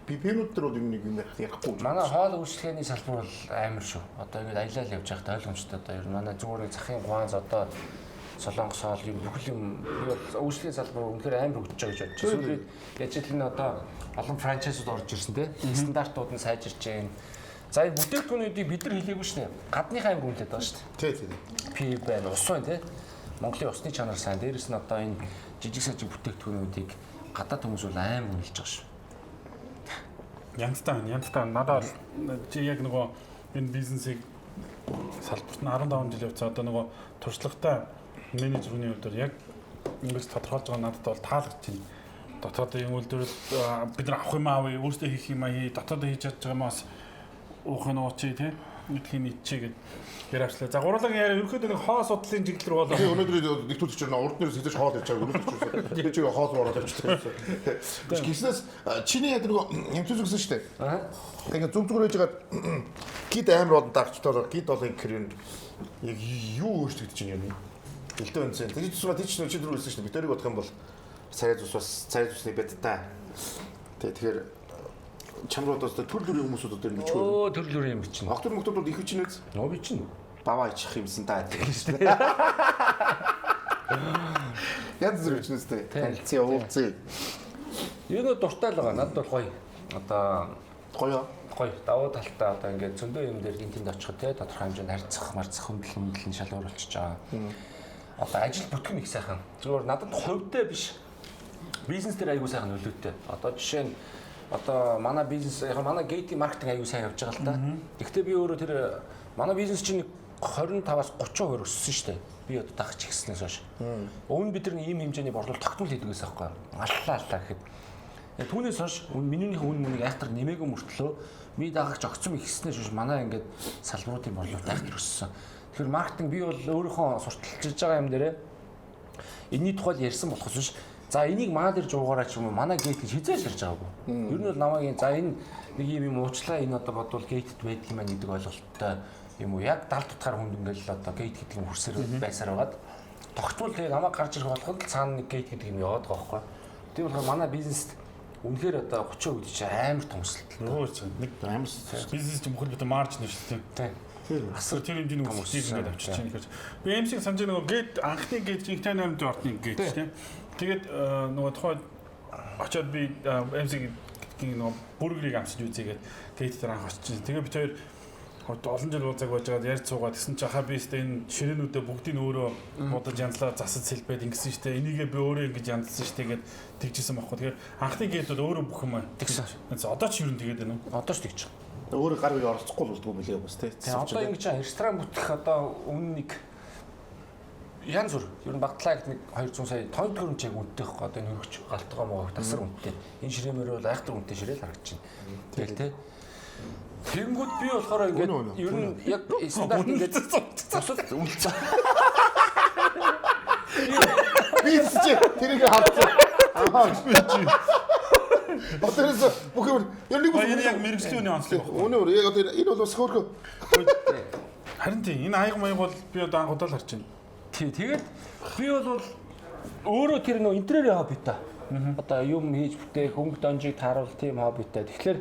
пивнүүд дээр бол ер нь нэг юм ярихгүй. Манай хоол үйлчлэгээний салбар бол амар шүү. Одоо ингээд аялал явж байхад ойлгомжтой одоо ер нь манай зүгээр нэг захын гуанз одоо Солонгос хоол юм бүх юм би бол үйлчлэгийн салбар үнэхээр амар хөгжиж байгаа гэж бодож байна. Сүүлийн яаж л энэ одоо олон франчайзууд орж ирсэн те. Стандартууд нь сайжирч байна. За энэ бүтээгдэхүүнүүдийг бид нар хэлээгүй шүү дээ. Гадныхаа амар үнэлээд байгаа шүү дээ. Тий, тий. Пив байна, ус байна те. Монголын усны чанар сайн. Дээрээс нь одоо энэ жижиг сажиг бүтээгдэхүүнүүдийг гадаад хүмүүс бол амар үнэлж байгаа шүү. Янзтай байна, янзтай байна. Надад бол чи яг нөгөө энэ бизнесийг салбарт нь 15 жил явцсан одоо нөгөө туршлагатай менежер хүний хувьд яг ингэж тодорхойлж байгаа надад бол таалагдж байна. Дотоодын үйлдвэрлэл бид нар авах юм аавъя, өөрсдөө хийх юм аа хий, дотоодоо хийж чадж байгаа юмас уух нь уучи тий. Идэх нь ичээ гэд яриачлаа. За гурван яриа ерөнхийдөө нэг хоо судлалын чиглэл рүү болоо. Би өнөөдөр нэгтүүлж чинь урд нь хэзээ ч хоол хийж байгаа өнөөдөр ч тэр чигээр хоол руу ороод явчихсан. Гиснээс чиний яг нөгөө юм зүс гэсэн шүү дээ. Тэгээд зүг зүгээр хийж хагаад гид амар олон дагчтай гид олон гэр юм яг юу өөрчлөгдөж чинь юм. Элдв үнсэн. Тэр тусмаа тийч чи дөрөв хэлсэн шүү дээ. Бид тэрийг бодох юм бол царай зүс бас царай зүсний бед та. Тэгэхээр чамрууд бас төр төрлийн хүмүүсүүд одоо ингэ бичгүй. Өө төр төрлийн юм бичнэ. Охтор мөхтөр бол их бичнэ үз. Нөө бичнэ. Баваа ичих юмсан та гэдэг шүү дээ. Янз бүр бичнэ үстэй. Танилцъя, уулзъя. Юу нөө дуртай л байгаа. Надад бол гоё. Одоо гоё. Гоё. Давуу талтай одоо ингээд зөндөө юм дээр энэ тэнд очиход те тодорхой хэмжээнд харьцах, марцах, хөндлөн хөндлөн шал өөр болчихж байгаа. Одоо ажил бүтгэн их сайхан. Зүгээр надад хувьдаа биш. Бизнес дээр аягүй сайхан нөлөөтэй. Одоо жишээ нь одоо манай бизнес яг манай гейтийн маркетинг аягүй сайн явж байгаа л та. Гэхдээ би өөрөө тэр манай бизнес чинь 25-аас 30% өссөн шүү дээ. Би одоо дагч ихснээс хойш. Өмнө бид нар ийм хэмжээний борлуулалт тогтмол хийдэг байсан байхгүй юу? Аллаа аллаа гэхэд. Түүнээс хойш менюнийх үн мөнийг айхтар нэмээгүй мөртлөө ми дагагч огцом ихснээс хойш манай ингээд салбаруудын борлуулалт айхтар өссөн. Тэгэхээр маркетинг би бол өөрийнхөө сурталчилж байгаа юм дээрээ энэний тухай ярьсан болохоос биш. За энийг манай дээр жуугаараа ч юм уу манай гейт гэж хизээ ширж байгаагүй. Ер нь бол намайг за энэ нэг юм юм уучлаа энэ одоо бодвол гейтэд байдаг юм байна гэдэг ойлголттой юм уу яг далд утгаар хүнд ингээл одоо гейт гэдэг юм хөрсөр байсаар байгаад тогтмол тэгээ намайг гарч ирэх болгонд л цаана нэг гейт гэдэг юм яваад байгаа байхгүй. Тийм болохоор манай бизнест үнэхээр одоо 30% гэдэг чинь амар том өсөлт. Нэг амар бизнес чинь бүхэл бүтэн маржин шүү дээ. Тийм. Асар тэр хэмжээний өсөлтийг ингээд авчирч байна гэж. Би MC-г санаж нөгөө гейт анхны гейт чинь их 88 ордны гейт тийм. Тэгээд нөгөө тухайн очоод би MC-гийн нөгөө бүргэрийг амсаж үзье гээд гейт дээр анх очиж. Тэгээ бид хоёр олон жил уулзааг байж байгаад ярьж суугаад тэгсэн чинь хаа би өстө энэ ширээнүүдээ бүгдийг өөрөө будаж янзлаа засаж сэлбээд ингэсэн штэ энийгээ би өөрөө ингэж янзлсан штэ гэд тэгжсэн байхгүй. Тэгэхээр анхны гейт бол өөрөө бүх юм тэгсэн. Одоо ч ер нь тэгээд байна уу? Одоо ч тэгж байгаа. Өөрөө гар үе оролцохгүй л болдгоо мөлий бас тий. Одоо ингэж ресторан бүтэх одоо өмнө нэг янз бүр ер нь багтлаа гэх нэг 200 сая тоног төгрөмж яг үнэтэй байхгүй одоо энэ хөргөч галтгоо могоо тасар үнэтэй. Энэ ширээмээр бол айхтар үнэтэй ширээл харагдаж байна. Тэгэл тий. Тэнгүүд би болохоор ингээд ер нь яг стандарт ингээд бусад үнэлцээ. Би чи тэрийг харцсан. Аа би чи. Одоос бүх юм ер нэг энэ яг мэрэгжлийн үний онцлог байхгүй. Үнэ өөр яг одоо энэ бол бас хөөрхөө. Харин тийм энэ аяг маяг бол би одоо анх удаа л харж байна. Тий, тэгээд би бол өөрөө тэр нөө интерьерийн хоббитой. Одоо юм хийж бүтээх, хөнгө донжийг тааруул тийм хоббитой. Тэгэхээр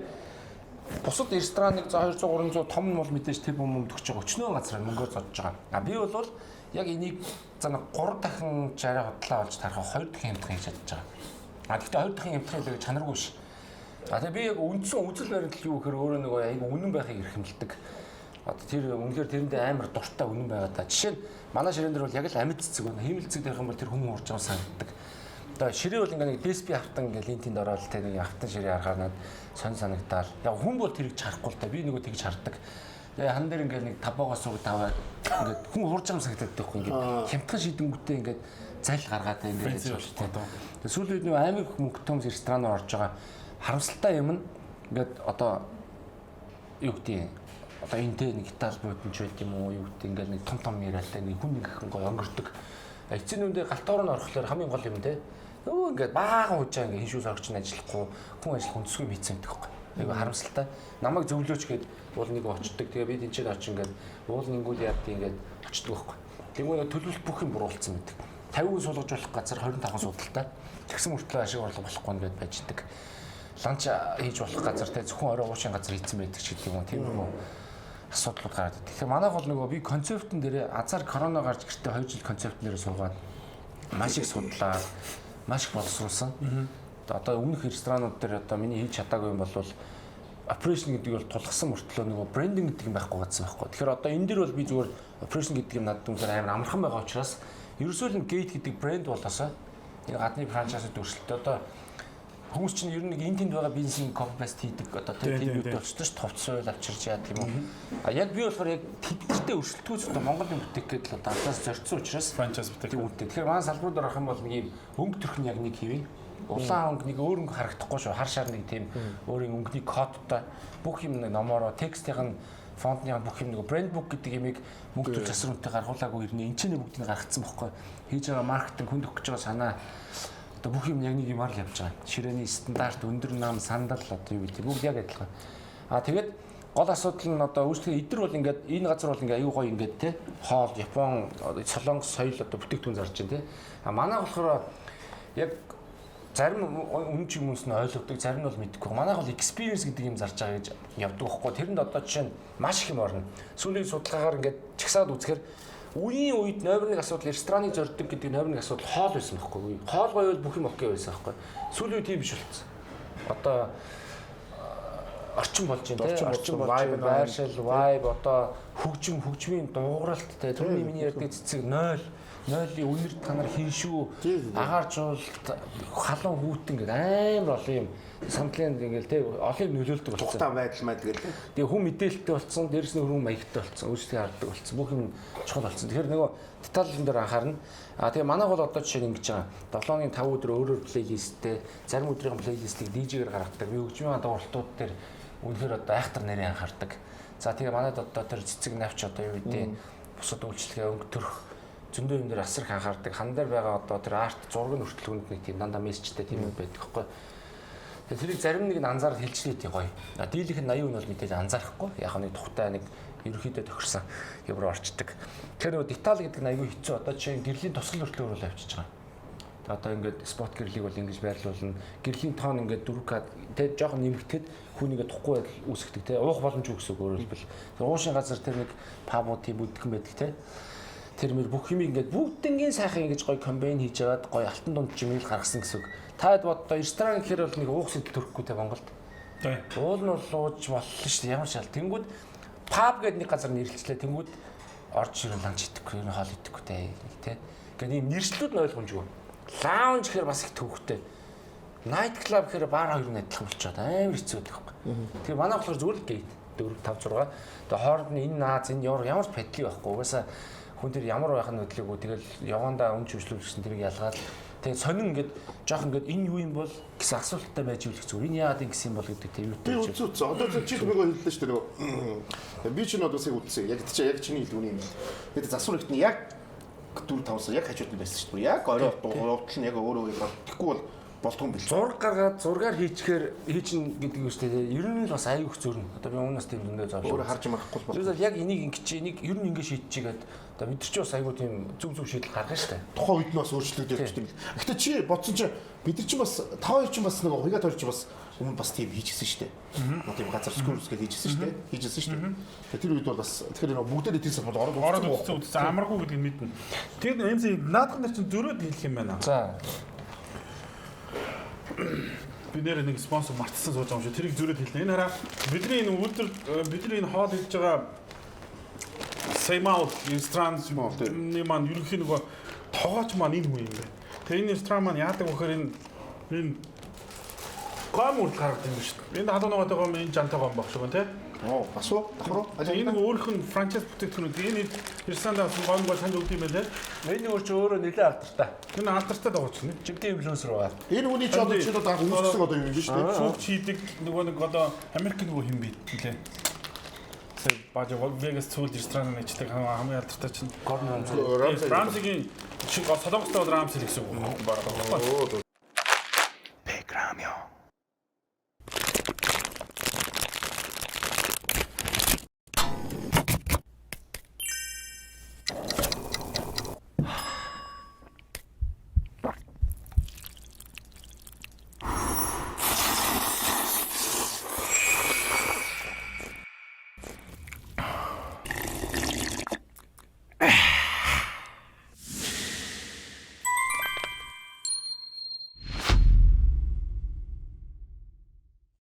бусад рестораныг за 200 300 том нь бол мэдээж тэр юм төгч байгаа. Өчнөө газар мөнгөөр зодж байгаа. А би бол яг энийг за нэг 3 дахин жараа худлаа олж тарах 2 дахин хямдхан хийж чадж байгаа. А гэхдээ 2 дахин хямдхан хэлээ гэж чанаргүй биш. А тэгээ би яг үндсэн үзэл баримтлал юу гэхээр өөрөө нөгөө айгу үнэн байхыг эрхэмлдэг. Одоо тэр үнэхээр тэрэндээ амар дуртай үнэн байгаа та. Жишээ нь манай ширээн дээр бол яг л амьд цэцэг байна. Хиймэл цэцэг дээрх юм бол тэр хүн уурж байгаа санагддаг. Одоо ширээ бол ингээ нэг DSP автан ингээл энэ тэнд ороод тэ нэг автан ширээ харахаар над сонь санагдаал. Яг хүн бол тэрийг харахгүй л та. Би нөгөө тэгж хардаг. Тэгээ хан дээр ингээл нэг табоогоос уг таваад ингээд хүн уурж байгаа санагдаад байхгүй ингээд хямдхан шидэнгүүтээ ингээд зал гаргаад ингээд яаж болтой. Тэгээ сүүлийн үед нөгөө амар их мөнгө төмс ресторан руу орж байгаа харамсалтай юм нь ингээд одоо юу гэдэг одоо энтэй нэг Итали буудэн ч байт юм уу юу гэдэг ингээл нэг том том яриалтай нэг хүн ингэхэн гоё өнгөрдөг. Эцсийн нүндээ галтоор нь орохлоор хамгийн гол юм те. Өө ингээд баахан хужаа ингээд хин шүү сорогч нь ажиллахгүй, хүн ажиллах үндэсгүй мэдсэн гэдэг байхгүй. Айгу харамсалтай. Намайг зөвлөөч гээд уул нэг очдөг. Тэгээ би тэнцээд очих ингээд уул нэнгүүл яад ингээд очдөг байхгүй. Тэгмээ төлөвлөлт бүх юм буруулсан байдаг. 50 хүн суулгаж болох газар 25 хүн суудалтай. Тэгсэн мөртлөө ашиг орлого болохгүй нэгэд байждаг. Ланч хийж болох газар те зөвхөн орой уушийн газар хийцэн байдаг ч гэдэг юм уу. Тийм үү асуудлууд гараад идэв. Тэгэхээр манайх бол нөгөө би концептн дээр азар корона гарч гэртээ 2 жил концептн дээр суугаад маш их судлаа, маш их боловсруулсан. Одоо өмнөх ресторанууд дээр одоо миний хийж чадаагүй юм бол operation гэдэг бол тулгсан мөртлөө нөгөө брендинг гэдэг юм байхгүй гэсэн байхгүй. Тэгэхээр одоо энэ дэр бол би зүгээр operation гэдэг юм надад үнэхээр амар амархан байгаа учраас ерөөсөө л gate гэдэг брэнд болоосоо энэ гадны франчайзууд өрсөлдөө одоо хүмүүс чинь ер нь нэг энэ тэнд байгаа бизнесийн copy paste хийдэг одоо тийм юутай болчихсон ш товч суйл авчирч яа тийм үү. А яг би болохоор яг тэднэртэй өрсөлдөхөөс одоо Монгол юм бүтээх гэдэг л одоо анхаас зорьсон учраас франчайз бүтээх. Тийм үнэтэй. Тэгэхээр манай салбарууд орох юм бол нэг юм өнгө төрх нь яг нэг хэвээ. Улаан өнгө нэг өөр өнгө харагдахгүй шүү. Хар шар нэг тийм өөрийн өнгөний кодтой бүх юм нэг номороо текстийн нь фонтны бүх юм нэг брэнд бук гэдэг юмыг мөнгө төлж асар үнэтэй гаргуулаагүй ирнэ. Энд чинь бүгдийг гаргацсан бохгүй. Хийж байгаа маркетинг хүнд өгөх гэж байгаа санаа одоо бүх юм яг нэг юмар л явж байгаа. Ширээний стандарт, өндөр нам, сандал одоо юу гэдэг бүгд яг адилхан. А тэгээд гол асуудал нь одоо өөрсдөө эдэр бол ингээд энэ газар бол ингээд аюу гоё ингээд те хоол, Япон, Солонгос соёл одоо бүтээгдэхүүн зарж байна те. А манай болохоор яг зарим үнэн ч хүмүүс нь ойлгодог, зарим нь бол мэдэхгүй. Манайх бол experience гэдэг юм зарж байгаа гэж явдаг байхгүй. Тэрэнд одоо жишээ нь маш их юм орно. Сүүлийн судалгаагаар ингээд чагсаад үзэхээр үеийн үед номер 1 асуудал рестораны зорддог гэдэг номер 1 асуудал хоол байсан байхгүй. Хоол гоё бол бүх юм окей байсан байхгүй. Сүүлийн үед тийм биш болсон. Одоо орчин болж байна те. Орчин болж байна. Байршил, vibe одоо хөгжим, хөгжмийн дуугаралт те. Түрүүний миний ярьдаг цэцэг 0 нойлын үнэр та нар хин шүү агаар жуулалт халуун хүүтэн гэдэг амар олон юм сандлын ингээл те олон юм нөлөөлдөг болсон. Тухтай байдал майдал гэл. Тэгээ хүн мэдээлэлтэй болсон, дээрс нь хүн маягтай болсон, өөрсдөө хардаг болсон. Бүх юм чухал болсон. Тэгэхээр нөгөө деталь дээр анхаарна. А тэгээ манайх бол одоо жишээ нь ингэж байгаа. 7-ны 5 өдөр өөрөөр плейлисттэй, зарим өдрийн плейлистийг DJ-гээр гаргадаг. Би хөгжмийн дууралтууд дээр үнэхээр одоо айхтар нэрээ анхаардаг. За тэгээ манайд одоо тэр цэцэг навч одоо юу гэдэг бусад үйлчлэгээ өнгө төрх зөндөө юм дээр асар их анхаардаг. Хан дээр байгаа одоо тэр арт зураг нь хүртэл хүнд нэг тийм дандаа мессежтэй тийм юм байдаг хгүй. Тэгээ тэрийг зарим нэг нь анзаарах хэлжлээ тийм гоё. Дийлийнх нь 80% нь бол мэдээж анзаарахгүй. Яг нэг тухтай нэг ерөнхийдөө тохирсон юм руу орчдөг. Тэгэхээр нөгөө деталь гэдэг нь аюу хэцүү. Одоо жишээ нь гэрлийн тусгал хүртэл өөрөөр авчиж байгаа. Тэгээ одоо ингээд спот гэрлийг бол ингэж байрлуулна. Гэрлийн тоон ингээд 4К тэ жоохон нэмэгдэхэд хүн ингээд тухгүй байдал үүсгдэг тэ уух боломж өгсөн өөрөөр хэлбэл. Уушийн газар тэр нэг паб тийм үдгэн байдаг тэ. Тэр мөр бүх юм ингээд бүгднгийн сайхан ингэж гоё комбайн хийж аваад гоё алтан дунд чимээл гаргасан гэсэн үг. Та хэд боддоо ресторан гэхээр бол нэг уух сэтэл төрөхгүй те Монголд. Уул нь бол ууж боллоо шүү дээ. Ямар шал. Тэнгүүд паб гэдэг нэг газар нэрлэлчлээ. Тэнгүүд орж ирэн ланч идэхгүй, ер нь хоол идэхгүй те. Тэ. Ингээд ийм нэршлүүд нь ойлгомжгүй. Лаунж гэхээр бас их төвхтэй. Night club гэхээр бар хоёр нь адилхан болчиход амар хэцүү байдаг байхгүй. Тэгэхээр манай болохоор зүгээр л гейт 4 5 6. Тэгээ хооронд нь энэ нааз энэ ямар ч падли байхгүй. Угаасаа хүн тэр ямар байх нь хөдлөөгүй тэгэл явандаа үн чившлүүлсэн тэрийг ялгаад тэгээ сонин ингээд жоох ингээд энэ юу юм бол гэсэн асуулттай байж ивэл зүгээр энэ яагаад ингэсэн юм бол гэдэг тийм юутай Би үзсэн. Одоо чи нөгөө хэллээ шүү дээ нөгөө. Би чинь одоо сая үзсэн. Яг чи яг чиний хэлдэг үний юм л. Тэгээд засвар ихт нь яг 4 5 сар яг хажууд нь байсан шүү дээ. Яг орой уртл нь яг өөрөө яг тэгэхгүй бол болдгоо юм бил. Зураг гаргаад зургаар хийчихээр хийчин гэдэг юм шүү дээ. Ер нь л бас аюух зөрнө. Одоо би өмнөөс тийм зөндөө зовлон. Өөрөө харж марахгүй бол. Ерөөсөө яг энийг ингэж энийг ер нь ингэ шийдчихгээд одоо бид нар ч бас аюу тийм зүг зүг шийдэл гаргана шүү дээ. Тухайн үед нь бас өөрчлөгдөж явчих юм бил. Гэтэ чи бодсон чи бид нар чи бас та хоёр чи бас нэг хуйгаа хоёр чи бас өмнө бас тийм хийжсэн шүү дээ. Нөө тийм газар скурс гэж хийжсэн шүү дээ. Хийжсэн шүү дээ. Тэгээ тэр үед бол бас тэгэхээр нэг бүгдээ тийм салбар ороод ороод үзсэн амаргүй гэдгийг мэднэ. Тэгээд MC наадхан нар чинь зөрөөд хэлэх юм байна. За. Би нэр нэг спонсор мартсан сууж байгаа юм шиг тэрийг зөрөөд хэлнэ. Энэ хараа бидний энэ үйлдвэр бидний энэ хоол хийж байгаа Саймаул ресторан маань ерөнхий нөгөө тогооч маань энэ хүн юм байна. Тэгээ энэ ресторан маань яадаг вэхээр энэ гом үрдэл гаргадаг юм шүү дээ. Энэ халуун ногоотой гом, энэ жантай гом баг шиг байна тий. Оо, бас уу? Давхар уу? Энэ өөрөх нь франчайз бүтээгдэхүүнүүд. Энэ ресторанд авсан гом гоо санд өгд юм байна тий. Энэ өөр чи өөрөө нэлээд алдартай. Энэ алдартай дагууч нэ. Чимтэй инфлюенсер байгаа. Энэ хүний ч одоо чи одоо үүсгэсэн одоо юм шүү дээ. Шүүгч хийдэг нөгөө нэг одоо Америк нөгөө хин бэ лээ. Сая баж Vegas цүүл рестораны нэчлэг хамгийн алдартай чинь Gordon Ramsay. Ramsay-гийн шиг Солонгостой бол Ramsay гэсэн үг байна.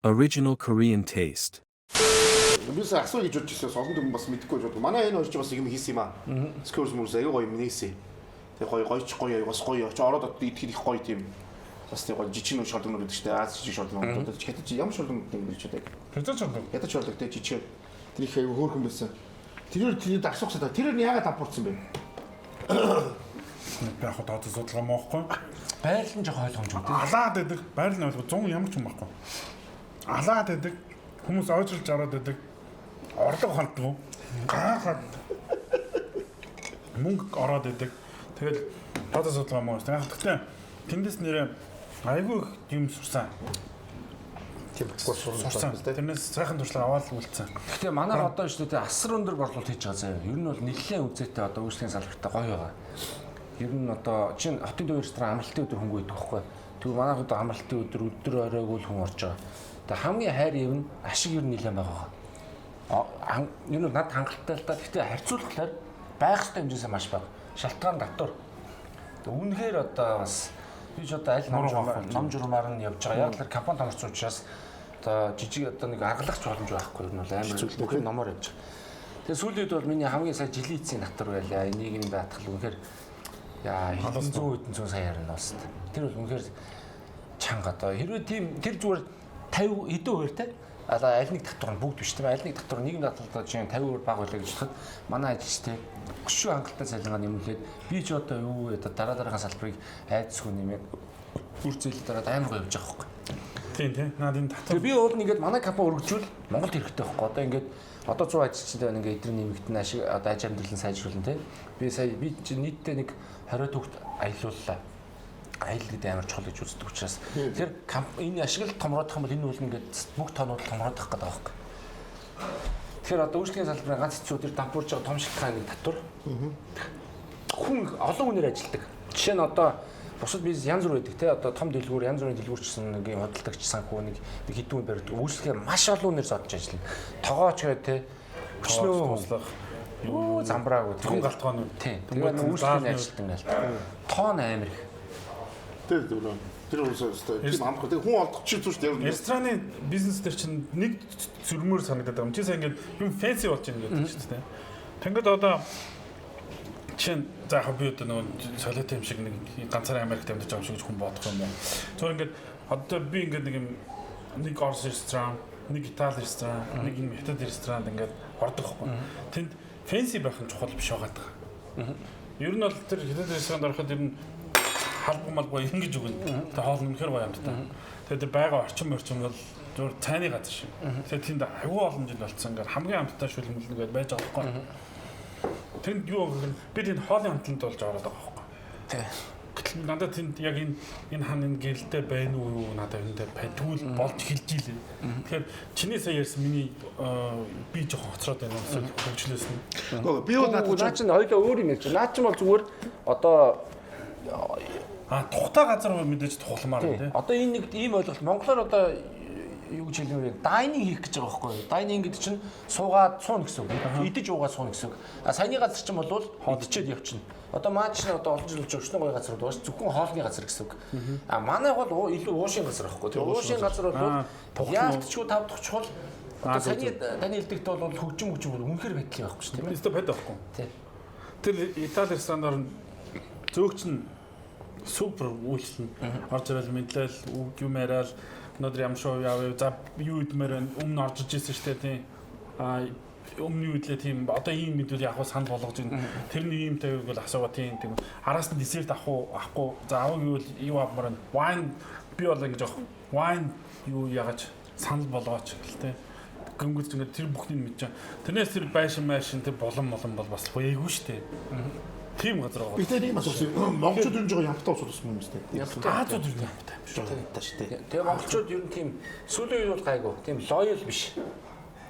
Original Korean taste. Би сая асуу гэж бодож ирсэн. Олон түмэн бас мэдэхгүй гэж боддог. Манай энэ хоёр ч бас юм хийсэн юм аа. Скорс мөрс аюу гоё юм нээсэн. Тэгээ гоё гоёч гоё бас гоё. Чи ороод идэхэд их гоё тийм. Бас тийм гоё жижиг нөх шордог гэдэг чинь Аз жижиг шордог гэдэг. Хятад ямар шордог гэдэг юм бэ ч гэдэг. Хятад шордог. Хятад шордог те жижиг. Тэр их аюу хөөрхөн байсан. Тэр тэр асуух хэрэгтэй. Тэр нь яагаад дампуурсан бэ? Би яг хаа судалгаа моохгүй. Байрлал нь жоох ойлгомжгүй тийм. Алаад байдаг. Байрлал нь ойлгоо 100 ямар ч юм байхгүй. Алаад байдаг. Хүмүүс ойжруулж ороод байдаг. Орлого холдгоо. Гайхаад. Мөнгө ороод байдаг. Тэгэл тооцоо судалгаа муу. Яг гэхдээ тэндээс нэрээ айгүй их юм сурсан. Тийм сурсан. Тэрнээс сайхан туршлага аваад л үлдсэн. Гэхдээ манайх одоо шүү дээ асар өндөр борлуулалт хийж байгаа заяа. Ер нь бол нэлээд үзээтэй одоо үйлчлэгийн салбартаа гоё байгаа. Ер нь одоо чинь хотын төв ресторан амралтын өдөр хөнгө байдаг байхгүй. Тэгвэл манайх одоо амралтын өдөр өдөр оройг л хүн орж байгаа. Тэгээ хамгийн хайр юм нь ашиг ер нь нэлээд байгаа. Ер нь над хангалттай л да. Гэхдээ харьцуулахлаар байх ёстой хэмжээсээ маш бага. Шалтгаан татвар. Үнэхээр одоо бас би ч одоо аль ном журмаар нь явж байгаа. Яг л компани томорсон учраас одоо жижиг одоо нэг аргалагч боломж байхгүй ер нь бол амар бүх юм номоор явж байгаа. Тэгээ сүүлийн үед бол миний хамгийн сайн жилийн эцсийн татвар байлаа. Энийг нь даатгал үнэхээр яа хэдэн зуун саяар нь болсон. Тэр бол үнэхээр чанга одоо хэрвээ тийм тэр зүгээр 50 хэдэн хувиар те аль нэг татвар нь бүгд биш тийм аль нэг татвар нийгэм татвар чинь 50% бага байлаа гэж бодоход манай ажилч те өшөө хангалттай цалингаа нэмүүлээд би ч одоо юу вэ дараа дараагийн салбарыг айдсгүй нэмээд үр зээл дараад амар гоё явж байгаа байхгүй. Тийм тийм. Наад энэ татвар. Тэгээ би уул нь ингээд манай компани өргөжүүл Монголд хэрэгтэй байхгүй. Одоо ингээд одоо 100 ажилчтай байна ингээд эдгээр нэмэгдэн ашиг одоо аж амьдралын сайжруулна те. Би сая би чинь нийтдээ нэг 20 төгт аялууллаа. Аялал гэдэг амар чухал гэж үздэг учраас тэр энэ ашиглалт томроодох юм бол энэ үйл ингээд бүх тоонууд томроодох гэдэг байгаа байхгүй. Тэгэхээр одоо үйлчлэгийн салбарын ганц хэцүү тэр дампуурж байгаа том шалтгаан нэг татвар. Хүн олон хүнээр ажилладаг. Жишээ нь одоо бусад бизнес янз бүр байдаг те одоо том дэлгүүр янз бүрийн дэлгүүрчсэн нэг юм худалдагч санхүү нэг хэдэн хүн барьдаг. Үйлчлэгээ маш олон хүнээр зодж ажиллана. Тогооч гэ те өчнөө юу замбраагүй зөвхөн галтгооны. Тэгээд үйлчлэгийн ажилтан ингээл тоон амар их. Тэр тэр үсээ тийм амарх. Тэр хүн олдох чи зүг шүү дээ. Рестораны бизнес дээр чинь нэг зүрмөр санагдаад байгаа юм. Чи сайн ингээд юм фэнси болж байна гэдэг шүү дээ. Тэнгүүд одоо чинь за яг би одоо нөгөө солиотой юм шиг нэг ганцаараа Америкт амьдарч байгаа юм шиг гэж хүн бодох юм байна. Зүгээр ингээд одоо би ингээд нэг юм нэг Орос ресторан, нэг Итали ресторан, нэг юм Хятад ресторанд ингээд ордог хгүй. Тэнд фэнси байх нь чухал биш байгаа даа. Ер нь бол тэр Хятад ресторанд ороход ер нь халбан малбай ингэж өгнө. Тэгээ хоол үнэхээр гоё амттай. Тэгээ тэр байгаа орчин бол зүгээр цайны газар шиг. Тэгээ тэнд аюу олон жил болцсон ингээд хамгийн амттай шүлмэл нэгээд байж байгаа байхгүй. Тэнд юу гэвэл би тэнд хоолын амтланд болж ороод байгаа байхгүй. Тий. Гэтэл надад тэнд яг энэ хан энэ гэрэлтэй байна уу юу надад энэ тэгвэл болж эхэлж ийлээ. Тэгэхээр чиний сая ярьсан миний би жоохон хоцроод байна эсвэл хөгжлөөс нь. Би бол надад чинь хоёлоо өөр юм ярьж. Наад чинь бол зүгээр одоо тухтай газар мэдээж тухламаар байна тий. Одоо энэ нэг ийм ойлголт монголоор одоо юу гэж хэлмээр вэ? Дайнинг хийх гэж байгаа байхгүй юу? Дайнинг гэдэг чинь суугаад сууна гэсэн үг. Идэж уугаад сууна гэсэн үг. А саяны газар чинь бол идчихэд явчихна. Одоо маа чинь одоо олон жил өчнөө гоё газар байгаа ш. Зөвхөн хоолны газар гэсэн үг. А манай бол илүү уушийн газар байхгүй. Тэр уушийн газар бол яалтчгүй тав дахь чухал. Одоо саяны таны хэлдэгт бол хөгжим үнэхээр байдал юм байхгүй ш тийм ээ. Өстө байд байхгүй. Тий. Тэр Итали ресторандаар зөөгч нь супер үйлчлэн орж ирэл мэдлэл үг юм яриад өнөөдөр ямар шоу яав за юу идмээр байна өмнө орж иж ирсэн шүү дээ тийм а өмнө юу идлээ тийм одоо ийм мэдвэл яг санал болгож ин тэрний ийм тавиг бол асуугаа тийм тийм араас нь десерт авах уу авахгүй за авах гэвэл юу авмаар байна wine би бол ингэж авах wine юу яагач санал болгооч гэл тийм гүнгүүц ингээд тэр бүхнийг мэдэж байгаа. Тэрнээс тэр байшин майшин тэр болон молон бол бас баягүй шүү дээ. Тийм газар байгаа. Би тэр ийм асуусан. Монголчууд ер нь жоохон ямттай усуд юм шүү дээ. Азууд ер нь ямттай юм шүү. Ямттай шүү дээ. Тэгээ монголчууд ер нь тийм сүүлийн үед бол гайгүй. Тийм лоял биш.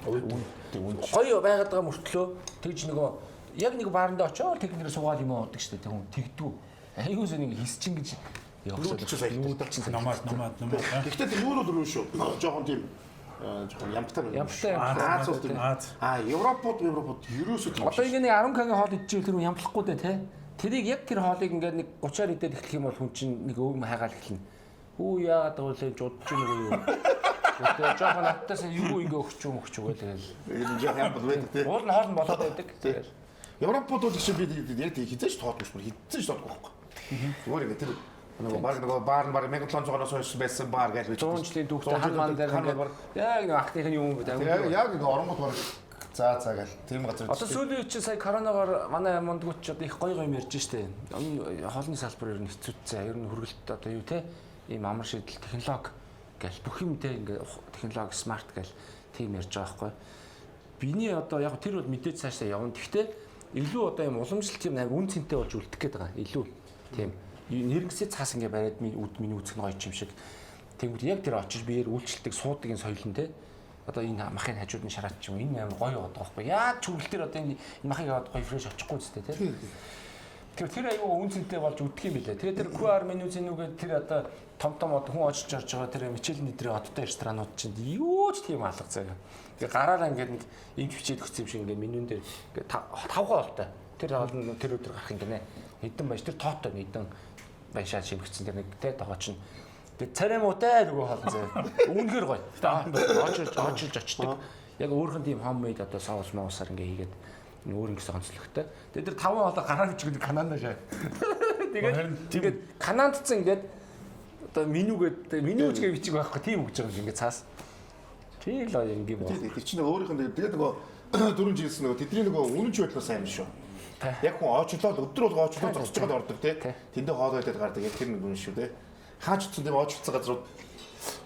Гоё байгаад байгаа мөртлөө тэгж нөгөө яг нэг баарандаа очиод тэг нэр суугаад юм уудаг шүү дээ. Тэг хүн тэгдүү. Айгуус нэг хисчин гэж явах нүүдэлчин номад. Гэхдээ тэр нүүдэл рүү шүү. Жоохон тийм жоохон ямттай байна. Ямттай. Аз бол тийм. Аа Европод ерөөсөө тийм. Одоо ингэ нэг 10 к-гийн хоол идчихвэл тэр хүн ямтлахгүй дээ те. Тэрийг яг тэр хоолыг ингээд нэг 30-аар идээд эхлэх юм бол хүн чинь нэг өвм хайгаал эхэлнэ. Хүү яагаад гэвэл жудж гэнэ үү юу. Тэгээ жоохон надтаас юу ингээ өгч юм өгч үгүй тэгэл. Энэ жоох юм бол байдаг тий. Уул нь хоол нь болоод байдаг. Тэгэл. Европод бол чинь би яг тий хизээч тоодгүй шүү. Хизээч тоодгүй байхгүй. Зүгээр ингээ тэр нөгөө баг нөгөө баар нь баг 1700 оноос хойш байсан баар гэж 100 жилийн түүхтэй хан ман дээр ингээд яг нэг ахных нь юм бэ. Яг ингээ оронгот баг за за гэл тийм газар. Одоо сүүлийн үед чинь сая коронавигоор манай мундгууд ч одоо их гоё гоё юм ярьж штэ. Энэ хоолны салбар ер нь хэцүүцээ. Ер нь хөргөлт одоо юу те ийм амар шийдэл технологи гэл бүх юм те ингээ технологи смарт гэл тийм ярьж байгаа байхгүй. Биний одоо яг тэр бол мэдээж цаашаа явна. Гэхдээ илүү одоо ийм уламжлалт юм амар үн цэнтэй болж үлдэх гээд байгаа. Илүү тийм нэрнгэсээ цаас ингээ бариад миний үзэх нь гоё юм шиг. Тэнгүүд яг тэр очиж биеэр үйлчлдэг суудаг энэ соёл нь те. Одоо энэ махын хажууд нь шараад ч юм энэ амар гоё яваад байгаа байхгүй. Яаж чүглэл дээр одоо энэ махыг аваад гоё фреш очихгүй зү те. Тэр аюу үн цэнтэй болж үдх юм билээ. Тэгээ тэр QR меню зэнүүгээд тэр одоо том том одоо хүн очиж орж байгаа тэр Мичелин өдрийн одтой ресторанууд чинь юу ч тийм алга заяа. Тэгээ гараараа ингээд нэг эмч бичээд өгсөн юм шиг ингээд менюн дээр ингээд тавхан хоолтой. Тэр хоол нь тэр өдөр гарах юм гинэ. Хэдэн баяж тэр тоотой нэгдэн баяшаа шимгцэн тэр нэг тэ тогоо чинь. Тэгээ царай муутай нөгөө хоол заяа. Үнэхээр гоё. Очиж очдөг. Яг өөрхөн тийм homemade одоо соус моусаар ингээд хийгээд өөр ингэсэн онцлогтой. Тэгээ тэр таван хоолой гараа бичгээд Канадаа шаа. Тэгээд тэгээд Канадцсан ингээд одоо менюгээд меню ч гэж бичиг байхгүй тийм өгч байгаа юм ингээд цаас. Тийм л ингээ боо. Тэр чинь өөрийнх нь тэгээд нөгөө дөрөв жилсэн нөгөө тэдний нөгөө үнэнч байдлаа сайн юм шүү. Яг хүн очлоод өдөр болго очлоод зогсож байгаад ордог тий. Тэндээ хоол идээд гардаг яг тэр нэг үнэн шүү тий. Хаач утсан тийм очлцсан газрууд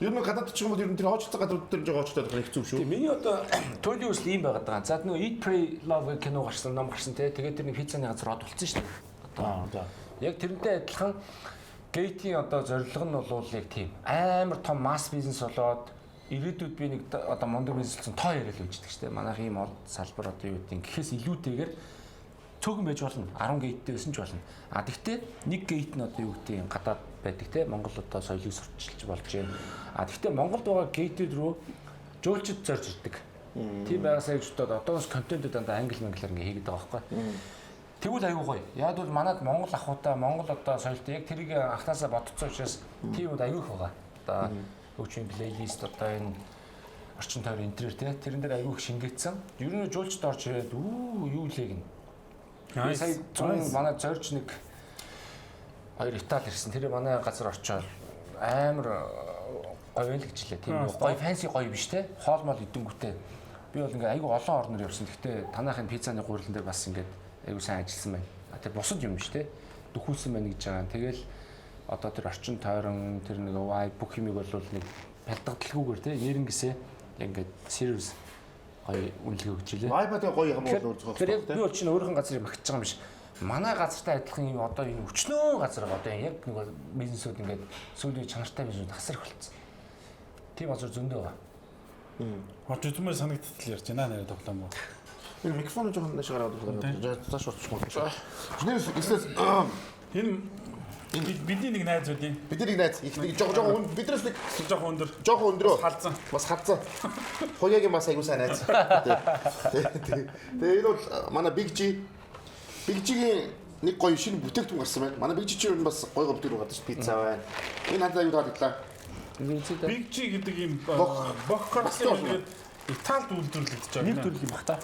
ер нь гадаад ч юм уу ер нь тэр очлцсан газрууд дээр жоо очлоод байх хэцүү шүү. Тийм миний одоо туйлын үсэл ийм байгаад байгаа. За нөгөө Eat Pray Love гэх кино гарсан, ном гарсан тий. Тэгээд тэр нэг пиццаны газар од болцсон шүү дээ. Одоо яг тэрнтэй адилхан Гейтийн одоо зорилго нь бол яг тийм амар том масс бизнес болоод ирээдүйд би нэг одоо мундаг бизнес болсон тоо яриад л үждэг шүү дээ. Манайх ийм од салбар одоо юу гэдэг гэхээс илүүтэйгээр цөөхөн байж болно. 10 гейттэй байсан ч болно. А тэгтээ нэг гейт нь одоо юу гэдэг юм гадаад байдаг те Монгол одоо соёлыг сурчилж болж байна. А тэгтээ Монголд байгаа гейтүүд рүү жуулчид зорж ирдэг. Тийм байгаасаа гэж бодоод одоогоос контентууд дандаа англи манглаар ингээ хийгээд байгаа байхгүй. Тэгвэл аюу гоё. Яг бол манад Монгол ахуйтай Монгол одоо соёлтой яг тэрийг анхнаасаа бодцсон учраас тийм үед аюу их байгаа. Одоо хөгжмийн плейлист одоо энэ орчин тойрон энтрээр те тэрэн дээр аюу их шингээсэн. Ер нь жуулчд орж ирээд үү юу лээ гин. Сая 100 манай зорж нэг хоёр Итали ирсэн. Тэр манай газар очоод амар гоё л гэж лээ. Тийм гоё фэнси гоё биш те. Хоол мол идэнгүүтээ би бол ингээ айгүй олон орноор явсан. Гэхдээ танахын пиццаны гурилан дээр бас ингээд айгүй сайн ажилласан байна. Тэр бусад юм биш те. Дөхүүлсэн байна гэж байгаа. Тэгэл одоо тэр орчин тойрон тэр нэг vibe бүх юмыг бол нэг пялдагдalgүйгээр те нэрнгэсээ ингээд serious гоё үнэлгээ өгч илээ. Vibe-тай гоё юм бол өөрөөр хэлэх. Тэр би бол чинь өөрийнхөө газрыг магтаж байгаа юм биш. Манай газартай адилхан юм одоо энэ өчнөө газар одоо яг нэг бизнесүүд ингээд сүүлийн чанартай бизнесүүд хасар их болцсон. Тийм газар зөндөө байгаа. Орж үзмээр санагдтал ярьж байна нэрээ тоглоом уу. Энэ микрофон жоохон нааш гараад байна. Цааш орчих юм. Чинээс эсэс энэ бидний нэг найз үүдийн. Бидний нэг найз их нэг жоо жоо биднээс нэг жоохон өндөр. Жоохон өндрөө. Халзан. Бас халзан. Хуяагийн бас айгуу сайн найз. Тэгээ энэ бол манай Big G. Big G-ийн нэг гоё шинэ бүтээгдэхүүн гарсан байна. Манай Big G чинь бас гоё гоё бүтээгдэхүүн гардаг ш пицца байна. Энэ надад аюу таалагдлаа. Big G гэдэг ийм бох гарсан юм ингээд Италид үйлдвэрлэгдэж байгаа. Нэг төрөл юм бах та.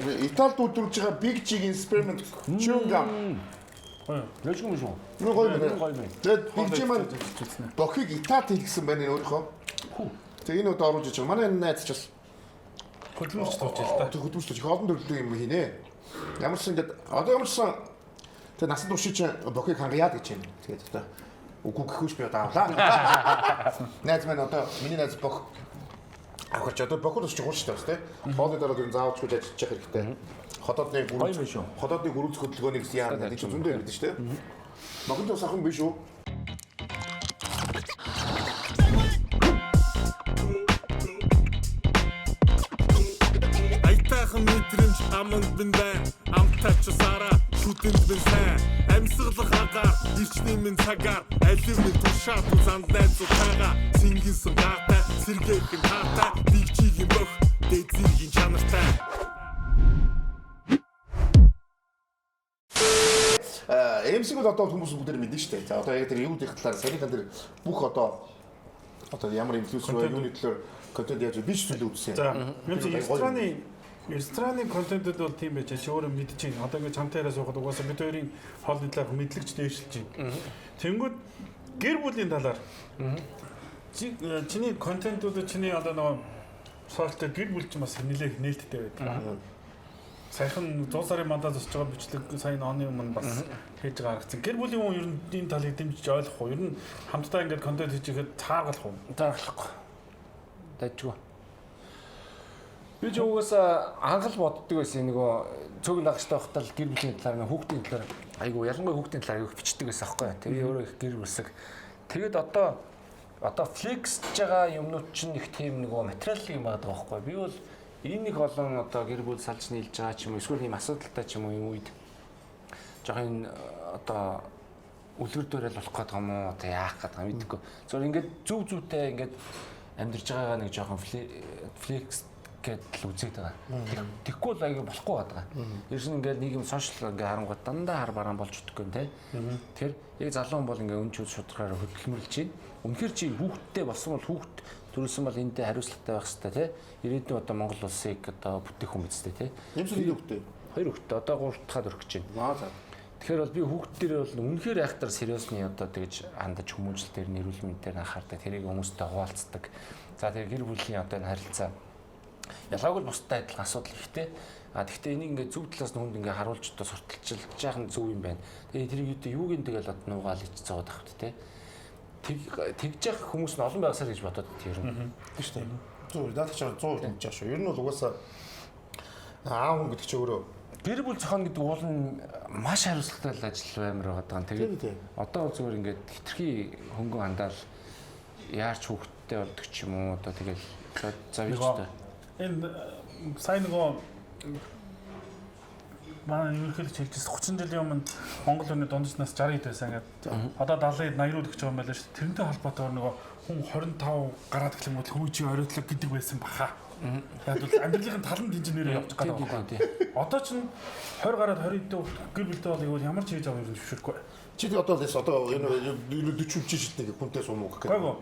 Италид үйлдвэрлэж байгаа Big G-ийн experiment chewing gum. Гоё. Лөжгөн юм шүү. Нэг гоё байна. Гоё байна. Тэгээд Big G маань бохыг Италид хийлгсэн байна энэ өөрийнхөө. Тэгээ энэ удаа оруулж иж байгаа. Манай энэ найз ч бас хөдөлмөрч тууж л та. Тэг хөдөлмөрч тууж их олон төрлийн юм хийнэ. Ямар ч сан ингээд одоо ямар ч сан тэг насан туршид чинь бохыг хангаяад гэж байна. Тэгээд одоо үгүй гэхүүш би одоо авлаа. Найз маань одоо миний найз бох авах одоо бохор өсч чухал шүү дээ бас тий. Хоолны дараа ер нь заавалчгүй ажиллаж явах хэрэгтэй. Хотоодны гүрүүц хотоодны гүрүүц хөдөлгөөнийг яарна гэдэг чинь зөндөө юм гэдэг шүү дээ. Бохонд бас ахын биш үү? Аятайхан мэдрэмж аманд минь байна. Амтай ч сараа шүтэнд минь сайн. Амьсгалах агаар, ирчний минь цагаар, алив минь тушаа занд найзуудтайгаа сингэнсэн гаатай, сэргээхэн таатай, дэгжигийн бөх, дэзэргийн чанартай. MC-г бол одоо хүмүүс бүгдээр мэднэ шүү дээ. За одоо яг тэр юу гэх талаар саяхан тэр бүх одоо ямар инфлюенсер вэ, юуны талаар Контент яаж би ч зүйлээ үзсэн. За, рестораны контентэд бол тийм байж чи өөрөө мэдчихээн. Одоо ингээд чамтай яриа суухад угаасаа бид хоёрын хоолны талаарх мэдлэгч дээшилж байна. Тэнгүүд гэр бүлийн талаар чиний контентууд чиний одоо нөгөө сошиал дээр гэр бүл чинь бас нэлээх нээлттэй байдаг. Саяхан 100 сарын мандаа зочж байгаа бичлэг сая оны өмнө бас хийж гаргацсан. Гэр бүлийн хүн ер нь энэ талыг дэмжиж ойлгох уу? Ер нь хамтдаа ингээд контент хийж ихэд цааргалах уу? Цааргалахгүй. Дайжгүй. Би ч угаасаа анхал боддог байсан нөгөө цөг лагчтай байхдаа л гэр бүлийн талаар хүүхдийн талаар айгу ялангуяа хүүхдийн талаар айгу бичдэг байсан аахгүй. Тэр өөрөө их гэр бүлсэг. Тэгээд одоо флексж байгаа юмнууд чинь их тийм нөгөө материал юм байгаа байхгүй. Би бол энэ нэг олон одоо гэр бүл салж нийлж байгаа ч юм уу эсвэл ийм асуудалтай ч юм уу юм үед жоохон энэ одоо үлгэр дуурайл болох гэдэг юм уу одоо яах гэдэг юм мэдэхгүй. Зөв ингээд зүв зүвтэй ингээд амьдарч байгаагаа нэг жоохон флекс гэдэл үзээд байгаа. Тэгэхгүй бол аягүй болохгүй байгаа. Ерөөс нь ингээд нэг юм сошиал ингээд харангуут дандаа хар бараан болж өгдөг юм те. Тэгэхээр яг залуу хүн бол ингээд өнчүүд шударгаар хөдөлмөрлөж байна. Үнэхээр чи хүүхдтэй болсон бол хүүхд төрүүлсэн бол энэтэй хариуцлагатай байх хэрэгтэй те. Ирээдүйн одоо Монгол улсыг одоо бүтээх хүн биз дээ те. Нэмсэн хэд хүүхдтэй? 2 хүүхдтэй. Одоо 3 дахь өрөх гэж байна. Тэгэхээр бол би хүүхдтэр бол үнэхээр айхтар сериусны одоо тэгж хандаж хүмүүжил дээр нэрүүл мэнд дээр анхаардаг. Тэрийг хүмүүстэй хуваалцдаг. За тэр гэр бүлийн одоо энэ харилцаа ялгаагүй бусдад адилхан асуудал ихтэй. А тэгвэл энийг ингээд зөв талаас нь хүнд ингээд харуулж одоо сурталчилж яах нь зөв юм байна. Тэгээ тэрийг юуг нь тэгэл одоо нуугаал ич зовоод авах тэ. Тэгж яах хүмүүс нь олон байгаасаа гэж бодоод тэр юм. Тийм шүү дээ. Зөв наадах чинь 100% дэмжиж байгаа шүү. Ер нь бол угаасаа аав хүн гэдэг чинь өөрөө гэр бүл зохион гэдэг уул нь маш хариуцлагатай ажил баймар байгаа даа. Тэгээд одоо зүгээр ингээд хитрхи хөнгөн хандаал яарч хүүхдтэй болдог ч юм уу одоо тэгэл завж та. Энэ сайн нөгөө манай ерөнхийлөгч хэлжсэн 30 жилийн өмнө Монгол хүний дундаж нас 60 хэд байсан ингээд одоо 70 80 руу өгч байгаа юм байна шүү дээ. Тэрнтэй холбоотойгоор нөгөө хүн 25 гараад эхлэх юм бол хөөжийн оройлог гэдэг байсан баха. Яг бол амьдралын талан инженерээр явж байгаа байхгүй. Одоо ч 20 гараад 20 дэх гэр бүлтэй бол игэл ямар ч хийж авах юм зөвшөөрөхгүй. Чи одоо л одоо энэ 40 жил нэг хүнтэй сум уу гэх юм.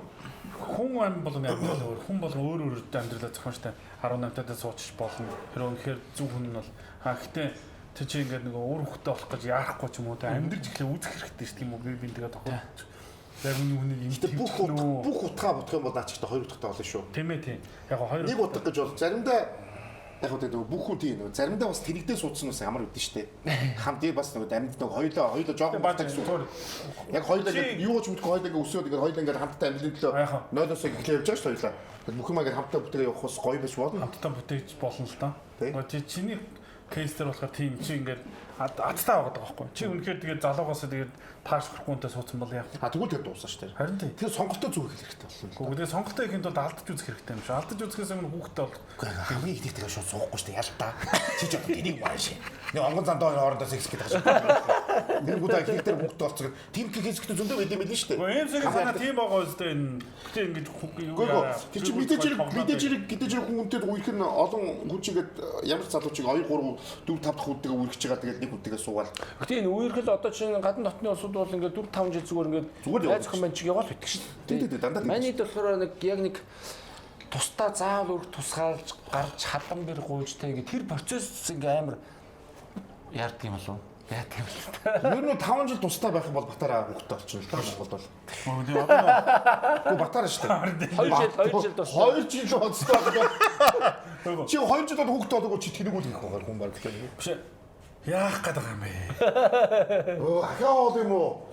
Хүн ам болгоны амьдрал өөр, хүн болгон өөр өөр амьдралаа зохион штэ. 18 таад суучч болно. Тэр үнэхээр зөв хүн нь бол гэхдээ тэр чи ингээд нөгөө өөр хөхтэй болох гэж яарахгүй ч юм уу те амьдрч эхлээ үзэх хэрэгтэй шүү дээ юм уу би би тэгээд тохиолдож. Яг үнэ хүнийг юм бүх утгаа бодох юм бол наа чигтээ хоёр утгатай болно шүү. Тийм ээ тийм. Яг хоёр нэг утга гэж бол заримдаа яг үгүй нөгөө бүх хүн тийм нөгөө заримдаа бас тэрэгдээ суудсан бас ямар үүдэн штэ. Хамт бас нөгөө амьд нөгөө хоёулаа жоохон бадаг гэсэн. Яг хоёулаа ингээд юу ч мэдгүй хоёулаа ингээд өсөөд ингээд хоёулаа ингээд хамтдаа амьдралын төлөө нойлоосоо эхлээ явж байгаа шүү хоёулаа. Бүх юм ингээд хамтдаа бүтээгээ явах бас гоё биш болно. Хамтдаа бүтээж болно л доо. Нөгөө чи чиний кейс дээр болохоор тийм чи ингээд адтай байгаа байхгүй. Чи үнэхээр тэгээд залуугаасаа тэгээд тааршгүй хүнтэй суудсан бол яах вэ? А тэгвэл тэр дуусна шүү дээ. Харин тийм. Тэр сонголтоо зүг хийх хэрэгтэй болно. Гэхдээ сонголтоо хийхэд бол алдаж үзэх хэрэгтэй юм шиг. Алдаж үзэхээс өмнө хүүхдтэй болох. Хамгийн их тэгтээ шууд суухгүй шүү дээ. Ялтаа. Чи ч одоо тэнийг маань шээ. Нэг онгон зандаа хоорондоо секс гэдэг шиг. Тэр бүдаа их дээр хүүхдтэй болцсон. Тийм кейс гэхдээ зөндөө байд юм байл шүү дээ. Эмсэгийн санаа тийм байгаа үстэй энэ. Гэтэ ингэж юу яа. Тэр чи мэдээж хэрэг хүн хүнтэй үерх нь олон хүн чигээд ямар ч залуучийг 2 3 4 5 дахь хүнтэйгээ үерхэж байгаа тэгээд нэг хүнтэйгээ суугаал. Гэтэ энэ үерхэл одоо чинь гадна дотны улсууд бол ингээд 4 5 жил зүгээр ингээд найз охин маань чиг яваал битг шүү дээ. Тийм дандаа. Манайд болохоор нэг яг нэг тусдаа заавал өрх тусгаалж гарч хадан бэр гуйж тэ ингээд тэр процесс ингээд амар яардаг юм болов уу? Яадаг юм л та. Ер нь 5 жил тусдаа байх юм бол Батараа хүүхдтэй болчихно л та Монголд бол. Үгүй Батараа шүү дээ. 2 жил тусдаа. 2 жил тусдаа. Чи 2 жил бол хүүхдтэй болоогүй чи тэрэг үл хийх байгаа хүн баг тэгэхээр. Биш. Яах гээд байгаа юм бэ? Өө ахиа хоол юм уу?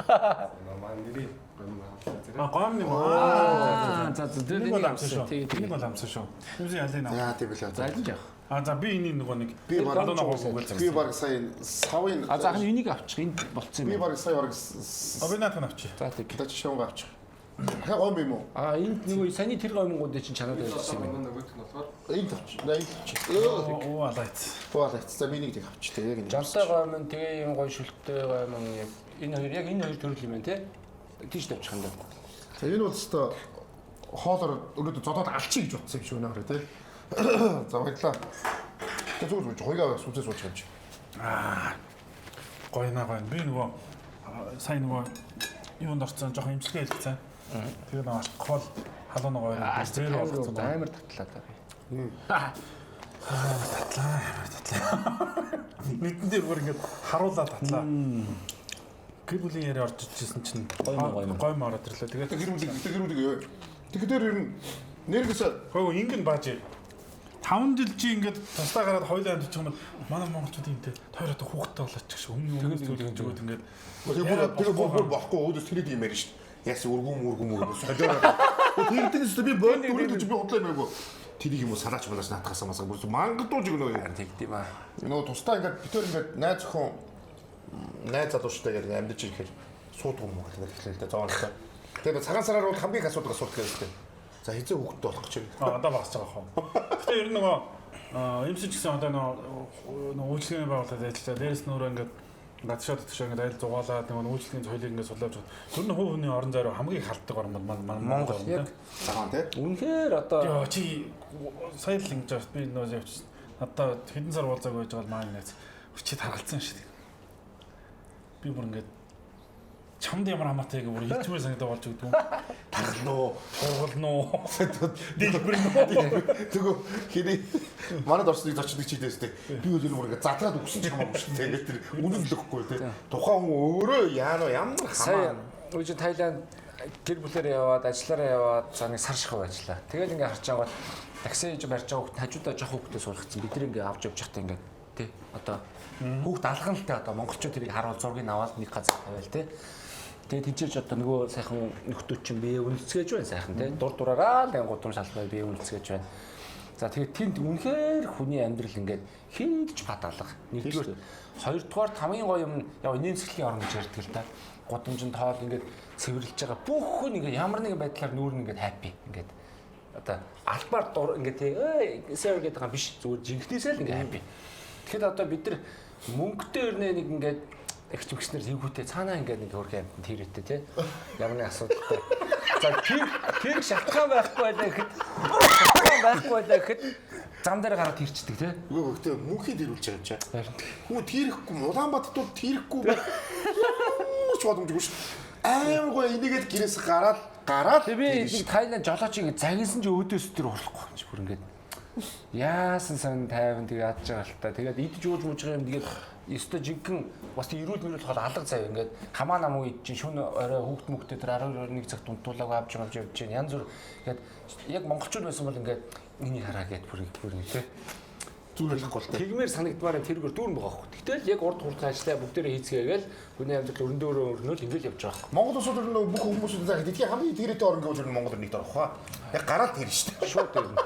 Манай нэрийн гомн авлаа зэрэг. А гомн юм аа. За за тэр нэг бол амсан шүү. Нэг бол амсан шүү. Юмсэн ялын аа. За тийм билээ. За аль нь яах. А за би энийг нөгөө нэг би баг сая савын А за ахын энийг авчих энд болцсон юм. Би баг сая баг А би наадах нь авчих. За тэг. Одоо чи шонго авчих. Ахиа гомн юм уу? А энд нөгөө саяны тэр гомнгуудыг чинь чанаад байсан юм байна. Нөгөөх нь болохоор энд авчих. Энд авчих. Оо алайц. Оо алайц. За би нэг тэг авчих тэг яг энэ. Жамтай гомн тэгээ юм гой шүлттэй гомн яг энэ хоёр яг энэ хоёр төрөл юм байна те. Тийш тавьчих юм да. За энэ бол өстой хоолоор өнөөдөр зодоод алчий гэж утсан юм шиг өнөөрөө те. За баярлалаа. Тэг зүгээр зүгээр хоёгаа сүнсээ сууж байгаа юм чи. Аа. Гоё наа гоё. Би нөгөө сайн нөгөө юунд орсон жоохон имчилгээ хэлсэн. Тэгээ нөгөө алкогол Халуун гоё зэр болгоцсон амар татлаа та би. Татлаа, амар татлаа. Нүдэн дээр бүр ингээд харуулаад татлаа. Гэр бүлийн яриа орж ижсэн чинь гой мороод ирлээ. Тэгээд гэр бүлийг юу. Тэгэхээр ер нь нэргээс хөө ингэн бааж 5 жил чи ингээд тусдаа гараад хоёулаа амьдчих юм бол манай монголчууд юм те. Тэр одоо хүүхдтэй болооч гэж өмнө өмнө зүйл өгөөд ингээд тэгээ бүр болохгүй өөдөөс тэрийг юм ярина шүү дээ. Яс өргүүм солиороо. Тэгдэг нь би бод дүрээд чи би худлаа юм айгу. Тэрийг юм уу салаач малаач наатахаас масаа бүр мангадууж өгнө юм. Тэгдэм аа. Нөгөө тусдаа ингээд битээр ингээд найз охин найз залуучтай ингээд амьдч ирэхээр суудгүй юм уу гэдэг эхлэв л дээ зоонтой. Тэгээд цагаан сараар бол хамгийн их асуудал асуудал гэсэн. За хизээ хүүхдтэй болох гэж байна. Одоо багасч байгаа хаа. Гэтэ ер нь нөгөө MC ч гэсэн одоо нөгөө үйлчлэгийн байгууллагад ажиллаж байгаа. Дээрээс нь өөрөө ингээд гадшаа татгшаа ингээд айл зугаалаад нөгөө үйлчлэгийн соёлыг ингээд сулааж байгаа. Тэр нь хувь хүний орон зайруу хамгийн их халддаг орн бол Монгол яг цагаан тий. Үнэхээр одоо ёо чи сая л ингэж би нөгөө явчихсан. Одоо хэдэн сар уулзаагүй байж байгаа маань найз чи таргалцсан шүү дээ. Би бүр ингээд чамд ямар хамаатай гэх бүр хичмээр санагдаа болж өгдөг юм. Таргална уу? Тургална уу? Дэлбэрнэ үү? Тэгвэл хэний манад орсныг зочдыг чийдээс тэ. Би бол энэ бүр ингэ задраад өгсөн ч хамаагүй шүү дээ. Тэгээд тэр үнэн л өгөхгүй тэ. Тухайн хүн өөрөө яана ямар хамаа. Үгүй чи Таиланд гэр бүлээрээ яваад, ажиллаараа яваад за нэг сар шахав ажиллаа. Тэгэл ингээ харж байгаа бол такси хийж барьж байгаа хүүхд хажуудаа жоох хүүхдээ суулгацсан. Бид нар ингээ авч явж байхдаа ингээ тэ одоо хүүхд алган л тэ одоо монголчууд тэрийг харуул зургийг аваад нэг газар тавиал тэ. Тэгээ тэнцэрч одоо нөгөө сайхан нөхдүүд чинь бие үнэлцгээж байна сайхан тий. Дур дураараа л гудамж салбай бие үнэлцгээж байна. За тэгээ тэнд үнэхээр хүний амьдрал ингээд хиндж пад алга. Нэгдүгээр, хоёрдугаар хамгийн гоё юм яа нэмсэглэлийн орн гэж ярьдаг л да. Гудамжинд тоол ингээд цэвэрлж байгаа бүх хүн ингээд ямар нэгэн байдлаар нүүр нь ингээд happy ингээд одоо албаар дур ингээд тий sir гэдэг юм биш зүгээр жинхнээсээ л ингээд happy. Тэгэхэд одоо бид нар мөнгөтэй өрнө нэг ингээд эгч мэгснэр тэргүүтээ цаанаа ингээд нэг хөрхөн амьтан тэрэттэй тий. Ямар нэг асуудалтай. За тэр шалтгаан байхгүй байлаа гэхэд шалтгаан байхгүй байлаа гэхэд зам дээр гараад ирчдэг тий. Үгүй гэхдээ мөнхийн тэрүүлж байгаа юм чаа. Хүн тийрэхгүй Улаанбаатар тийрэхгүй байх ямар ч боломжгүй шүү. Амар гоё энийгээд гэрээс гараад би нэг Таиланд жолооч ингээд загинсан чи өөдөөс тэр хурлахгүй юм чи бүр ингээд яасан сан тайван тэг ядж байгаа л та. Тэгээд идэж ууж мууж байгаа юм тэгээд өстө жинхэнэ бас тийм эрүүл мэрүүл хол алга заяа ингээд хамаа намуу ид чинь шүн орой хүүхд мөхтэй тэр 11 цаг дунтуулаагүй авч явж явж чинь янз бүр ингээд яг монголчууд байсан бол ингээд энийг хараа гэд бүр нэг тий зүгээр л голтой. Тэгмээр санагдмаар тэргээр дүүрэн байгаа хөх. Гэтэл яг урд хурдан ажиллаа бүгдээрээ хийцгээгээл хүний амьдрал өрөндөө өрнөөл ингээл явж байгаа хөх. Монгол улсууд нөгөө бүх хүмүүсүүд за дэлхийн хамгийн тэрэтээ орн гэвэл Монгол нэгт орох хаа. Яг гараал тэр шүү дээ. Шууд тэрнэ.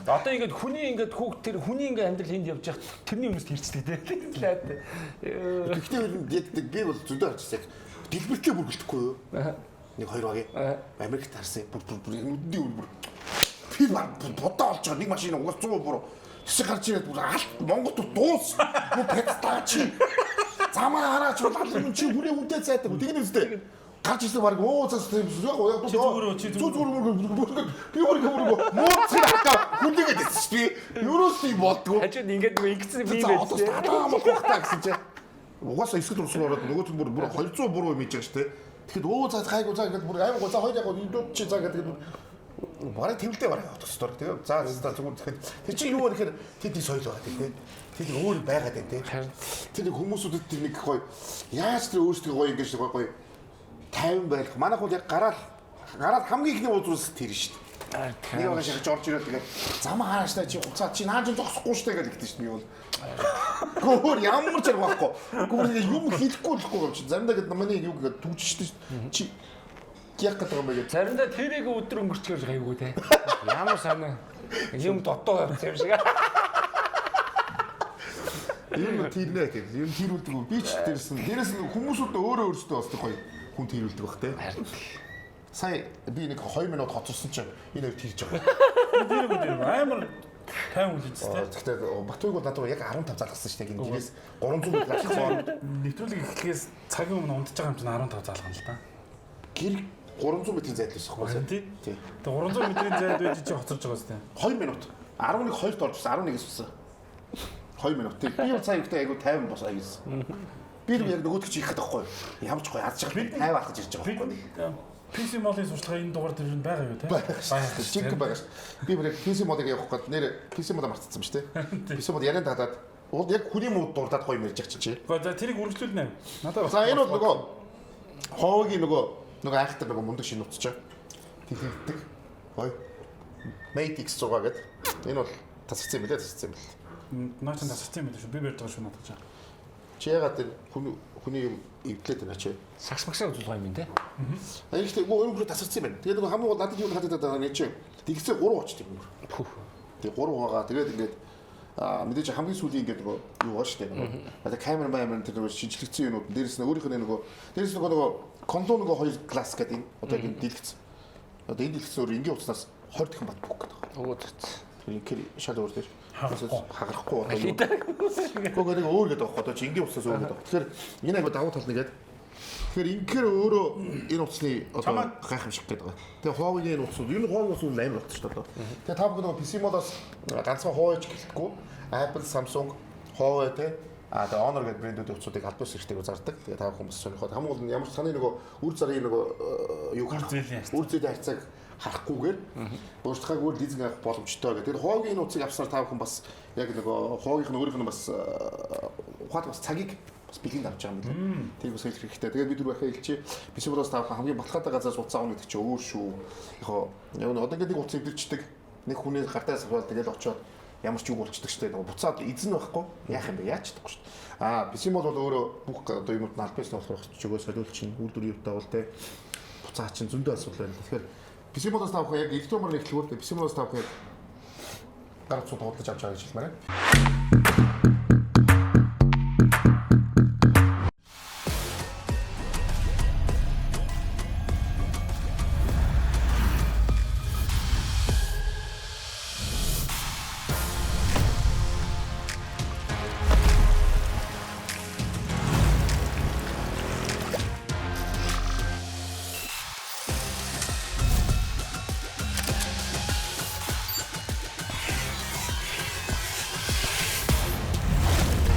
Одоо ингээд хүний ингээд хүүхд тэр хүний ингээд амьдрал энд явж явах тэрний өмнөөс тэрчдэг дээ. Гэхдээ яг би бол зөндөө харчихсан яг дэлбэртлээ бүргэлдэхгүй юу? Нэг хоёр багийн Америкт харсан бүр бүр нүдний үн бүр би бодоо олж байгаа нэг машин угаас 100 буруу. Тэсэг гарч ирээд бүр алт Монголд дуус. Бүр пэцтаа чи. Замаа хараач бол юм чи хүрээ үдээ зайдаг. Тэгнэ үстэй. Гарч ирсэн баг оо цаас яг яг чи зүгээр би бүр мууцэр хатаа хүлээгээд ирсэн шүү дээ. Юуроос тийм болдгоо. Хажууд ингээд нөгөө ингэсэн би байж. Одоо амлах бахтаа гэсэн чи. Угаасаа эсгэл урсгал ороод нөгөө түн бүр 200 буруу юм хийж байгаа шүү дээ. Тэгэхэд оо за гайгүй за ингээд бүр аймаг за хоёр яг энэ чи за гэдэг бараг тэмэлтэй бараг явах ёстой. Тэгээ за за зүгээр тэгэхээр тэр чинь юу вэ гэхээр тэд соёл байгаа тийм. Тэр өөр байгаад байна тийм. Тэр нэг хүмүүсүүдэд тэр нэг гоё яаж тэр өөрсдөө гоё ингэж гоё гоё тайван байх. Манайх бол яг гараал хамгийн ихний уулзуулс тэр шүү дээ. Нэг байгаа шахаж орж ирээд тэгээд замаа харааштай чи хуцаа чи наа чи зогсохгүй шүү дээ гэдэг шүү дээ би бол. Гөөр ямар ч арга байхгүй. Гөөр юм хэлэхгүй болохгүй юм чи. Заримдаа гэдэг миний юу гэдэг түгж шүү дээ. Чи яг гэдэг юм бэ гэж. Заримдаа тэрийг өдөр өнгөрчгөр гайгүй те. Ямар сонин юм дотоо явсан юм шиг. Юм тэрнэ тийм. Юм тэрүүлдэг. Би ч тэрсэн. Дээрээс нь хүмүүсүүд өөрөө өөрсдөө бас гоё хүн тэрүүлдэг бах те. Сая би нэг 2 минут хоцорсон чинь энэ хоёр тэрж байгаа. Тэр амар тайван хүлээж те. Гэхдээ Батуйг бол надад яг 15 залгасан шүү дээ. Энэ гэрээс 300 метр алхсан. Нэвтрүүлэг эхлэхээс цагийн өмнө унтж байгаа юм чинь 15 залгана л да. Гэр 300 метрийн зайд л байсан байхгүй тий. Тэгээ 300 метрийн зайд байж чи хоцорж байгаа зү. 2 минут. 11 2-т орж ирсэн 11-ээс болсон. 2 минут. Би бол цаа ихтэй айгу 50 бос аяасан. Би л яг нөгөөдөг чи их гэдэг байхгүй. Ямар ч гоё аз жаргал 50 алхаж ирж байгаа байхгүй. PC Mall-ын сурталчилгаа энэ дугаар дээр нь байгаа юу те? Байгаа. Жинхэнэ байгаа шүү. Би бүр яг PC Mall-ыг явах гээд нэр PC Mall-а мартцсан ба шүү те. PC Mall яриан татаад уул яг хүний мууд дурдаад гоё юм ярьж байгаа чинь чи. Гэхдээ за тэрийг үргэлжлүүлнэ. Надад За энэ бол нөгөө Huawei-гийн нөгөө айхтар нөгөө мундаг шинэ утас чаа. Дэлгэгддэг. Гоё. Mate X6 гэдэг. Энэ бол тасарсан юм билээ, тасарсан юм билээ. Наа чинь тасарсан юм билээ шүү. Би барьж байгаа шүү надад чаа. Чи ягаад энэ хүний юм эвдлээд байна чи? Сагс магсын үзүүлэг юм те. А ихтэй өөр тасарсан юм байна. Тэгээд нөгөө хамгийн гол надад юу хатагдаад байгаа нь чи дэлгэцээ 3 очт юм. Тэгээ 3 байгаа. Тэгээд ингээд мэдээж хамгийн сүүлийн ингээд нөгөө юу байгаа шүү дээ нөгөө. Одоо камер маяг тэр нөгөө шинжлэгдсэн юмнууд дээрээс нь өөрийнх нь нөгөө дээрээс нөгөө конло нөгөө 2 глаз гэдэг энэ одоо энэ дэлгэц. Одоо энэ дэлгэц өөр энгийн утаснаас 20 дахин бат бүх гэдэг. Өө зүт. Тэр ингээр шал өөр дээр хагарахгүй одоо юу. Гэхдээ нэг өөр гэдэг байхгүй одоо чи энгийн утсаас өөр гэдэг. Тэгэхээр энэ айгу давуу тал нэгээд тэгэхээр ингээр өөрөө энэ утасны одоо гайхамшиг гэдэг байгаа. Тэгээ Huawei-ийн энэ утсууд ер нь Huawei утсууд амар утас шүү дээ одоо. Тэгээ та бүхэн нөгөө PC Mall-оос ганцхан Huawei ч гэлтгүй Apple, Samsung, Huawei те а тэгээ Honor гэдэг брэндүүдийн утсуудыг аль бус эрхтэйг зардаг. Тэгээ та бүхэн бас сонирхоод хамгийн гол нь ямар ч таны нөгөө үр зарын нөгөө юу үр зээлийн харьцааг харахгүйгээр буурчхаагүйгээр лизинг авах боломжтой гэх. Тэгэхээр Huawei-ийн энэ утсыг авснаар та бүхэн бас яг нөгөө Huawei-ийн өөрийнх нь бас ухаалаг бас цагийг бас бэлгийн авч байгаа юм билээ. Тэрийг бас хэлэх хэрэгтэй. Тэгээд би түр байхаа хэлчихье. PC Mall-оос та бүхэн хамгийн баталгаатай газраас утас авах гэдэг чинь өөр шүү. Яг одоо ингээд нэг утас эвдэрчдэг. Нэг хүний гартаа сахиул тэгэл очиод ямар ч үг болчдөг шүү дээ. Нөгөө буцаад эзэн байхгүй яах юм бэ? Яаж чадахгүй шүү дээ. Аа, PC Mall бол өөрөө бүх одоо юмуд нь аль бисны болохоор чигөө солиулч чинь үйлдвэр юутай бол те буцаа чинь зөндөө асуудал байна. Тэгэхээр PC Mall-оос та бүхэн яг электромор нэгтлгүүр PC Mall-оос та бүхэн яг гар утсууд худалдаж авч байгаа гэж хэлмээр байна.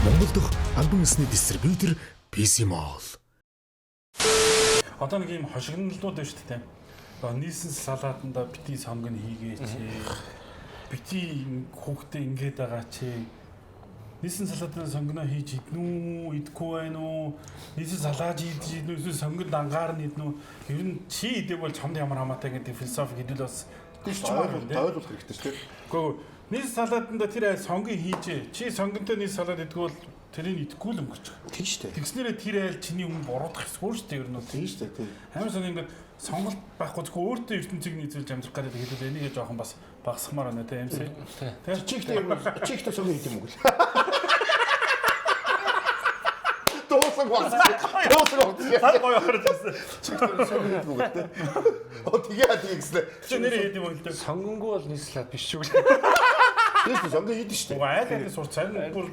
Монгол дахь албан ёсны дистрибьютор PC Mall. Одоо нэг юм хошигнолууд байна шүү дээ. Нийсэн салаатанда бити сонгоно хийгээч. Бити хүүхдээ ингээд байгаа чи. Нийсэн салаатанд сонгоно хийж иднүү, идэхгүй байна уу? Нийсэн салааж идэж иднүү, эсвэл сонгонд ангаар нь иднүү? Ер нь чи идээг бол чамд ямар хамаатай гэдэг философи хэдүүл бас ойлгох хэрэгтэй шүү дээ. Үгүй нийс салаатанда тэр айл сонгон хийжээ. Чи сонгонтой нийс салаат идэггүй бол тэрийг идэхгүй л өнгөрч байгаа. Тийм шүү дээ. Тэгснээрээ тэр айл чиний өмнө буруудах ёсгүй шүү дээ ер нь бол. Тийм шүү дээ. Тийм. Амар сон ингээд сонголт байхгүй зөвхөн өөртөө ертөнцийг нийцүүлж амьдрах гэдэг хэлвэл энийг жоохон бас багасгамаар байна те MC. Тэ. Чи ихтэй сонгон хийх юм уу гэл. Дуусан болсон. Дуусан болсон. Сар гоё харж ирсэн. Чи ихтэй сонгон хийх юм уу гэл те. Оо тэгээ тэгсэн. Чи нэрээ хийд юм уу гэл те. Сонгонгүй бол нийслээд биш шүү. Тийм шүү сонгон хийдэж шүү дээ. Уг айл айл сурц харин бүр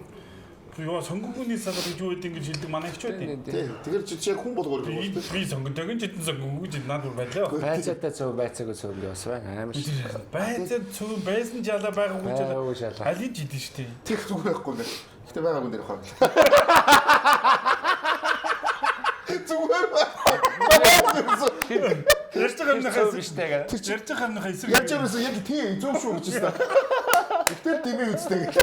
ёо сонгонгүй салаад гэж юу гэдэг ингэж хэлдэг манай ихч байд. Тийм. Тэгэхээр чи яг хүн болгоор юм байна. Би сонгонтой гин жидэн сонгонгүй жид наад бүр байлаа. Байцаатай цөв байцаагүй цөв ингэ бас байна. Амар шүү. Байцаа цөв байсан жалаа байгаагүй жалаа. Алийг жидэн шүү дээ. Тэр зүгээр байхгүй нэ. Гэтэ байгаагүй нэр хаа. Зүгээр байхгүй. Ярьж байгаа юмнахаа биш тэ гэх. Ярьж байгаа юмнахаа эсрэг. Ярьж байгаас яг тий зөв шүү гэж байна. Тэгтэл дэмий үстэй гэх.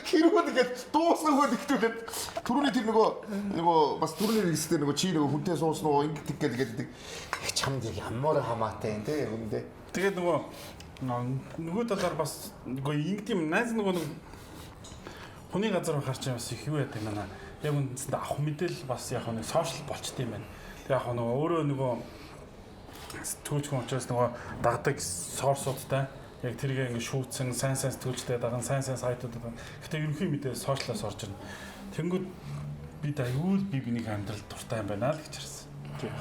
Хэрвээ тэгээд дуусгаагүй тэгтүүлээд түрүүний тэр нөгөө бас түрүүний регистр нөгөө чи нөгөө хүнтэй суусан уу ингэ тэг гэдэг их чамд яг ямар хамаатай юм те яг үндэ. Тэгээд нөгөө талаар бас нөгөө ингэ тийм найз нөгөө нэг хүний газар харч бас их юу яадаг юм байна. Яг үндсэндээ авах мэдээлэл бас яг нэг сошиал болчт юм байна. Тэг яг нөгөө өөрөө нөгөө сэтгүүлч хүн учраас нөгөө дагдаг сорсуудтай яг тэргээ ингэ шүүцэн сайн сайн сэтгүүлчтэй даган сайн сайн сайтуудад байна. Гэтэ ерөнхий мэдээ сошиалаас орж ирнэ. Тэнгүүд бид аюул би бинийг амьдрал дуртай юм байна л гэж харсан. Тийм.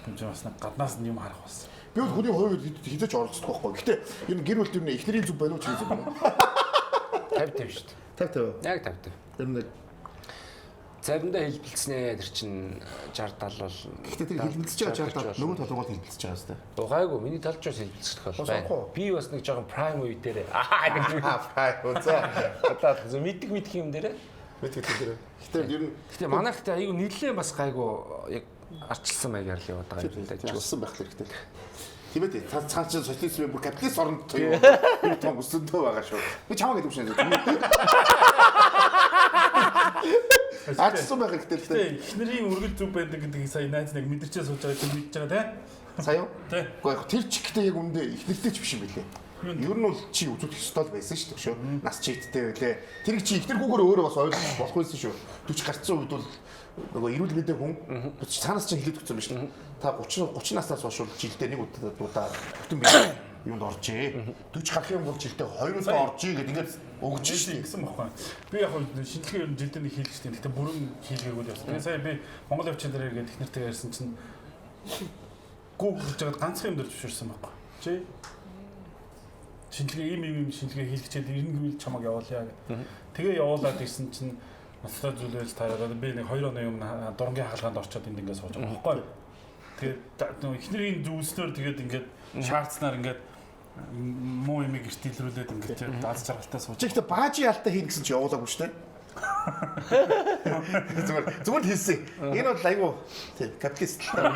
Энд чинь бас нэг гаднаас нь юм харах бас. Би бол хүний хувьд хизээч оролцдог байхгүй. Гэтэ ер нь гэр бүл төр нь эхнэрийн зүг байна уу чи зүг байна уу? 50 50 шүү дээ. 50 50. Яг 50 50. Ер нь нэг Заримдаа хэлбэлцнэ тэр чин 60 70 бол. Гэхдээ тэр хэлбэлцэж байгаа 60 70 нөгөө талд бол хэлбэлцэж байгаа хэвээр. Угаагүй миний талд ч бас хэлбэлцэх бол байна. Би бас нэг жоохон prime үе дээр аа гэж prime за. Одоо мэддэг юм дээр. Мэддэг юм дээр. Гэтэ ер нь Гэтэ манайх тэ айгүй нэлээд бас гайгүй яг Арчилсан маягаар л яваад байгаа юм л да. Арчилсан байх хэрэгтэй. Тийм ээ. Цаа чинь социализм бүр капиталист оронд юм том өсөндөө байгаа шүү. Би чамаа гэдэг юм шиг. Арчилсан байх хэрэгтэй л дээ. Эхнэрийн үргэлж зүг байдаг гэдгийг сая найз нэг мэдэрчээ сууж байгаа чинь мэдж байгаа тий. Сая юу? Тий. Гэхдээ яг тэр чигтээ яг үндэ эхнэртэй ч биш юм билээ. Ер нь бол чи үзүүлэх ёстой л байсан шүү дээ шүү. Нас чигттэй байлээ. Тэрийг чи эхнэргүүгээр өөрөө бас ойлгох болох байсан шүү. 40 гарцсан үед бол нөгөө эрүүл мэндийн хүн цаанаас чинь хэлээд өгсөн юм шүү дээ. Та 30 наснаас хойш бол жилдээ нэг удаа бүтэн бие юунд оржээ. 40 гарах юм бол жилдээ 2 удаа оржээ гэдэг ингээд өгч шүү гэсэн бохоо. Би яг шинжилгээ ер нь жилдээ нэг хийлгэж тийм. Гэтэ бүрэн хийлгээгүй л явсан. Тэгээ сая би Монгол явчин дээр ирээд эхнэртэйгээ ярьсан чинь гүү гэж жагаад ганцхан юм дээр зөвшөөрсөн байхгүй. Чи шинжилгээ ийм шинжилгээ хийлгэчээд ирнэ гэвэл чамайг явуулъя гэдэг. Тэгээ явуулаад ирсэн чинь ноцтой зүйлээс таараад би нэг 2 оны өмнө дурангийн хагалгаанд орчоод энд ингээд сууж байгаа байхгүй. Тэгээд нөгөө эхнэрийн зүйлснээр тэгээд ингээд шаардснаар ингээд муу юмыг гэрт илрүүлээд ингээд аз жаргалтай сууж. Чи ихтэй баажи ялтаа хийнэ гэсэн чи явуулаагүй шүү дээ. Зүгээр хэлсэн. Энэ бол айгу тий капиталист л та.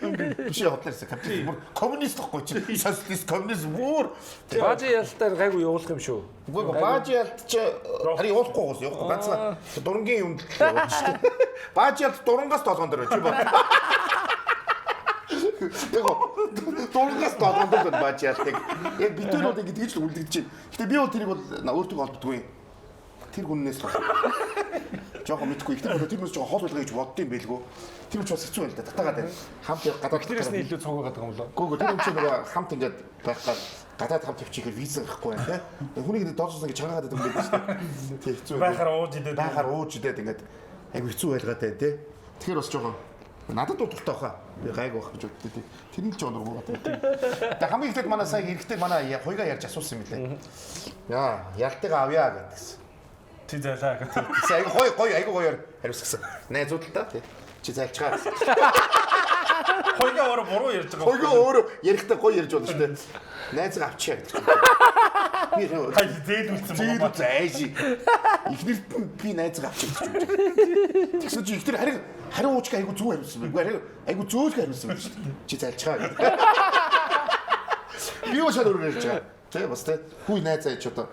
Биш явуулсан капиталист бүр коммунист гэхгүй чи социалист коммунист бүр Баажи ялтаар гайгүй явуулах юм шүү. Үгүй баажи ялт чи харин явуулахгүй гоос явахгүй ганцхан дурангийн юмд л явуулж шүү дээ. Баажи ялт дурангаас толгоон дээр чи бод. Яг дурангаас толгоон дээр баажи ялтыг яг бид нар бол ингэ тэгж л үлдэгдэж байна. Гэтэ би бол тэрийг бол өөртөө холбодгүй. Тэр хүннээс л жоохон мэдгүй. Ихтэй бол тэр хүмүүс жоохон хол байлгаа гэж боддсон байлгүй. Тэр ч бас хэцүү байл да. Татаагаад байна. Хамт гадаад тэрээс нь илүү цуг байгаа юм болоо. Гүү тэр юм чи нөгөө хамт ингээд байх гал гадаад хамт явчихээр виз гарахгүй байна те. Хүнийг ингээд доошоос ингээд чангаад байдаг юм байдаг шүү дээ. Тэг хэцүү. Байхаар ууж идээд байхаар ууж идээд ингээд айгу хэцүү байлгаад байна те. Тэгэхээр бас жоохон надад бол дуртай баха. Би гайг байх гэж боддоо тий. Тэр нь л жоохон дургуй байна. Тэг хамгийн ихэд манай сая хэрэгтэй манай хуйгаа ярьж асуусан юм лээ. Яа, ялтыгаа авъя гэдгсэн. Чи зайлаа гэдэг. Айгу гоё гоё айгу гоёор хариуцсан. Найзууд л та тий. Чи зайлчгаа гэсэн. Хоёгаа өөрөө буруу ярьж байгаа. Хоёгаа өөрөө ярихдаа гоё ярьж болно шүү дээ. Найзгаа авчия гэдэг чинь. Би зээлүүлсэн байгаа. Зээл зайш. Эхнэрт нь би найзгаа авчия гэж чинь. Тэгсэн чи эхнэр харин харин уучгаа айгу зүг хариулсан байх. Харин айгу зөөлхөн хариулсан байх шүү дээ. Чи зайлчгаа гэдэг. Би юу шал өөрөө ярьж байгаа. Тэ бас тэ хүй найзаа чи одоо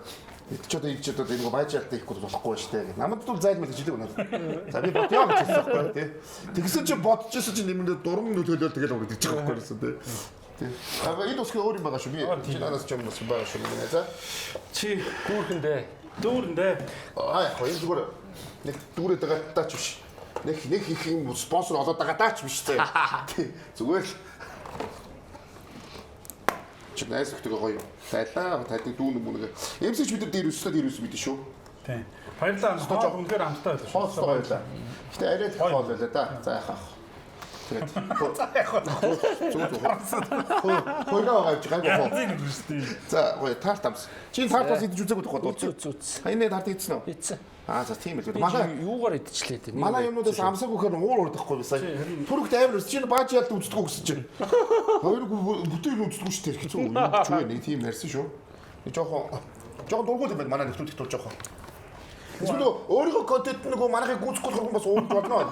Чи одоо ийч одоо энэ бааж ялтаа ихгүй болохгүй шүү дээ. Намд бол зайлмал гэж хэлдэг үнэ. За би бодъё гэж хэлсэн байхгүй тий. Тэгсэн чи бодчихсон чи нэмэндээ дуран нөлөөлөл тэгэл өгдөг ч байгаа байхгүй гэсэн тий. Тий. Аа энэ усгийн өөр юм байгаа шүү. Би чи надаас ч юм бас байгаа шүү. За. Чи дүүрхэндээ. Дүүрэндээ. Аа яг энэ зүгээр нэг дүүрээд байгаа таач биш. Нэг нэг их юм спонсор олоод байгаа таач биш заяа. Тий. Зүгээр л чи найз нөхдөйгөө гоё тайлаа тайдаг дүүн мөнөг. Эмсэж бид нар дээр өсөлтөө дээр өс мэдэн шүү. Тийм. Баярлалаа. Хоол үнэхээр амттай байлаа шүү. Хоол гоё байлаа. Гэтэ арай л хоол байлаа да. За яхах. Тэгээд за яхах. Зүг зүг. Хойгоо авч гайгүй хоо. За гоё тарт амс. Чи тарт бас идэж үзээгүй тоххой. Үз үз. Энэ тарт идсэн үү? Идсэн. Аа за тийм л. Манай юугаар идчихлээ те. Манай юмнуудаас амсаагүй гэхээр уур урдахгүй би сая. Түрэгт амар чи бааж ялд үздэггүй гэсэн чинь. Хоёр бүтэн юм үздэггүй шүү дээ. Хэцүү юм ч вэ нэг тийм ярьсан шүү. Нэг жоохон жоохон дургуул юм байна манай нөхдүүд их тул жоохон. Эсвэл өөрийнхөө контент нөгөө манайхыг гүйцэхгүй болохоор бас уурж болно.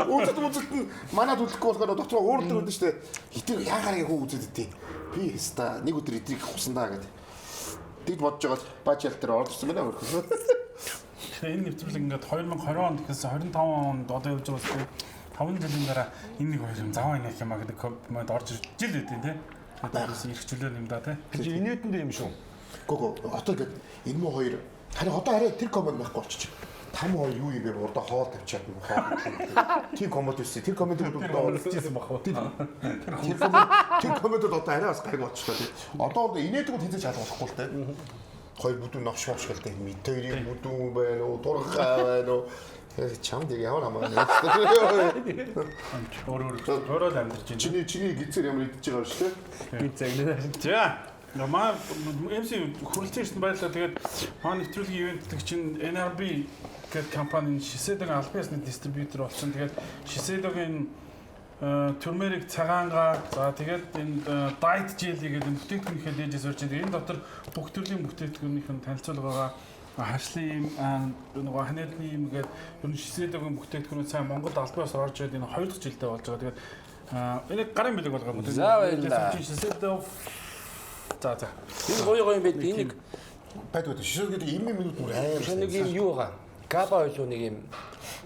Үзэлт үзэлт нь манад үлдэхгүй болохоор дотроо уурдаг байдаг шүү дээ. Хитэр яагаар яг үзээд идэв. Би хэста нэг өдөр эдрийг хусан даа гэдэг. Тэгж бодож байгаа бааж ялт дээр орж ирсэн байна өөрхөн. Тэгэхээр энэ нэвтрүүлэг ингээд 2020 онд гэхээс 25 онд одоо явж байгаа үстэй 5 жилийн дараа энэ нэг хоёр юм заваа инех юм а гэдэг коммент орж ирж жил үдин тий. Тэрээс ирэх чөлөө юм да тий. Тэр чинь инээдэндээ юм шүү. Гүг одоо ингээд энэ муу хоёр харин одоо арай тэр коммент байхгүй болчих. Там хоёр юу юм бэ? Урдаа хоол тавьчаад нэг хоол. Тийм коммент үсэ. Тэр комментүүд одоо орчихсон баг уу? Тэр комментүүд одоо арай бас гайг болчихлоо тий. Одоо инээдэг бол хизээж шалгуулахгүй л тий. Хоёр бүдүүн новш мовш гэлтэй мэд хоёрын бүдүүн байна уу, турхаа байна уу? Чамд яг ямар хамаа. Өөр өөр өөрөө л амьдарч байна. Чиний гизээр ямар идэж байгаа юм шүү тий. Гиз загнаа. За. Маа MC хүрэлцэн ирсэн баярлалаа. Тэгээд манай нэвтрүүлгийн ивент гэдэг чинь NRB гэдэг компани Shiseido-гийн албан ёсны дистрибьютор болсон. Тэгээд Shiseido-гийн турмерик цагаангаа за тэгээд энэ diet gel гэдэг энэ бүтээгдэхүүнийхээ дээжээс урьж байна. Энэ дотор бүх төрлийн бүтээгдэхүүнийх нь танилцуулга байгаа. Харшлын юм нөгөө ханелны юм гээд ер нь шисэдэгэн бүтээгдэхүүнүүд сайн Монголд албан ёсоор орж ирээд энэ 2 дахь жилдээ болж байгаа. Тэгээд энийг гарын бэлэг болгоо. За баярлалаа. Шисэдэ. За за. Энэ гоё гоё юм байд. Энийг байдаг. Шисэд гэдэг юм минут бүр амар. Нэг юм юу байгаа. Габа ойлуу нэг юм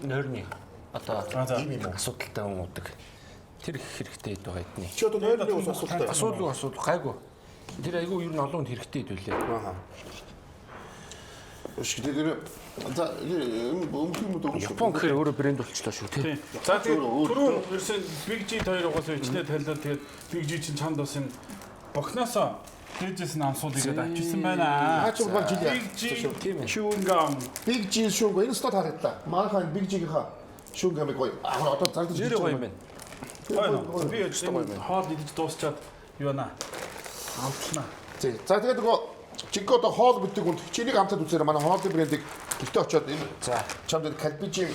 нойрны одоо асуудалтай хүн удаг. Тэр их хэрэгтэй хэд байгаа эдний. Чи одоо нойрны ус асуудалтай. Асуудал асуудал гайгүй. Тэр айгүй ер нь олон хүнд хэрэгтэй хэд үлээ. Аа. Тэр за өмнөх юм уу? Япон гэхээр өөрөө брэнд болчлоо шүү тий. За тэгээд түрүүн ерөөсөн Big G хоёр угаасаа ичнээ талиад тэгээд Big G чинь чамд бас энэ бохноосоо дээжээс нь амсуул игээд авчирсан байна. Наа чи бол жил яа. Big G тийм ээ. Chewing gum. Big G шүүг энэ стол харагдлаа. Манайхан Big G-ийнхаа chewing gum-ыг гоё. Аа одоо зардаж нэр гоё юм байна. Би өчтөр гоё юм. Хоол идэж дуусчаад юу байна? Амтлана. За тэгээд нөгөө Жинхэнэ одоо хоол мэддэг хүнд чинийг амтад үзээрэй. Манай хоолны брендийг гэртээ очиод энэ за чамд кальбижим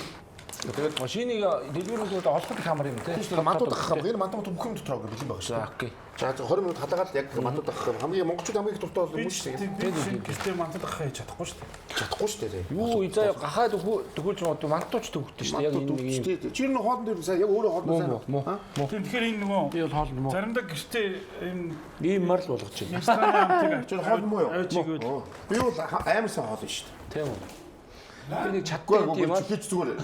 тэгээд машиныг дэлгүүрүүд олоход их амар юм тий. Тийм шүү дээ. Мантууд авах юм. Энэ мантууд бүх юм дотор бэлэн байгаа шүү. За окей. За 20 минут хадагаад яг мантууд авах юм. Хамгийн монголчууд хамгийн их дуртай бол юм шүү дээ. Би гэртээ мантууд авах хийж чадахгүй шүү дээ. Чадахгүй шүү дээ. Юу заа гахаад төхүүлж магадгүй мантууч төгтөн шүү дээ. Яг энэ нэг юм. Чи энэ хоолн дээр сайн яг өөрөө хоолн сайн. Муу. Тийм тэгэхээр энэ нөгөө би бол хоолнд муу. Заримдаа гэртээ энэ ийм мар л болгож байна. Рестораны амтыг авчир хоол муу юу? Би бол амар сайн хоол шүү дээ. Тийм үү. Би нэг чадахгүй юм аа. Хийж зүгээр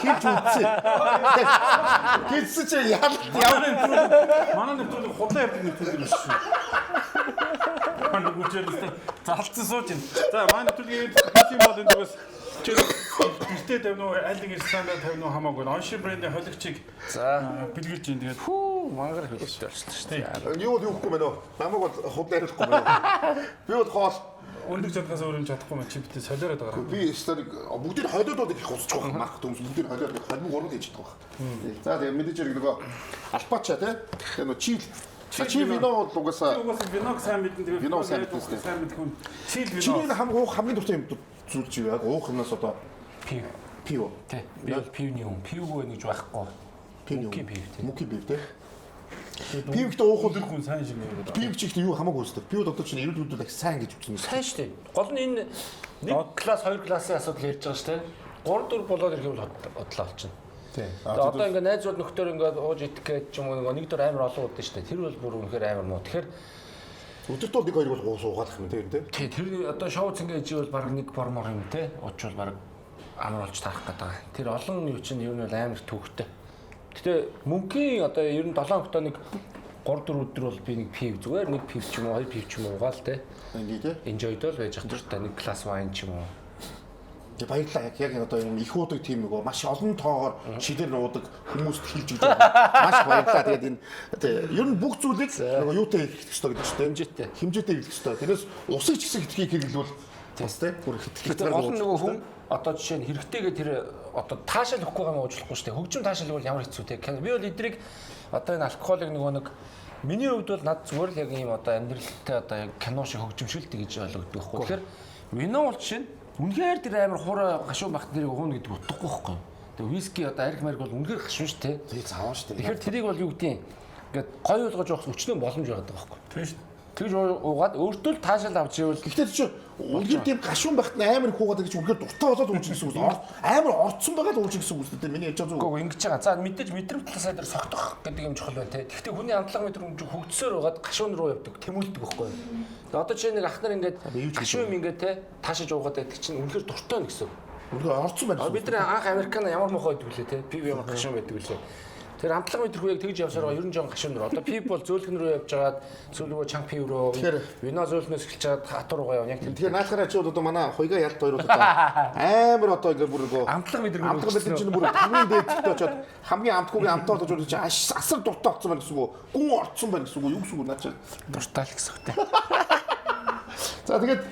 хийж үзсэн. Хийсэн чи яалт ямар манай нэвтрүүлэг худлаа явдаг нэвтрүүлэг биш шүү. Манай гүчээрээс залцсан сууж байна. За манай нэвтрүүлгийн юм бол энэ зүгээс чи гэртээ тавина уу аль нэг ресторандаа тавина уу хамаагүй. Онши брендийн холигчийг за бэлгэлж байна. Тэгээд хүү мангар хөлтэй болчихлоо шүү дээ. Юу л юухгүй мэн үү? Намайг бол худлаа ярихгүй мэн үү? Би бол хоол өндөг чадхаас өөр юм чадахгүй мэн чи битээ солиороод байгаа. Би өстөр бүгдийг холиод бол их усчих байх марк төмс бүгдийг холиод холимог гурав хийж чадах байх. За тэгээ мэдээж хэрэг нөгөө алпача тий. Тэгээ нөгөө чил. Чил вино бол угаасаа виног сайн мэдэн тэгээ вино сайн мэдэн сайн мэдэх хүн чил вино. Чиний хамгийн уух хамгийн дуртай юм зүйл чи яг уух юмнаас одоо пив. Пиво. Тий. Би бол пивний хүн. Пивгүй гэж байхгүй. Пивний хүн. Пив тий. Мөнхийн пив тий. Пив гэхдээ уух бол хүн сайн шиг юм. Пив чи ихтэй юу хамаагүй үстэй. Пив одоо чинь эрүүл мэндүүд их сайн гэж үзсэн. Сайн шүү дээ. Гол нь энэ нэг класс, хоёр классын асуудал ярьж байгаа шүү дээ. 3 4 болоод ирэх юм бол бодлоо олчихно. Тийм. Одоо ингээ найзууд нөхдөр ингээ ууж идэх гээд ч юм уу нэг дөр амар олон удаа шүү дээ. Тэр бол бүр үнэхээр амар муу. Тэгэхээр өдөрт бол нэг хоёр бол суугаалах юм тийм тий. Тий, тэр одоо шоу цэнгээ иживэл баг нэг бормор юм тий. Уучвал баг амар болж таарах гэдэг. Тэр олон юу чинь ер нь бол амар төвхтэй. Гэтэ мөнхийн одоо ер нь 7 хоногт нэг 3 4 өдөр бол би нэг пив зүгээр нэг пив ч юм уу хоёр пив ч юм уу уугаал те. Ингээ те. Enjoy дол байж ах дуртай нэг класс wine ч юм уу. Тэг баярлалаа яг яг одоо юм их уудаг тийм нөгөө маш олон тоогоор шилээр нуудаг хүмүүст хэлж өгч байгаа. Маш баярлалаа. Тэгээд энэ ер нь бүх зүйлийг нөгөө юутай хийх ёстой гэдэг чинь хэмжээтэй. Хэмжээтэй хийх ёстой. Тэрнээс усыг ч гэсэн хэтэрхий хэрэглүүл бас те бүр хэтэрхий. Гол нь нөгөө хүн одоо жишээ нь хэрэгтэйгээ тэр одоо таашаал өгөхгүй байгаа юм уучлахгүй шүү дээ. Хөгжим таашаал бол ямар хэцүү те. Би бол эдрийг одоо энэ алкоголыг нөгөө нэг миний хувьд бол над зүгээр л яг ийм одоо амьдралтай одоо яг кино шиг хөгжим шиг л тэгж ойлгодог байхгүй. Тэгэхээр вино бол жишээ нь үнэхээр тэр амар хуурай гашуун байх тэрийг ууна гэдэг утгагүй байхгүй. Тэгээ виски одоо арх марх бол үнэхээр гашуун шүү дээ. Тэгээ заваа шүү дээ. Тэгэхээр тэрийг бол юу гэдгийг ингээд гоё болгож явах өчнөө боломж байгаа байхгүй. Тийм шүү. Тэгж уугаад өөртөө л таашаал авч ивэл гэхдээ чи үнэхээр тийм гашуун байхад нь амар их уугаад гэж үнэхээр дуртай болоод ууж гэсэн үг. Амар орцсон байгаа л ууж гэсэн үг үү миний ярьж байгаа зүйл. Үгүй ингэж байгаа. За мэдээж мэдрэмж талаасаа дээр согтох гэдэг юм чухал байна те. Гэхдээ хүний амтлага мэдрэмж хөгжсөөр байгаад гашуун руу явдаг, тэмүүлдэг байхгүй юу. Тэгээ одоо чи нэг ах нар ингээд гашуун юм ингээд те таашааж уугаад байдаг чинь үнэхээр дуртай нь гэсэн үг. Үнэхээр орцсон байна. Бид нар анх Американа ямар мохоо байдаг вүлээ те. Пив ямар гашуун байдаг вүлээ. Тэр амтлага мэдрэхүү яг тэгж явсаар байгаа ер нь жоон гашуун руу. Одоо пив бол зөөлхөн рүү явж байгаад сүүл рүү чанга пив рүү вино зөөлхнөөс эхэлж байгаад хатуу руугаа явна яг тэр. Тэгэхээр наахаараа чи одоо манай хуйгаа ялт хоёр одоо амар одоо ингээ бүр нөгөө амтлага мэдрэхүү амтлага мэдрэг чинь бүр хамгийн дээдтэй очоод хамгийн амтгүйгийн амтаа болж чи асар дуртай болсон байна гэсэн үг үү? Гүн орцсон байна гэсэн үг үү? Юу гэсэн үг наа чи? Дуртай л гэсэн үг те. За тэгээд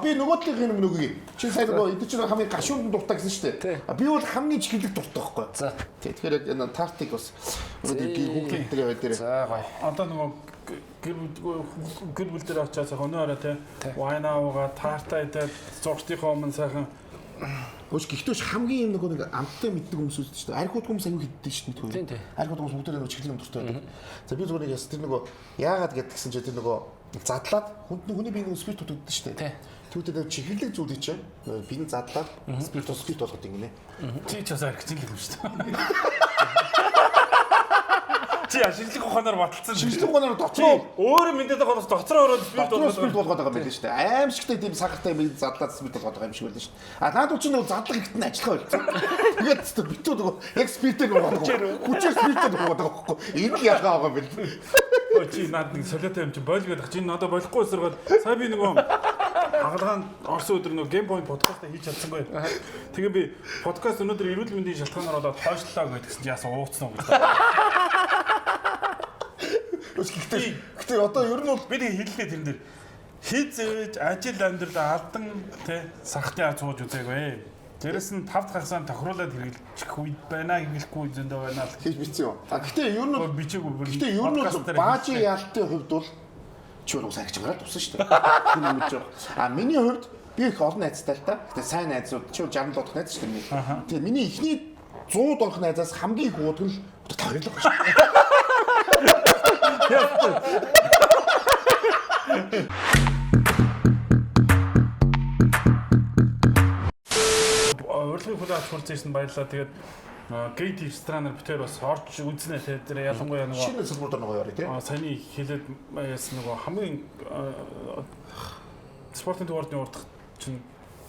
би нөгөө талын юм нөгөөг. Чи сайн нөгөө эд чинь хамгийн гашуун дуртай гэсэн шүү дээ. Би бол хамгийн чихэрлэг дуртай байхгүй. За. Тэгэхээр яг энэ тартыг бас өнөөдөр хүүхдүүдтэй яваа дээр. За гоё. Одоо нөгөө гэр бүл дээр очиад сайхан өнөө орой те. Вайна уугаа тарта идээд зургтынхаа өмнө сайхан Өш гэхдээ хамгийн юм нөгөө нэг амттай мэддэг хүмүүс үүсдэг шүү дээ. Арх ууд хүмүүс аюу хиддэг шүү дээ. Арх ууд хүмүүс бүгдээрээ нөгөө чихэрлэг юм дуртай байдаг. За би зүгээр нэг яс тэр нөгөө яагаад гэдгсэн чи тэр нөгөө Задлаад хүний биеийн спирт дутагддаг шүү дээ. Тэгвэл чихэрлэг зүйлийг чинь биеийн задлаад спирт болгоод ингэнэ. Чи ч бас архич л юм шүү дээ. Чи шинжлэх ухаанаар баталсан. Шинжлэх ухаанаар дотроо өөрөө мэдээд байгаа болохоос дотроо ороод спирт болгоод спирт болгоод байгаа юм байна шүү дээ. Аимшигтай тийм сахартай юм задлаад спирт болгоод байгаа юм шиг байлаа шүү дээ. А наад чинь нөгөө задлах ихт нь ажиллах байлцсан. Тэгээд битүү нөгөө яг спиртээр болгоод байгаа. Хүчээр спиртээр болгоод байгаа байхгүй. Энэ л ялгаа байгаа юм байна. Өө чи наад нэг солиотой юм чи болгоод чи энэ одоо болохгүй эсэргээд сая би нөгөө хагалгаанд орсон өдөр нөгөө Game Point подкастаа хийж чадсангүй. Тэгээ би подкаст өнөөдөр эрүүл мэндийн шалтгаанаар болоод хойшлоо гэдгсэн чи яасан ууцсан уу гэж. Гэхдээ одоо ер нь бол би тэг хэллээ тэрэн дээр хизээж ажил амьдрал алдан тэ сахтын аз сууж үзээгүй. Дээрэс нь 5 дахь хагасаа тохируулаад хэрэглэх үед байна, хэрэглэхгүй үед зөндөө байна л хийж бичсэн юм. А гэхдээ ер нь бол бичээгүй. Гэхдээ ер нь бол баажийн ялтын хувьд бол чи бол сайн гэж гараад тусан шүү дээ. Тэр юм гэж байгаа. А миний хувьд би их олон найзтай л та. Гэхдээ сайн найзууд чи бол 67 дахь найз шүү дээ. Тэгээ миний эхний 100 дахь найзаас хамгийн их уудаг нь та хоёр л байгаа шүү дээ. Урилгын хүлээн авч хүрч ирсэн баярлалаа. Тэгээд Гейт ресторанаар битээр бас орж үзнэ те тэр ялангуяа нөгөө шинэ салбар нөгөө ярив те. Саяны хэлээд яасан нөгөө хамгийн спортын дугаарны урдах чинь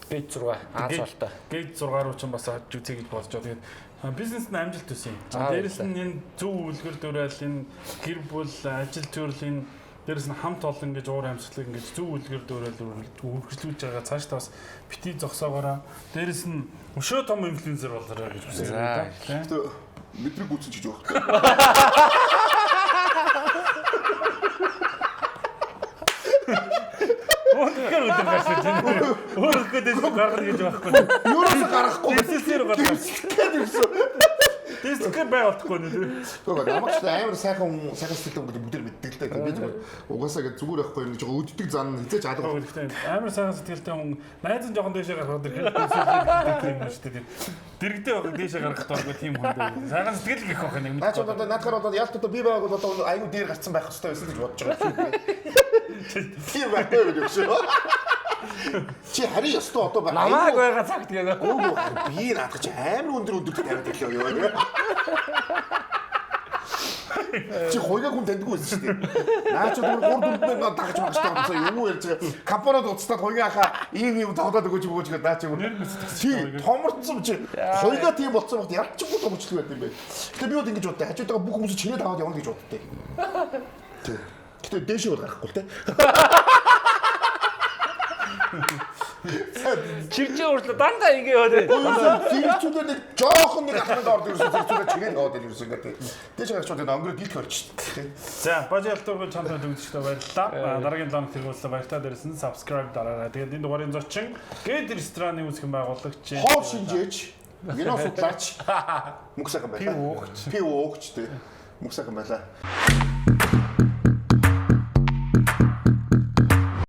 Гейт 6 Аз болтой. Гейт 6 руу чинь бас орж үзье гэж бодож байгаа. Тэгээд бизнес нь амжилт төсөн. Дээрэс нь энэ зөв үлгэр дуурайл энэ гэр бүл ажил төрөл энэ дээрэс нь хамт олон гэж уур амьсгалыг ингэж зөв үлгэр дуурайл үргэлжлүүлж байгаа. Цаашдаа бас бити зогсоогоороо дээрэс нь өшөө том инфлюенсер болоорой гэж хүсэж байна. Гэтэ мэдрэг гүцэн ч гэж байгаа. Үнэхээр өдөр гарч ирж байна. Өөрөөхөө дэс гаргана гэж байхгүй. Юуроос гаргахгүй. Дэсээр гаргах. Дэсгээр бай болтохгүй нэ. Тэгвэл намайг ч амар сайхан сайхан сэтгэлтэй хүн гэдэг бүгд мэддэг л дээ. Би зүгээр угаасаа гэж зүгээр байхгүй юм гэж өддөг зан хизээч алга. Амар сайхан сэтгэлтэй хүн найз нь жоохон дээшээ гаргах ирэхэд дэсээр юм шүү дээ. Дэрэгдээ байх дээшээ гаргах дургүй тийм хүн дээ. Сайхан сэтгэл гэх байх нэг. Наач одоо наадхаар одоо ялт одоо би байгааг бол одоо айгүй дээр гарцсан байх хэрэгтэй байсан гэж бодож байгаа юм шүү. Тийм байхгүй гэж шүү. Чи харин ёстой одоо байх. Намайг байгаа цагт гэдэг. Үгүй би наадах чи амар өндөр өндөр тавиад ирлээ юу. Чи хоёрыг хүн таньдгүй байсан шүү дээ. Наа чи бүр 3 4 мянга дагаж магштай болсон юу ярьж байгаа. Компаниуд уцтаад хоёрын хаа ийм юм тоглоод өгөөч өгөөч гэдэг наа чи бүр. Чи томорцсон чи хоёроо тийм болцсон багт ялчгүй томчлог байт юм бэ. Гэтэ би бол ингэж боддог. Хажуудаа бүх хүмүүс чирээд аваад явна гэж боддог. Тий. Гэтэ дээшээ бол гарахгүй л те. Чиржээ уурлаа дандаа ингэ яваад байна. Зэрэгцүүлээ нэг жоохон нэг ахмад ордог ерөөсөн зэрэгцүүлээ чирээд яваад ирсэн ингээд. Дээш гарчууд энэ өнгөрөө дийлэх болж шүү дээ. За, бажи алтуур чамтай төгсөхдөө баярлалаа. Дараагийн 7 хоног тэргүүлсэн баяртай дээрсэн subscribe дараарай. Тэгээд энэ дугаарын зочин Гэт рестораны үүсгэн байгуулагч хоол шинжээч, вино судлаач мөнх сайхан байлаа. Пив уугч. Пив уугч тий. Мөнх сайхан байлаа.